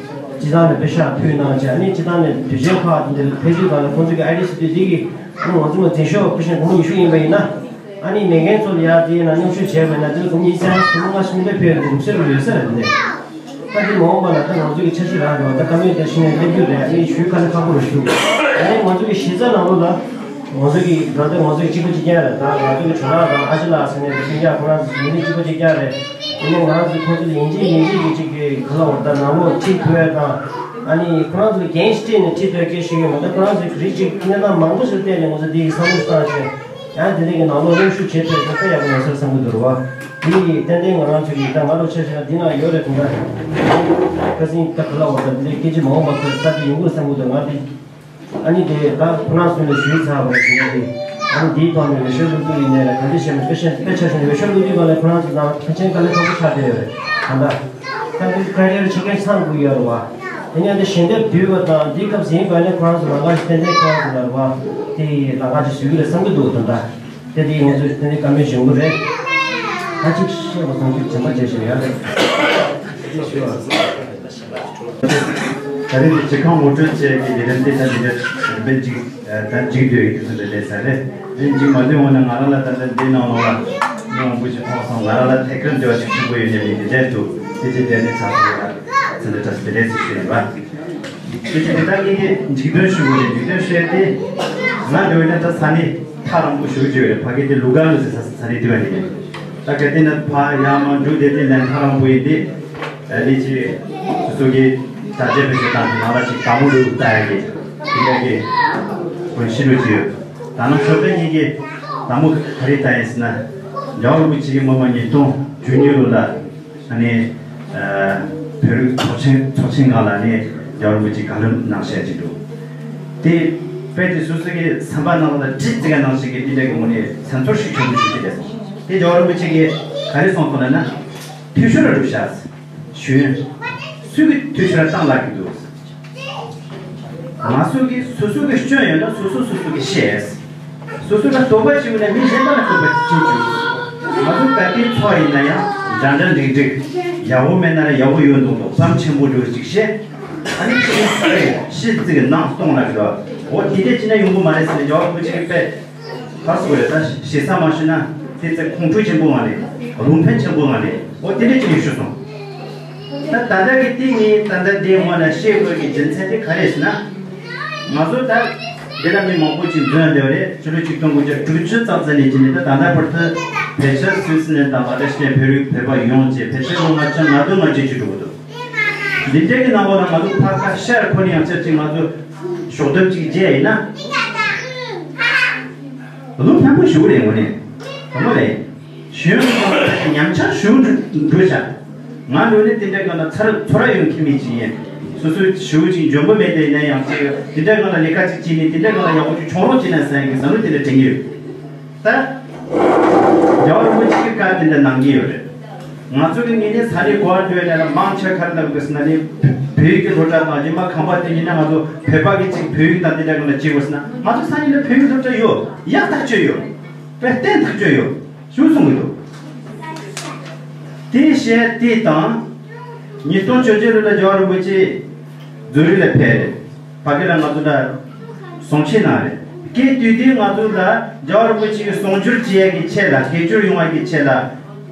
སྤྱི་བཏང་ནས་པེ་ཤག་ཕུལ་གནང་བྱས། ཨ་ནི་སྤྱི་བཏང་ནས་དུས་ཆེན་ཁག་དེ་འདྲ་ཕེབས་དུས་ག་ལ་ཁོང་ཚོ་གི་ཨའི་ཌི་ཟེར་དུས་འདི་གི་ཨ་ནི་ང་ཚོ་ལ་འཛིན་ཤོག་ཕུལ་ཤིང་སྒོར་མོ་ཉི་ཤུ་ཡིན་པ་ཡིན་ན་ཨ་ནི་མེད་མཁན་ཚོ་ལ་ཡར་དེའི་ནང་མཉམ་ཞུགས་བྱས་པ་ཡིན་ན་དེ་ལ་སྒོར་མོ་ཉི་ཤུ་རྩ་ལྔ་སུམ་སྟོང་ཕུལ་ཡོང་དུས་རུབ་སེ་རུབ་ཡོད་ས་རེད་འདི། ད་འདི་མ་འོངས་པ་ལ་ད་ང་ཚོ་གི་འཆར་གཞི་རག་འགྲོ་བ་ད་བཀའ་མོལ་དེ་ཞུས་ནས་སླེབས་རྒྱུ་རེད། ཨ་ནི་ཞུས་ཁ་ལ་ཁག་པོ་རུ་ཞུ། ཨ་ནི་ང་ཚོ་གི་གཞི་རྩ་ནང་ལོགས་ལ་ང་ཚོ་གི་ད་ལྟ་ང་ཚོ་གི་གཅིག་པ་གཅིག་རྐྱང་རེད། ད་ང་ཚོ་གི་ཇོ་ནང་དང་ཨ་ཅེ་ལགས་ཟེར་ནས་སྤུན་ཀྱག་ཁོ་རང་ཚོ་མི་རིགས་གཅིག་པ་གཅིག་རྐྱང་རེད། དེ་ནས་ང་རང་ཚོས་ཁོང་ཚོ་ལ་ཡིན་གཅིག་མིན་གཅིག་གི་གཅིག་གི་ག་ལ་འོ་ད་ནང་ལོགས་ཁྲིད་ཐུབ་ཡ་དང་། ཨ་ནི་ཁོ་རང་ཚོ་ལ་འགན་ཞིག་སྤྲད་ནས་ཁྲིད་ཐུབ་ཡ་སྐད་ཆ་ཞིག་ཡོད་མ་རེད། ཁོ་རང་ཚོས་རིགས་གཅིག་གནས་སྟངས་མང་པོ་ཞིག་བལྟས་ནས་ང་ཚོ་འདི་གི་བསམ་བློ་བཏང་བྱས། ཡང་དེ་འདྲའི་གི་ནང་ལོགས་མཉམ་ཞུགས་བྱེད་ཐུབ་ན་དཔེ་ཡག་པོ་ཡོང་ས་རེད་བསམ་གྱི་འདུག་རེད་བ། དེ་ཡིས་ཏན་ཏན་ང་རང་ཚོ་གི་ད་ང་རང་ཆ་བཞག་ན་འདི་ན་ཡོད་རེད་དམ། ད་ཁ་སང་ད་ག་ལ་བ་ད་འདི་འདྲའི་སྐད་ཆ་མང་པོ་མ་ཐོས་ས་དེ་ཡོང་གི་རེད་བསམ་གྱི་འདུག་ང་དེ། ཨ་ནི་དེ་ད་ཁོ་རང་ཚོ་ནས་ཞུས་ཚར་བ་རེད་ཟེར་ནས་དེ། ཨ་ནི་དེའི་ཐོག་ནས་འོས་ཤོག་བླུག་རྒྱུ་ཡིན་ནའི་ལ་ག་འདྲ་བྱས་ན་དཔེ་ཆ་དཔེ་ཆ་བཞག་ནས་འོས་ཤོག་བླུག་དུས་ག་ལ་ཁོ་རང་ཚོ་དང་ཕལ་ཆེར་དཀའ་ལས་ཁག་པོ་ཆགས་བསྡད་ཡོད་རེད་ད་ལྟ། ད་འདི་ཀ་རི་ཡར་ཆེ་མཁན་ཚང་དགོས་ཡོད་རེད་བ། དེ་ནས་འདི་ཞལ་འདེབས་བསྡུས་པ་དང་འདི་སྐབས་ཟིན་པ་ནས་ཁོ་རང་ཚོ་ལམ་ཁ་ཞིག་ཏན་ཏན་ཁོ་རང་ཚོ་ལ་རེད་བ། དེ་ལམ་ཁ་ཅིག་བཟོས་ཀྱི་རེད་བསམ་གྱི་འདུག་ད་ལྟ། དེ་དེ་ང་ཚོས་དེ་ནས་བཀའ་མོལ་བྱུང་གི་རེད། ད་ཅིག་བཤད་པ་སོང་ཅིག་བྱེད་མ་བྱེད་ཞིག་ཡ་རེད། ཅིག་ཞུ་བ། ད་རེས་ཀྱི་སྤྱི་ཁང་ངོ་སྤྲོད་བཅས་ཀྱི་ལས་རིམ་དེ་ད་འདི་འདྲ་རིམ་པས་མཇུག་ད་མཇུག་བསྡུ་ཡི་དུས་ཚོད་འདི་སླེབས་ཚར་རེད། དེ་མཇུག་མ་བསྡུས་སྔོན་ན་ང་རང་ལ་ད་ལྟ་འདི་ནང་ལོགས་ལ་མི་མང་པོ་ཞིག་མཐོང་སོང་། ང་རང་ལ་ཐད་ཀར་འབྲེལ་བ་ཞིག་བྱུང་གི་ཡོད་མེད་མི་འདི་འདྲ་འདུག་དེ་ཅིག་དྲན་ནས་ཚར་སོང་ལ་ཚེ་འདི་བཀྲ་ཤིས་བདེ་ལེགས་ཞུ་ཞུ་ཡིན་པ། དེ་ཅིག་ད་ངེད་ཀྱི་མཇུག་སྡོམ་ཞུ་དགོས་རེད། མཇུག་སྡོམ་ཞུ་ཡ་དེ་ང་འདོད་ན་ད་ས་གནས་ཐག་རིང་པོ་ཞུ་རྒྱུ་ཡོད་རེད། ཕ་གི་དེ་ལུ་ག་ལུ་ཟེར་ས་ས་གནས་དེ་བ་ནས་ཡིན། ད་གལ་ཏེ་ན་ཕ་ཡར་མར་འགྲོ་བསྡད་དེ་ལན་ཐག་རིང་པོ་ཡིན་ཏེ། ཨ་ནི་ཅིག་སོ་སོ་གི་དྲ་རྒྱ་བེད་སྤྱོད་བཏང་དེ་ནང་ལ་ཅིག་དང་པོ་ལུས་ལྟ་ཡ་གི་དེ་འདྲ་གི་གོན་ཤི་ལུས་ཅིག་ཡོད། ད་ནང་ཞོགས་པའི་ཉིན་གྱི་དང་པོ་ག་རེ་ལྟ་ཡིན་ཟེར་ན། རྒྱལ་བ་རིན་པོ་ཆེ་གི་སྔོན་མ་ཉིས་སྟོང་བཅུ་གཉིས་ལོ་ལ་ཨ་ནི་ཨ་བོད་རིགས་ཚོགས་ཆེན་ཚོགས་ཆེན་སྒང་ལ་ནི་རྒྱལ་བ་རིན་པོ་ཆེ་བཀའ་སློབ་གནང་བཤད་ཅིག་འདུག་དེ་དཔེ་དེ་སོ་སོ་གི་བསམ་པ་ནང་ལ་དྲི་ཙི་ག་ནང་བཞིན་གི་དེ་འདྲ་གི་ངོ་ནས་སེམས་ཚོར་ཞིག་བྱུང་གི་བྱུང་གི་རེད། དེ་རྒྱལ་བ་རིན་པོ་ཆེ་གིས་ག་རེ་གསུངས་སོང་ལབ་ན། འཐུས་ཤོར་ལ་འགྲོ་ཤག་ཞུ་ཡོན། སུས་ཀྱི་འཐུས་ཤོར་བཏང་ལབ་ཀྱི་འདུག་ང་ཚོ་གིས་སོ་སོ་གིས་སྐྱོན་ཡོད་ན་སོ་སོ་སོ་སོ་གིས་ཤེས། སོ་སོ་ལ་དོགས་པ་ཞིག་ཡོད་ན་མི་གཞན་པ་ལ་དོགས་པ་ཅིག་བྱེད་རྒྱུ། ང་ཚོ་ག་དུས་ཚོགས་ཡིན་ན་ཡང་འདྲ་འདྲ་འགྲིག་འགྲིག་ཡག་པོ་མེད་ན་ལ་ཡག་པོ་ཡོད་མདོག་མདོག་བམ་ཆེན་པོ་འགྲོ་ཅིག་བཤད། ཨ་ནི་ཤི་ཤི་ཙིག་ནང་སྟོང་ལ་འགྲོ། འོ་དེ་འདྲ་བྱས་ན་ཡོང་གི་མ་རེད་ཟེར་ནས་རྒྱལ་བ་རིན་པོ་ཆེ་གིས་དཔེ། ག་སོ་རེད། ད་ཞེ་ས་མ་ཞུ་ན་དེ་ཚེ་ཁོང་ཁྲོ་ཆེན་པོ་ངང་ནས་རླུང་འཕེན་ཆེན་པོ་ངང་ནས་འོ་དེ་འདྲ་ཅིག་ཡོད་ཞུ་སོང་། ད་ད་ལྟ་གི་དེ་ངས་ད་ལྟ་འདི་ངོ་ན་བཤད་དགོས་ཀྱི་རྒྱུ་མཚན་དེ་ག་རེ་ཟེར་ན། ང་ཚོ་ད་འདི་ལ་མི་མང་པོ་ཅིག་འཛོམས་བསྡད་པ་རེད། ཕྱི་ལོ་ཆིག་སྟོང་དགུ་བརྒྱ་དྲུག་ཅུ་རྩ་རྩ་ནས་ཅི་ནས་ད་ད་ལྟ་བར་དུ་ཕལ་ཆེར་སུད་སི་ལན་དང་ལ་དྭགས་ཤན་བོད་རིགས་བོད་པ་ཡོངས་ཀྱི་ཕལ་ཆེར་ལོ་ལྔ་བཅུ་ང་དྲུག་ང་བརྒྱད་ཅིག་འགྲོ་གི་འདུག་འདི་འདྲའི་གི་ནང་ལོགས་ལ་ང་ཚོ་ཕར་ཁ་ཤར་ཁོ་ནས་ཡང་ཅིག་ཅིག་ང་ཚོ་ཕྱོགས་བསྡོམས་ཅིག་བྱས་ཡིན་ན། བློ་ཕམ་པོ་ཞུ་རེད་ངོ་ནས། དང་པོ་ལས། ཞུ་ཡོང་ཉམས་ཆག་ཞུ་འགྲོ་ཤག་ང་འདོད་ནས་དེ་འདྲ་གང་ལ་ཚར་ཚོར་ར་ཡོང་མཁན་མི་ཅིག་ཡིན། སོ་སོའི་ཞུ་ཅིག་འཇོན་པོ་མེད་དེ་ཡིན་ན་ཡང་ཅིག་དེ་འདྲ་གང་ལ་ལས་ཀ་ཅིག་བྱས་ནས་དེ་འདྲ་གང་ལ་ཡག་པོ་ཅིག་བྱུང་རོགས་བྱས་ན་བསམ་གི་བསམ་བློ་དེ་འདྲ་དྲན་གི་ཡོད། ད། རྒྱལ་བ་རིན་པོ་ཆེ་གི་བཀའ་དེ་འདྲ་གནང་གི་ཡོད་རེད། ང་ཚོ་གི་ངོས་ནས་ས་གནས་གོ་བ་འགྲོ་ཡ་ལ་མང་ཆེ་ག་རེ་འདུག་ཟེར་ན་ནི། བོད་ཡིག་གི་སློབ་གྲྭ་དང་རྗེས་མ་ཁང་པ་དེ་ཉིད་ནས་ང་ཚོ་བོད་པ་གི་ཅིག་བོད་ཡིག་དང་དེ་འདྲ་གི་ལ་བྱེད་དགོས་ཟེར་ན་ང་ཚོ་ས་གནས་ལ་བོད་ཡིག་སློབ་གྲྭ་ཡོད། ཡག་ཐག་ཆོད་ཡོད། དཔེ་བརྟན་ཐག་ཆོད་ཡོད། ཞུ་གསུང་གི་འདུག་དེ་བཤད་དེ་དང་། ཉིས་སྟོང་བཅོ་བརྒྱད་ལོ་ལ་རྒྱལ་བ་རིན་པོ་ཆེ་ཛུ་རིག་ལ་ཕེབས་རེད། ཕ་གི་ལ་ང་ཚོ་ལ་གསུང་ཆོས་གནང་རེད། སྐད་དུས་དུས་ང་ཚོ་ལ་རྒྱལ་བ་རིན་པོ་ཆེ་གི་གསུང་སྒྱུར་བྱེད་ཡ་གི་ཆེད་ལ་སྐད་སྒྱུར་ཡོང་བ་གི་ཆེད་ལ་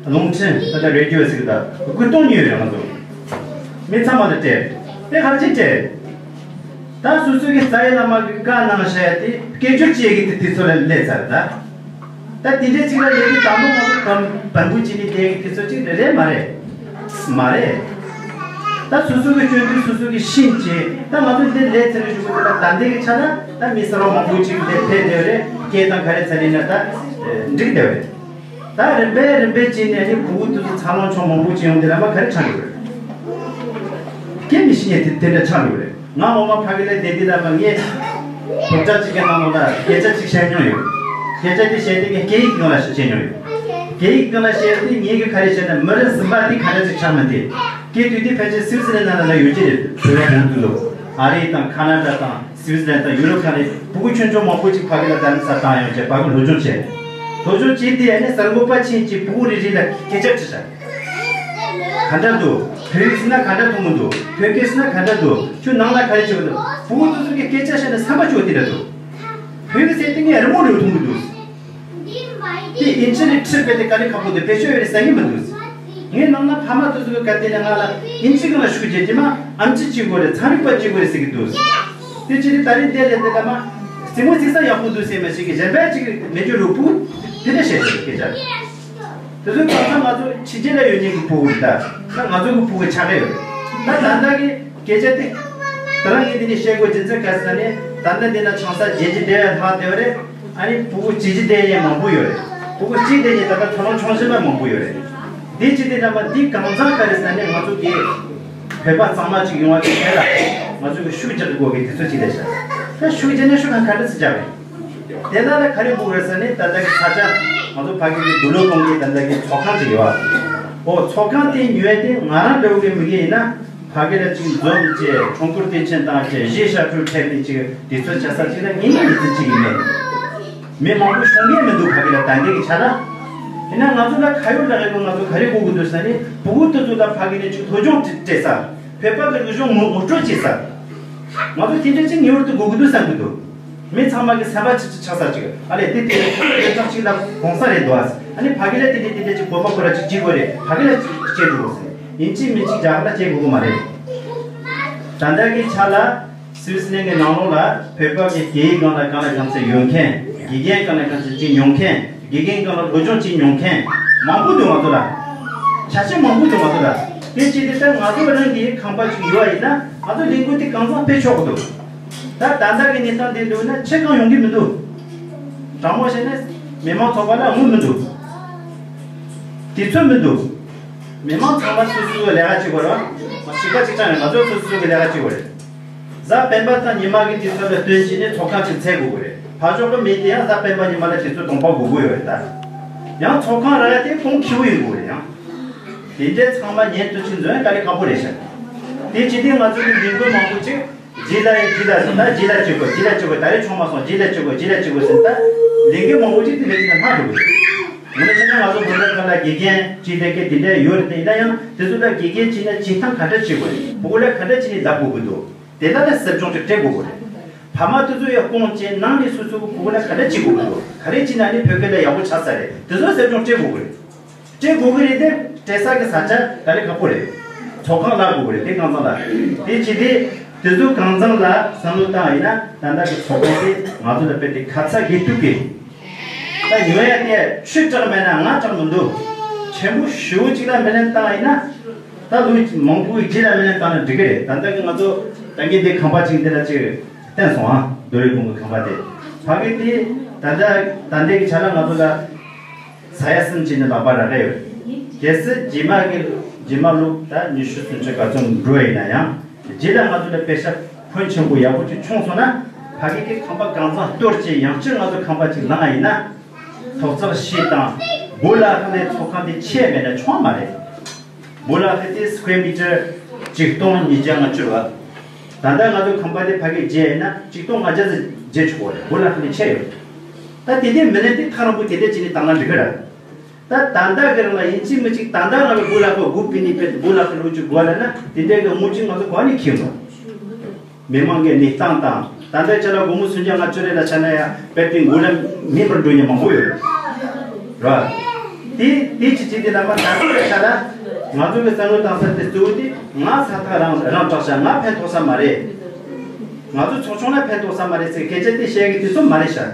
རླུང་འཕྲིན་ད་ལྟ་རེ་ཌི་ཡོ་ཟེར་གི་ད་སྐུ་གཏོང་ཉོས་རེད་ང་ཚོ། མི་ཚང་མ་ལ་སྤྲད། དེ་ག་རེ་བྱས་སྤྲད། ད་སོ་སོ་གི་རྩ་བའི་བླ་མ་གི་བཀའ་གནང་བཞག་ཡ་དེ་སྐད་སྒྱུར་བྱེད་ཡ་གི་དེ་དུས་ཚོད་ལ་སླེབས་ཚར་ད། ད་དེ་འདྲའི་ཚིག་ལ་ལས་ཀྱི་དང་པོ་ང་ཚོ་བམ་བམ་བུ་ཅི་ནི་དེ་གི་དུས་ཚོད་ཅིག་རེད་རེད་མ་རེད། མ་རེད། ད་སོ་སོ་གི་སྐྱོན་དུས་སོ་སོ་གི་ཤིན་བྱེད་ད་ང་ཚོ་འདི་ལས་ཚེ་རིང་ཞུ་གི་འདུག་ད་ད་འདི་གི་ཆ་ན་ད་མི་གསར་བ་མང་པོ་ཅིག་འདིར་ཕེབས་བསྡད་རེད། སྐད་དང་ག་རེ་ཚ་རེད་ན་ད་འགྲིག་བསྡད་རེད། ད་རིམ་པས་རིམ་པས་ཅི་ནས་ནི་གུ་གུ་དུས་སུ་འཚར་ལོངས་ཕྱོགས་མང་པོ་ཅིག་ཡོང་དེ་ལ་མ་ག་རེ་ཆགས་འགྲོ་རེད། སྐད་མི་ཤེས་ཉེ་དེ་དེ་འདྲ་ཆགས་འགྲོ་རེད། ང་ངོ་མ་ཕ་གི་ལ་བསྡད་དུས་ལ་མ་ངས་སློབ་གྲྭ་གཅིག་གི་ནང་ལོགས་ལ་སྐད་ཆ་གཅིག་བཤད་མྱོང་ཡོད། སྐད་ཆ་དེ་བཤད་དུས་ངས་སྐད་ཡིག་སྒང་ལ་བཤད་མྱོང་ཡོད། སྐད་ཡིག་སྒང་ལ་བཤད་དུས་ངེད་ཀྱི་ག་རེ་བཤད་ན་མི་རབས་གསུམ་པ་དེ་ག་འདྲ་ཅིག་ཆགས་མིན་དེ། སྐད་དུས་དེ་ཕལ་ཆེར་སུད་སི་ལན་ནང་ལ་ཡོད་ཀྱི་རེད། བོད་པ་བོད་དུ་ལོ། ཨ་རི་དང་ཁ་ན་ཌ་དང་སུད་སི་ལན་དང་ཡུ་རོབ་ཁག་ནས་ཕྲུ་གུ་ཆུང་ཆུང་མང་པོ་ཅིག་ཕ་གི་ལ་དར་ས་བཏང་ཡོང་བྱས་ཕ་གི་སློབ་སྦྱོང་བྱས། སློབ་སྦྱོང་བྱས་དེ་ཨ་ནི་གསར་འགོད་པ་ཕྱིན་གྱིས་ཕྲུ་གུ་རེ་རེ་ལ་སྐད་ཆ་དྲིས་ཤག་ག་འདྲ་འདུག་བོད་ཡིག་ཟེར་ན་ག་འདྲ་མཐོང་གི་འདུག་བོད་སྐད་ཟེར་ན་ག་འདྲ་འདུག་ཁྱོད་ནང་ལ་ག་རེ་བྱེད་ཀྱི་འདུག་ཕྲུ་གུ་དེ་ཚོ་གི་སྐད་ཆ་བཤད་ན་བསམ་པ་སྐྱོ་དེ་འདྲ་འདུག་བོད་ཡིག་ཟེར་དེ་ངས་རི་མོ་རེ་མཐོང་གི་འདུག་དེ་ཨིན་ཇི་ལ་ཁྲིད་པའི་དེ་དཀའ་ལས་ཁག་པོ་འདུག་བེད་སྤྱོད་ཡོད་རེད་ཟེར་གྱི་མི་འདུག་ངའི་ནང་ན་ཕ་མ་དེ་ཚོ་གི་ག་དེ་ནས་ང་ལ་ཨིན་ཇི་སྒང་ལ་ཤུགས་རྒྱག་རྗེས་མ་ཨམ་ཆི་གཅིག་དགོས་རེད། ཚན་རིག་པ་གཅིག་དགོས་རེད་ཟེར་གྱི་འདུག་དེ་ཅི་རེད་ད་རིང་དེ་ལས་དེ་ལ་མ་རྩེད་མོ་རྩེ་ས་ཡག་པོ་འདུག་ཟེར་མ་ཞིག་གི་གཞན་པ་ཅིག་མེད་རྒྱུ་རུ་བུ་དེ་འདྲ་བཤད་ཟེར་སྐད་ཆ། དེ་ཚོའི་གང་ཟག་ང་ཚོ་ཕྱི་རྒྱལ་ལ་ཡོད་མཁན་གྱི་ཕྲུ་གུ་རེད་ད། ད་ང་ཚོ་གི་ཕྲུ་གུ་ཆགས་ཀྱི་ཡོད་རེད། ད་ད་ལྟ་གི་སྐད་ཆ་དེ། ད་རང་གིས་འདི་ནས་བཤད་དགོས་རྒྱུ་མཚན་ག་ཟེར་ན་ནི་ད་ལྟ་འདི་ན་ཆང་ས་བརྗེད་རྒྱུ་དེ་ལྷག་བསྡད་པ་རེད། ཨ་ནི་ཕྲུ་གུ་གཅིག་གཅིག་བསྡད་མཁན་མང་པོ་ཡོད་རེད། ཕྲུ་གུ་གཅིག་བསྡད་མཁན་ད་ལྟ་ཐོ་རངས་ཆུང་ཆུང་མ་མང་པོ་ཡོད་རེད། འདི་ཅི་སྟེ་འདྲ་མ་འདི་གང་ཚང་ག་རེ་ཟེར་ནས་ང་ཚོ་གི་བོད་པ་གཙང་མ་ཅིག་ཡོང་བ་དེ་ག་ལ་ང་ཚོ་གི་ཤུགས་རྒྱག་དགོས་ཀྱི་དུས་ཚོད་ཅིག་རེད་ཤག་ད་ཤུགས་རྒྱག་ན་ཤུགས་གང་ག་འདྲ་ཟེར་རྒྱག་རེད། དེ་ལ་ལ་ག་རེ་དགོས་རེད་ཟེར་ནས་ད་ལྟ་གི་ས་ཆ་ང་ཚོ་ཕ་གི་གི་དུག་ལོག་གཏོང་གི་ད་ལྟ་གི་ཚོགས་ཁང་ཅིག་ཡོད། ཨོ་ཚོགས་ཁང་དེ་ཉོས་ཏེ་ང་རང་འདྲ་བོ་གི་མི་གི་ཡིན་ན། ཕ་གི་ལ་ཅིག་འཛོམས་བྱས་ཁྲོམ་སྐོར་སྟོན་ཆེན་བཏང་བྱས་གཞས་ཤར་ཁྲོད་ཁྲལ་ནས་ཅིག་དུས་ཚོད་བྱ་ས་ཅིག་ལ་ངེས་ངེས་མི་ཚེ་ཅིག་ཡིན་མེད། མི་མང་པོ་ཤོང་མཁན་མི་འདུག་ཕ་གི་ལ་ད་ལྟའི་གི་ཆ་ལ། ཡིན་ན་ང་ཚོ་ལ་ཁ་ཡོད་ལ་རེད་གོ་ང་ཚོ་ག་རེ་དགོས་ཀྱི་འདུག་ཟེར་ནས་ཕྲུ་གུ་དེ་ཚོ་ལ་ཕ་གི་ནས་ཅིག་སློབ་སྦྱོང་སྤྲད་ས། བོད་པ་གི་སློབ་སྦྱོང་ངོ་ངོ་སྤྲོད་བྱེད་ས། ང་ཚོ་དེ་འདྲ་ཅིག་ངེས་པར་དུ་དགོས་ཀྱི་འདུག་བསམ་གྱི་འདུག་མི་ཚང་མ་གི་སེམས་པ་གཅིག་གཅིག་ཆགས་ས་ཅིག་ཨ་ལས་དེ་དེ་དེ་ཐག་གཅིག་ལ་གོང་ས་རེད་འདུག་ཨ་ནི་ཕ་གི་ལ་དེ་དེ་དེ་དེ་ཅིག་བོད་པ་ཁོ་ར་ཅིག་བྱེད་དགོས་རེད། ཕ་གི་ལ་ཅིག་བྱེད་འགྲོ་དགོས་ཟེར་ཡིན་གཅིག་མིན་གཅིག་རྒྱ་གར་ལ་བྱེད་དགོས་ཀྱི་མ་རེད། ད་ལྟ་གི་ཆ་ལ་སི་ཝི་སི་ལན་གི་ནང་ལོགས་ལ་བོད་པ་གི་སྐད་ཡིག་སྒང་ལ་གང་ལ་གང་འཚམ་ཡོད་མཁན། དགེ་རྒན་གང་ལ་གང་འཚམ་ཅིག་ཉོ་མཁན། དགེ་རྒན་གང་ལ་སློབ་སྦྱོང་ཅིག་ཉོ་མཁན་མང་པོ་འདུག་ང་ཚོ་ལ། བྱ་བྱེད་མང་པོ་འདུག་ང་ཚོ་ལ། དེ་ཅི་སྟེ་ད་ང་ཚོ་རང་གི་ཁང་པ་ཅིག་ཡོད་པ་ཡིན་ན་ང་ཚོ་ལས་འགུལ་དེ་གང་ཚང་སྤེལ་ཆོག་གི་འདུག་ད་ད་ལྟ་གི་གནས་སྟངས་འདི་འདུག་ན་ཕྱིར་གང་ཡོང་གི་མི་འདུག་དྲང་མོ་བཤད་ན་མི་མང་ཚོགས་པ་ལ་དངུལ་མི་འདུག་དུས་ཚོད་མི་འདུག་མི་མང་ཚང་མ་སོ་སོའི་ལས་ཀ་བྱེད་དགོས་རེད་བ། གཅིག་པ་གཅིག་རྐྱང་རེད། ང་ཚོ་སོ་སོ་གི་ལས་ཀ་བྱེད་དགོས་རེད། གཟའ་སྤེན་པ་དང་ཉི་མ་གི་དུས་ཚོད་ལ་བསྟུན་བྱས་ནས་ཚོགས་ཁང་ཅིག་འཚོལ་དགོས་ཀྱི་རེད། ཕར་ཕྱོགས་ཀྱི་མི་དེ་ཡང་གཟའ་སྤེན་པ་ཉི་མ་ལ་དུས་ཚོད་སྟོང་པ་དགོས་ཀྱི་ཡོད་རེད་ད། ཡང་ཚོགས་ཁང་རག་ཡ་དེ་གོང་ཁེ་པོ་ཡིན་དགོས་རེད་ཡང་། དེ་འདྲའི་ཚང་མ་ཉན་ཐུབ་ཕྱིན་ཚོ་ཡང་དཀའ་ལས་ཁག་པོ་རེད་ཤག་དེ་ཅི་སྟེ་ང་ཚོ་གི་མི་འགོ་མང་པོ་ཅིག་རྗེས་ལ་ཡི་རྗེས་ལ་ཟེར་ད་རྗེས་ལ་བྱེད་དགོས་རྗེས་ལ་བྱེད་དགོས་ད་རེས་ཆོག་མ་སོང་རྗེས་ལ་བྱེད་དགོས་རྗེས་ལ་བྱེད་དགོས་ཟེར་ད་ལས་འགན་མང་པོ་ཅིག་དེ་འདྲ་ཅིག་ལ་ལྷག་འགྲོ་གི་རེད། ངོ་ནས་བཤད་ན་ང་ཚོ་བོད་པའི་ཁ་ལ་དགེ་རྒན་ཅིག་ལས་ཀའི་དེ་འདྲ་ཡོད་རེད། དེ་ཡིན་ན་ཡང་དེ་ཚོ་ལ་དགེ་རྒན་བྱས་ན་བྱེད་སྟངས་ག་འདྲ་བྱེད་དགོས་རེད། བུ་གུ་ལ་ག་འདྲ་བྱས་ནས་ལབ་དགོས་ཀྱི་འདུག་དེ་ལ་ལ་ཟབ་སྦྱོང་ཅིག་སྤྲད་དགོས་ཀྱི་རེད། ཕ་མ་དེ་ཚོ་ཡང་སྐོང་བྱས་ནང་ནས་སོ་སོ་གི་བུ་གུ་ལ་ག་འདྲ་བྱེད་དགོས་ཀྱི་འདུག་ག་རེ་བྱས་ན་ནི་བོད་སྐད་ལ་ཡག་པོ་ཆགས་ས་རེད། དེ་ཚོ་ཟབ་སྦྱོང་སྤྲད་དགོས་ཀྱི་རེད། སྤྲད་དགོས་ཀྱི་རེད་དེ་སྤྲད་ས་གི་ས་ཆ་དཀའ་ལས་ཁག་པོ་རེད། ཚོགས་ཁང་གླ་དགོས་ཀྱི་རེད་དེ་གང་ཚང་ལ། དེ་བྱས་ཏེ་དེ་ཚོ་གང་ཚང་ལ་བསམ་བློ་བཏང་ཡིན་ན་ད་ལྟ་གི་ཚོགས་པ་དེ་ང་ཚོ་ལ་དཔེ་དེ་ཁ་ཚ་དགོས་གཏུགས་ཀྱི། ད་ཉོ་ཡ་དེ་ཆུ་དྲག་མེད་ན་ང་དྲག་མི་འདུག་ཆེན་པོ་ཞེ་པོ་ཅིག་ལ་སྣེ་ལེན་བཏང་ཡིན་ན་ད་ལོ་མང་པོའི་རྗེས་ལ་སྣེ་ལེན་བཏང་ན་འགྲིག་གི་རེད། ད་ལྟ་གི་ང་ཚོ་ད་གིན་དེ་ཁང་པ་ཅིག་འདི་ལ་ཅིག་བསྟན་སོང་ཨ། རྡོ་རིང་སྒང་གི་ཁང་པ་དེ་ཕ་གི་དེ་ད་ལྟ་ད་ལྟའི་གི་ཆ་ལ་ང་ཚོ་ལ། ས་ཡ་གསུམ་བྱས་ནས་ལག་པ་རག་གི་ཡོད། གལ་སྲིད་རྗེས་མ་གི་རྗེས་མ་ལོ་ད་ཉི་ཤུ་སུམ་ཅུ་ག་ཚོད་འགྲོ་ཡིན་ན་ཡང་རྗེས་ལ་ང་ཚོ་ལ་པེ་ཤ་ཕོན་ཆེན་པོ་ཡག་པོ་ཅིག་བྱུང་སོང་ན་ཕ་གི་གི་ཁང་པ་གང་ཚང་གཏོར་བྱས་ཡང་བསྐྱར་ང་ཚོ་ཁང་པ་ཅིག་ལངས་ཡིན་ན་ཐོག་བརྩེགས་བྱས་དང་སྦོ་ལོགས་ནས་ཚོགས་ཁང་དེ་ཆེ་མེད་ན་ཆོག་མ་རེད། སྦོ་ལོགས་དེ་སི་ཀུ་ཝེར་མི་ཊར་ཆིག་སྟོང་ཉིས་བརྒྱ་ལྔ་བཅུ་རེད། ད་ལྟ་ང་ཚོ་ཁང་པ་དེ་ཕ་གི་བརྗེ་ཡིན་ན་ཆིག་སྟོང་ལྔ་བརྒྱ་ཙམ་བརྗེ་ཆོག་གི་རེད། སྦོ་ལོགས་ནས་ཆེ་ཡོད། ད་དེ་འདྲའི་མི་ལེན་དེ་ཐག་རིང་པོ་དེ་འདྲ་བྱས་ནས་བཏང་ན་འགྲིག་གི་རེད། ད་ད་ལྟ་གི་རིང་ལ་ཡིན་གཅིག་མིན་གཅིག་ད་ལྟ་རང་གི་སྦོ་ལོགས་སྒོ་ཕྱེ་ནས་པས་སྦོ་ལོགས་ལོ་གཅིག་འགོར་ལ་ན་དེ་འདྲའི་གི་དངུལ་ཅིག་ང་ཚོ་གང་ནས་ཁྱེར་འགྲོ། མི་མང་གི་གནས་སྟངས་དང་ད་ལྟའི་ཆ་ལ་སྒོར་མོ་སུམ་བརྒྱ་ལྔ་བཅུ་རེ་ལ་ཆ་ན་ཡང་དཔེ་དེ་འགོར་ལ་མེད་པར་འགྲོ་མཁན་མང་པོ་ཡོད་རེད། དེ་དེ་ཅི་ཅི་དེ་ལ་མ་ད་ལྟའི་ཆ་ལ་ང་ཚོ་གི་བསམ་བློ་བཏང་ས་དེ་གཙོ་བོ་དེ་ང་ས་ཐག་རིང་རིང་དྲགས་ཤག་ང་ཕན་ཐོགས་ས་མ་རེད། ང་ཚོ་ཚོགས་ཆུང་ལ་ཕན་ཐོགས་ས་མ་རེད་ཟེར་སྐད་ཆ་དེ་བཤད་གི་དུས་ཚོད་མ་རེད་ཤག་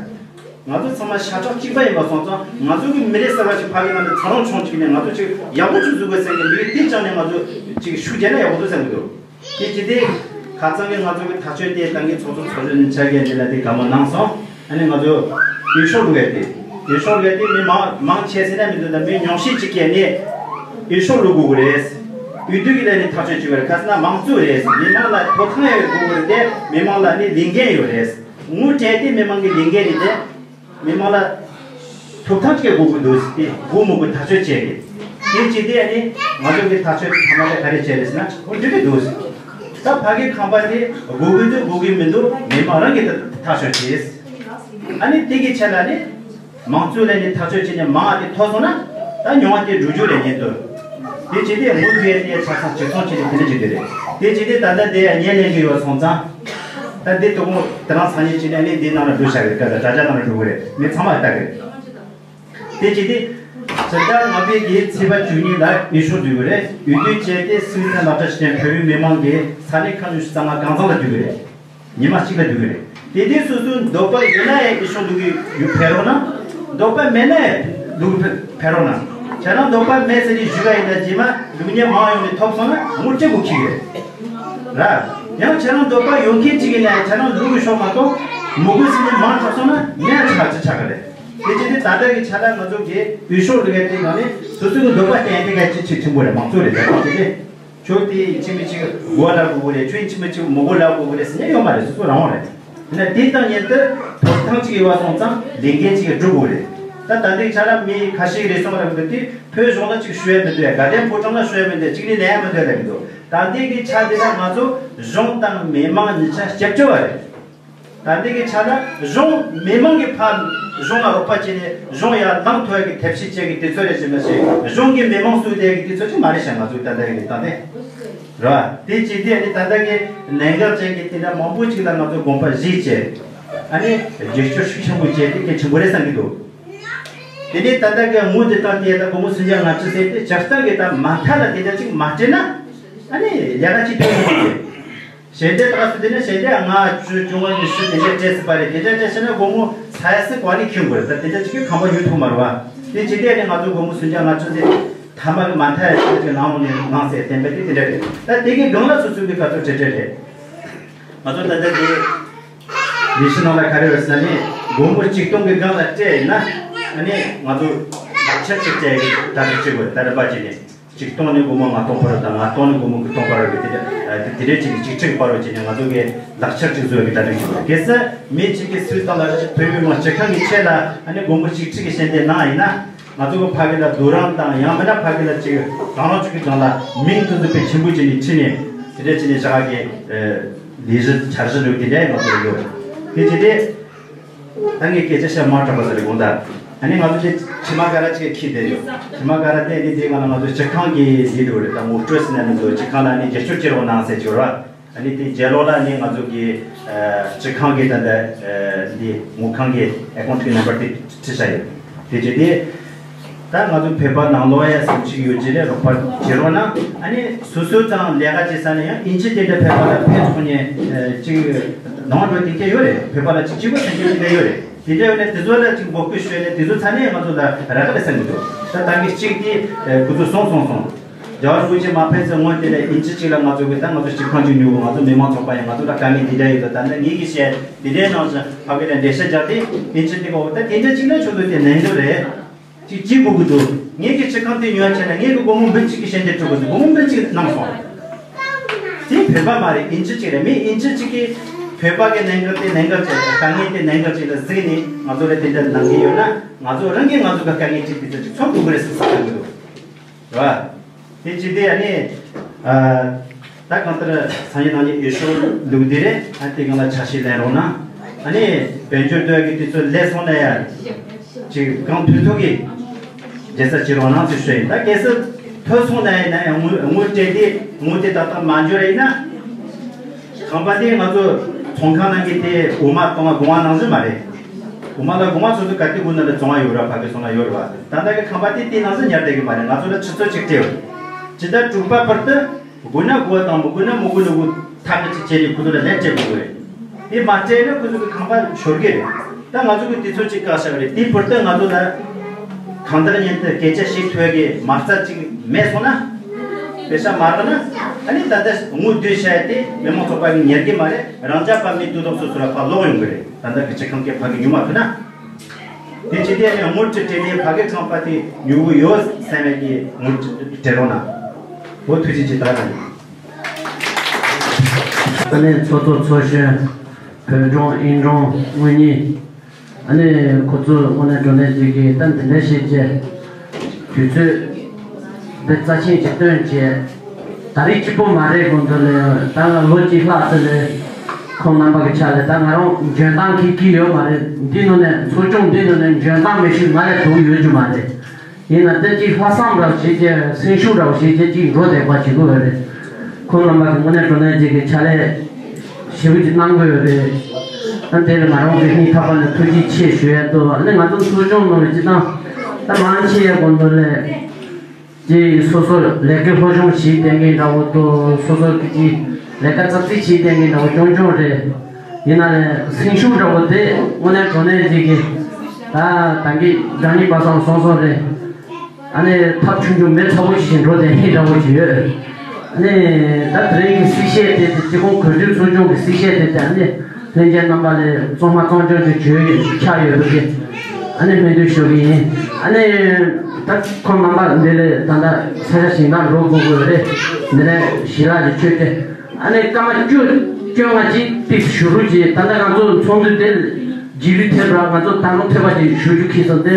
ང་ཚོ་ཚང་མ་ཤ་ཁྲག་གཅིག་པ་ཡིན་པ་སོང་ཙང་ང་ཚོ་གི་མི་རེ་ས་བ་ཞིག་ཕ་གི་ནང་ནས་ཚ་རོང་ཆུང་གཅིག་ནས་ང་ཚོ་ཅིག་ཡག་པོ་ཅིག་བཟོ་དགོས་ཟེར་གི་མི་རེ་དེ་ཅང་ནས་ང་ཚོ་ཅིག་ཤུགས་རྒྱག་ན་ཡག་པོ་འདུག་བསམ་གི་འདུག་དེ་ཅི་སྟེ་ཁ་སང་གི་ང་ཚོ་གི་ཐག་གཅོད་དེ་ཏང་གི་ཚོགས་གཙོ་ཚོགས་གཙོ་ནས་ཆ་རྒྱ་འདི་ལ་དེ་ག་མ་གནང་སོང་། ཨ་ནི་ང་ཚོ་འོས་ཤོག་བླུགས་ཡ་དེ་འོས་ཤོག་བླུགས་ཡ་དེ་མི་མང་མང་ཆེ་ཟེར་ན་མི་འདུག་ད་མི་ཉུང་ཤས་ཅིག་གིས་ནི་འོས་ཤོག་བླུགས་དགོས་ཀྱི་རེད། འོས་བསྡུ་གི་ལས་ནི་ཐག་གཅོད་བྱེད་དགོས་རེད། ཁ་སང་མང་གཙོ་རེད། མི་མང་ལ་ཐོབ་ཐང་ཡོད་དགོས་ཀྱི་རེད་དེ་མི་མང་ལ་ནི་ལས་འགན་ཡོད་རེད། དངུལ་སྤྲད་དེ་མི་མང་གི་ལས་འགན་རེད་དེ། མི་མང་ལ་ཐོབ་ཐང་སྤྲད་དགོས་ཀྱི་འདུག་ཟེར་ཏེ་སྒོ་མོ་གི་ཐག་གཅོད་བྱས་ཏེ། དེ་བྱས་ཏེ་ཨ་ནི་ང་ཚོ་གི་ཐག་གཅོད་དེ་ཐ་མ་དེ་ག་རེ་བྱས་རེད་ཟེར་ན་འོ་འདི་འདྲ་འདུག་ཟེར། ད་ཕ་གི་ཁང་པ་དེ་དགོས་ཀྱི་འདུག་དགོས་ཀྱི་མི་འདུག་མི་མང་རང་གིས་ཐག་གཅོད་བྱས། ཨ་ནི་དེ་གི་ཆེད་ལ་ནི་མང་གཙོ་ལས་ནི་ཐག་གཅོད་བྱས་ནས་མང་བ་དེ་ཐོབ་སོང་ན་ད་ཉུང་བ་དེ་འགྲོ་རྒྱུ་རེད་ཉན་དུ། དེ་བྱས་ཏེ་དངུལ་དེ་དེ་ཆ་ཚང་ཅིག་ཚོང་བྱས་ཏེ་དེ་འདྲ་བྱེད་དེ་རེད། དེ་བྱས་ཏེ་ད་ལྟ་དེ་ཡང་ཉན་ལེན་གི་ཡོད་སོང་ཙང་། ད་འདི་དུ་མོ་དེ་རང་སང་ཉིན་ཕྱིན་ནས་ནི་འདི་ནང་ལ་འགྲོ་བྱ་གི་སྐབས་ལ་དྲ་རྒྱ་ནང་ལ་འགྲོ་གི་རེད། མི་ཚང་མ་ལྟ་གི་རེད། དེ་བྱས་ཏེ་ཟླ་ལྔ་པའི་གི་ཚེས་པ་བཅུ་གཉིས་ལ་འོས་ཤོག་བསྡུ་གི་རེད། འོས་བསྡུ་བྱས་ཏེ་སུད་སི་ལ་གྲྭ་ཞིག་ནས་བོད་རིགས་མི་མང་གི་ས་གནས་ཁག་ཉི་ཤུ་རྩ་ལྔ་གང་ཚང་ལ་བསྡུ་གི་རེད། ཉི་མ་གཅིག་ལ་བསྡུ་གི་རེད། དེ་དུས་སོ་སོའི་འདོད་པ་ཡོད་ན་ཡང་འོས་ཤོག་བསྡུ་གི་ཡོད་ཕེབས་རོགས་གནང་། འདོད་པ་མེད་ན་ཡང་བསྡུ་གི་ཕེབས་རོགས་གནང་། ཁྱེད་རང་འདོད་པ་མེད་ཟེར་ནས་ཞུ་ག་ཡིན་ན་རྗེས་མ་བསྡུ་མཁན་མང་ཡོང་ནས་ཐོབ་སོང་ན་དངུལ་སྤྲད་དགོས་ཀྱི་རེད། ར། ཡང་ཁྱེད་རང་འདོད་པ་ཡོད་མཁན་ཅིག་ཡིན་ན་ཡང་ཁྱེད་རང་བསྡུ་གི་ཤོག་མ་གཏོགས། མི་དགོས་ཟེར་ནས་མང་དྲགས་སོང་ན་ནས་ཆག་ཅི་ཆག་གི་རེད། དེ་བྱས་ཏེ་ད་ལྟ་གི་ཆ་ལ་ང་ཚོ་གི་འོས་ཤོག་ལ་དེ་ག་ནས་སོ་སོ་གི་འདོད་པ་བསྟན་དེ་ག་ཅི་ཆེ་ཆེན་པོ་རེད། མང་གཙོ་རེད། ད་དེ་དེ་ཁྱོད་དེ་ཡིན་གཅིག་མིན་གཅིག་དགོས་ལབ་དགོས་གི་རེད། ཁྱོད་ཡིན་གཅིག་མིན་གཅིག་མི་དགོས་ལབ་དགོས་གི་རེད་ཟེར་ནས་ཡོད་མ་རེད། སོ་སོ་རང་དབང་རེད། ཡིན་ན་དེ་དང་མཉམ་དུ་ཐོབ་ཐང་གཅིག་ཡོད་པ་སོང་ཙང་ལས་འགན་གཅིག་སྒྲུབ་དགོས་རེད། ད་ད་ལྟའི་ཆ་ལ་མི་ཁ་ཤས་རེ་ཟུང་རེ་འདུག་དེ་བོད་གཞུང་ལ་གཅིག་ཞུ་ཡ་མི་འདུག་ཡ། དགའ་ལྡན་ཕོ་བྲང་ལ་ཞུ་ཡ་མི་འདུག་ཡ། གཅིག་ནས་ལེན་ཡ་མི་འདུག་ཡ་ལབ་ཀྱི་འདུག་ད་ལྟའི་གི་ཆ་དེ་ལ་ང་ཚོ་གཞུང་དང་མི་མང་གཉིས་ཆ་སྐྱབས་བཅོལ་བ་རེད། ད་ལྟའི་གི་ཆ་ལ་གཞུང་མི་མང་གི་ཕར་གཞུང་ལ་རོགས་པ་བྱས་ནས་གཞུང་ཡར་ལངས་ཐུབ་ཡ་གི་ཐབས་ཤེས་བྱེད་ཀྱི་དུས་ཚོད་རེད་ཅེས་མ་བྱས། གཞུང་གི་མི་མང་སུ་དེ་གི་དུས་ཚོད་ཅིག་མ་རེད་ཤག་ང་ཚོའི་ད་ལྟའི་གི་ལྟ་སྟངས་རེད་བ། དེ་བྱས་དུས་ཨ་ནི་ད་ལྟ་གི་གནད་འགག་ཅན་གྱི་དེ་འདྲ་མང་པོ་ཅིག་ལ་ང་ཚོ་དགོངས་པ་བཞེས་བྱས། ཨ་ནི་བསྒྱུར་བཅོས་ཤུགས་ཆེན་པོ་བྱས་ཏེ་གལ་ཆེན་པོ་རེད་བསམ་གྱི་འདུག་དེ་ནས་ད་ལྟ་གི་དངུལ་འདི་དང་དེ་ད་སྒོར་མོ་སུམ་བརྒྱ་ལྔ་བཅུ་ཟེར་ཏེ་ཇི་ལྟར་གི་ད་མ་མཐའ་ལ་དེ་འདྲ་ཅིག་མ་སྤྲད་ན་ཨ་ནི་ལས་ཀ་ཅིག་སྤྲད་མི་ཐུབ་ཀྱི། གཞན་དེ་དག་སུ་དེ་ནས་གཞན་དེ་ལྔ་བཅུ་བཅོ་ལྔ་ཉི་ཤུ་དེ་འདྲ་སྤྲད་སྲིད་པ་རེད། དེ་འདྲ་སྤྲད་ཤེ་ན་སྒོར་མོ་ཚ་ཡ་སྲིད་གོ་ནས་ཁྱོད་དགོས་རེད། ད་དེ་འདྲ་ཅིག་གི་ཁང་པ་ཉོ་ཐུབ་མ་རེད་བ། དེ་ཇི་ལྟར་ནས་ང་ཚོ་སྒོར་མོ་སུམ་བརྒྱ་ལྔ་བཅུ་ཟེར་ཏེ་མཐའ་མ་གི་མ་མཐའ་ཡ་ཅིག་ནང་ལོགས་ནས་གནང་ཟེར་བསྟན་པ་དེ་དེ་འདྲ་རེད། ད་དེ་གི་སྒང་ལ་སོ་སོ་གི་ག་ཚོད་སྤྲད་སྤྲད་རེད། ང་ཚོ་ད་ལྟ་དེ་ལས་གཞི་ནང་ལ་ག་རེ་ཡོད་ཟེར་ན་ནི་སྒོར་མོ་གཅིག་སྟོང་གི་སྒང་ལ་སྤྲད་ཡིན་ན་ཨ་ནི་ང་ཚོ་ལག་ཆ་གཅིག་སྤྲད་ཡ་གི་གྲ་སྒྲིག་བྱེད་དགོས། ད་རེ་པ་བྱས་ནས་གཅིག་སྟོང་ནས་སྒོར་མོ་ལྔ་སྟོང་བར་དང་ལྔ་སྟོང་ནས་སྒོར་མོ་དགུ་སྟོང་བར་གི་དེ་འདྲ་དེ་འདྲའི་གཅིག་གཅིག་ཁྲིའི་བར་བྱས་ནས་ང་ཚོ་གི་ལག་ཆ་གཅིག་བཟོ་ཡ་གི་གྲ་སྒྲིག་བྱེད་དགོས། གལ་སྲིད་མི་གཅིག་གིས་སུས་བཏང་ལ་བོད་མི་མང་སྤྱི་ཁང་གི་ཆེད་ལ་ཨ་ནི་སྒོར་མོ་གཅིག་ཁྲི་གི་ཞལ་འདེབས་གནང་ཡིན་ན། ང་ཚོ་གི་ཕ་གི་ལ་བསྡུ་རམ་དང་ཡང་མིན་ན་ཕ་གི་ལ་ཅིག་གང་རང་ཅིག་གི་སྒང་ལ་མིང་དེ་ཚོ་དཔེ་ཆེན་པོ་བྱས་ནས་ཁྲིད་ནས་དེ་འདྲ་བྱས་ནས་བཞག་གི་ལས་གཞི་འཆར་གཞི་འདུག་དེ་འདྲ་ང་ཚོ་ལ་ཡོད། དེ་བྱས་ཏེ་ད་ངས་སྐད་ཆ་བཤད་མ་དྲག་པ་ཟེར་དགོངས་དག་ཨ་ནི་ང་ཚོ་དེ་ཕྱི་མ་ག་ར་ཅིག་ཁྱི་དེ་ཡོད། ཕྱི་མ་ག་ར་དེ་ནི་དེ་ག་ལ་ང་ཚོ་སྤྱི་ཁང་གི་ལས་འདུག་རེད། ད་ངོ་སྤྲོད་ཟེར་ན་མི་འདུག་སྤྱི་ཁང་ལ་ནི་རྒྱབ་སྐྱོར་བྱེད་རོགས་གནང་ཟེར་གྱི་རེད་བ། ཨ་ནི་དེ་རྒྱལ་ལོ་ལ་ནི་ང་ཚོ་གི་སྤྱི་ཁང་གི་ད་ལྟ་འདི་ངོ་ཁང་གི་ཨེ་ཀོན་ཊི་གི་ནམ་བར་དེ་ཁྲིད་བྱ་ཡོད། དེ་བྱས་ཏེ་ད་ང་ཚོ་བོད་པ་ནང་ལོགས་ཡ་སེམས་ཤུགས་ཡོད་ཀྱི་རེད། རོགས་པ་བྱེད་རོགས་གནང་། ཨ་ནི་སོ་སོ་དང་ལས་ཀ་བྱེད་ས་ནས་ཡང་ཨིན་ཇི་དེ་འདྲ་བོད་པ་ལ་ཕན་ཐོགས་ནས་ཅིག་ནང་འགྲོ་དེ་འདྲ་ཡོད་རེད། བོད་པ་ལ་ཅིག་སྐྱིད་པོ་ཐོན་གྱི་དེ་འདྲ་ཡོད་རེད། དེ་འདྲ་ཡོད་ནས་དེ་ཚོ་ལ་ཅིག་འབོད་སྐུལ་ཞུས་ནས་དེ་ཚོ་ཚ་ནས་ང་ཚོ་ལ་རག་གི་རེད་བསམ་གྱི་འདུག་ད་ད་གི་གཅིག་དེ་ཁོ་ཚོ་སོང་སོང་སོང་། རྒྱལ་བ་རིན་པོ་ཆེ་མ་ཕེབས་ཚེ་སྔོན་དེ་ལས་ཨིན་ཇི་གཅིག་ལ་ང་ཚོ་གི་ད་ང་ཚོ་སྤྱི་ཁང་གཅིག་ཉོ་དགོས། ང་ཚོ་མི་མང་ཚོགས་པ་ཡང་ང་ཚོ་ལ་དཀའ་ངལ་འདི་འདྲ་ཡོད་ད། ད་ནི་ངེད་ཀྱིས་བཤད་དེ་འདྲའི་ནང་བཞིན་ཕ་གི་ལ་འགྲེལ་བཤད་རྒྱག་དེ་ཨིན་ཇི་འདི་གོ་ད་དེ་འདྲ་གཅིག་ལ་ཁྱོད་ཚོ་དེ་ནན་དུ་རེད། གཅིག་གཅིག་དགོས་ཀྱི་འདུག་ངེད་ཀྱི་སྤྱི་ཁང་དེ་ཉོ་བ་བྱས་ན་ངེད་ཀྱི་སྒོར་མོ་འབུམ་གཅིག་གི་ཞལ་འདེབས་སྤྲོད་དགོས་འདུག་སྒོར་མོ་འབུམ་གཅིག་གནང་སོང་། དེ་བོད་པ་མ་རེད། ཨིན་ཇི་གཅིག་རེད། མི་ཨིན་ཇི་གཅིག་གིས་བོད་པ་གི་གནད་འགག་དེ་གནད་འགག་ཅིག་རེད། དཀའ་ངལ་དེ་གནད་འགག་ཅིག་ལ་གཟིགས་ནས་ང་ཚོ་ལ་དེ་འདྲ་གནང་གི་ཡོད་ན་ང་ཚོ་རང་གིས་ང་ཚོ་གི་དཀའ་ངལ་ཅིག་དེ་ཚོ་ཅིག་ཚོར་དགོས་ཀྱི་རེད་ཟེར་བསམ་གྱི་འདུག་རེད་བ། དེ་ཅི་སྟེ་ཨ་ནི། ཨ། ད་གང་ལྟར་སང་ཉིན་གནངས་ཉིན་འོས་ཤོག་བླུགས་དེ་རེད། ཨ་དེ་གང་ལ་ཆ་ཤས་ལེན་རོགས་གནང་། ཨ་ནི་དཔལ་འབྱོར་འདོད་ཀྱི་དུས་ཚོད་སླེབས་སོང་ན་ཡང་ཅིག་གང་ཐུབ་ཐུབ་ཀྱིས་རྒྱལ་ས་ཅིག་རོགས་གནང་ཟེར་ཞུ་ཡིན། ད་གལ་སྲིད་ཐོན་སོང་ན་ཡིན་ན་ཡང་དངུལ་དངུལ་སྤྲད་དེ་དངུལ་དེ་ཏག་ཏག་མ་འབྱོར་ཡིན་ན། ཁང་པ་དེ་ང་ཚོ་ཚོང་ཁང་ནང་གི་དེ་འོ་མ་གཏོང་བ་སྒོ་ང་ནང་བཞིན་མ་རེད། འོ་མ་ལ་སྒོ་ང་སོ་སོ་ག་དུས་དགོས་ན་ལ་བཙོང་བ་ཡོད་ར། ཕ་གི་སོང་ན་ཡོད་ར་བ། ད་ལྟ་གི་ཁང་པ་དེ་དེ་ནང་བཞིན་ཉར་བསྡད་གི་མ་རེད། ང་ཚོ་ལ་ཆུ་ཚོད་གཅིག་སྤྲད་ཡོད། ཇི་ལྟར་དྲུག་པ་བར་དུ་དགོས་ན་དགོས་དང་མི་དགོས་ན་མི་དགོས་ནོ་གུ་ཐག་གི་ཅིག་བྱས་ནས་ཁོ་ཚོ་ལ་ལན་སྤྲད་དགོས་རེད། དེ་མ་སྤྲད་ན་ཁོ་ཚོ་གི་ཁང་པ་ཤོར་གི་རེད། ད་ང་ཚོ་གི་དུས་ཚོད་ཅིག་བཀག་བཞག་རེད། དེ་བར་དུ་ང་ཚོ་ལ་གང་ལྟར་ཉིན་དུ་སྐད་ཆ་བཤད་ཐུབ་ཡ་གི་མ་རྩ་ཅིག་མེད་སོང་ན། པེ་ཤ་མ་རག་ན། ཨ་ནི་ད་ལྟ་དངུལ་བསྡུས་བྱས་ཏེ་མི་མང་ཚོགས་པ་གི་ཉར་གི་མ་རེད། རང་རྐྱ་པ་མི་དུས་ཐོག་སོ་སོ་ལ་ཕར་ལོག་ཡོང་གི་རེད། ད་ལྟ་གི་སྤྱི་ཁང་གི་ཕ་གི་ཉུང་མ་ཐུབ་ན། དེ་ཅི་སྟེ་ཨ་ནི་དངུལ་ཁྲི་སྤྲད་ནས་ཕ་གི་ཁང་པ་དེ་ཉོ་གི་ཡོད་བསམ་ཡ་གི་དངུལ་ཁྲི་སྤྲད་རོགས་གནང་། འོ་ཐུགས་རྗེ་ཆེ། ད་ལྟ་ནི། ཨ་ནི་ཚོགས་གཙོ་ཚོགས་གཞོན། བོད་གཞུང་ཨིན་གཞུང་དངུལ་གཉེར། ཨ་ནི་ཁོ་ཚོ་དངོས་གནས་དྲང་གནས་ཅིག་གིས་ད་འདི་འདྲ་བྱས་རྗེས་དུས་ཚོད་དཔེ་རྩ་ཆེན་ཅིག་བཏོན་རྗེས། ད་རེས་གཅིག་པོ་མ་རེད། གོང་དུ་ལས་ད་ང་ལོ་གཅིག་ལྷག་ཙམ་ལས་ཁོང་རྣམ་པ་གི་ཕྱག་ལས་ད་ང་རང་འཇོན་ཐང་གི་གི་ཡོད་མ་རེད། འདི་ནང་ནས་ཚོགས་ཆུང་འདི་ནང་ནས་འཇོན་ཐང་མེད་ཤོས་ང་ལས་སྡུག་ཡོད་རྒྱུ་མ་རེད། ཡིན་ན་ད་ཅིག་ལྷག་བསམ་རབ་བྱས་རྗེས་སེམས་ཤུགས་རབ་བྱས་རྗེས་ཅིག་འགྲོ་བསྡད་པ་བྱེད་དགོས་ཡོད་རེད། ཁོང་རྣམ་པ་གི་དངོས་གནས་དྲང་གནས་ཅིག་གི་ཕྱག་ལས་ཞེ་པོ་ཅིག་གནང་དགོས་ཡོད་རེད། ཨ་དེ་ལ་ང་རང་གི་སྙིང་ཐག་པ་ནས་ཐུགས་རྗེ་ཆེ་ཞུ་ཡ་འདུག་ཨ་ནི་ང་ཚོ་ཚོགས་ཆུང་ནང་གི་སྤྱི་བཏང་ད་མང་ཆེ་ཡ་གོང་དུ་ལས་ཅིག་སོ་སོ་ལས་ཀའི་སློབ་སྦྱོང་བྱེད་བསྡད་མཁན་འདྲ་བོ་དང་སོ་སོ་གི་ཅིག་ལས་ཀ་ཙག་ཙིག་བྱེད་བསྡད་མཁན་འདྲ་བོ་རྐྱང་རྐྱང་རེད། ཡིན་ན་ལས་སེམས་ཤུགས་འདྲ་བོ་དེ་དངོས་གནས་དྲང་གནས་ཅིག་གི་ད་ད་གི་སྒྲ་སྙན་པ་སང་སོང་སོང་རེད། ཨ་ནི་ཐབས་ཆུང་ཆུང་མེ་ཚ་པོ་ཞིག་འགྲོ་བསྡད་མཁན་འདྲ་བོ་ཞིག་ཡོད། ཨ་ནི་ད་དེ་རིང་གི་གསལ་བཤད་དེ་དེ་སྤྱི་ཁོངས་གོ་སྒྲིག་ཚོགས་ཆུང་གི་གསལ་བཤད་དེ་དེ་ཨ་ནི། ལྷན་རྒྱས་རྣམ་པ་ལ་གཙང་མ་གཙང་རྐྱང་གི་བརྗོད་ཡོད་ཆ་ཡོད་པ་དེ་ཨ་ནི་སྨོན་འདུན་ཞུ་གི་ཡིན། ཨ་ནི་ད་ཁོང་རྣམ་པ་འདི་ལ་ད་ལྟ་ས་ཆ་ཞིག་ན་འགྲོ་དགོས་དགོས་རེད། འདི་ནས་ཞི་ལྷག་གི་ཆོས་དེ་ཨ་ནི་སྐར་མ་བཅུ་བཅོ་ལྔ་ཅིག་ཏིག་ཞུ་རོགས་གྱིས། ད་ལྟ་ང་ཚོ་ཚོགས་འདུ་དེ་རྗེས་ལུས་ཐེབས་ར་ང་ཚོ་ད་རུང་ཐེབས་པ་ཅིག་ཞུ་རྒྱུ་ཁེལ་སོང་སྟེ།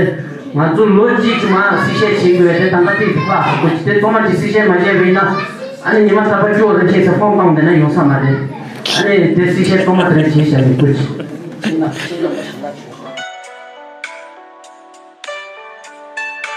ང་ཚོ་ལོ་གཅིག་གི་མ་གསལ་བཤད་བྱེད་དགོས་པས་དེ་ད་ལྟ་ཏིག་ཕ་ཧ་གོ་ཅི་དེ་ཚང་མ་ཅིག་གསལ་བཤད་མ་བྱས་པ་ཡིན་ན་ཨ་ནི་ཉི་མ་གསར་པ་བཅུ་བ་རིན་ཆེན་ཚེ་ཕོང་བཏང་བསྡད་ན་ཡོང་ས་མ་རེད། ཨ་ནི་དེ་གསལ་བཤད་ཚང་མ་དེ་རིང་བྱས་བཞག་ནས་བཀོད་ཅིག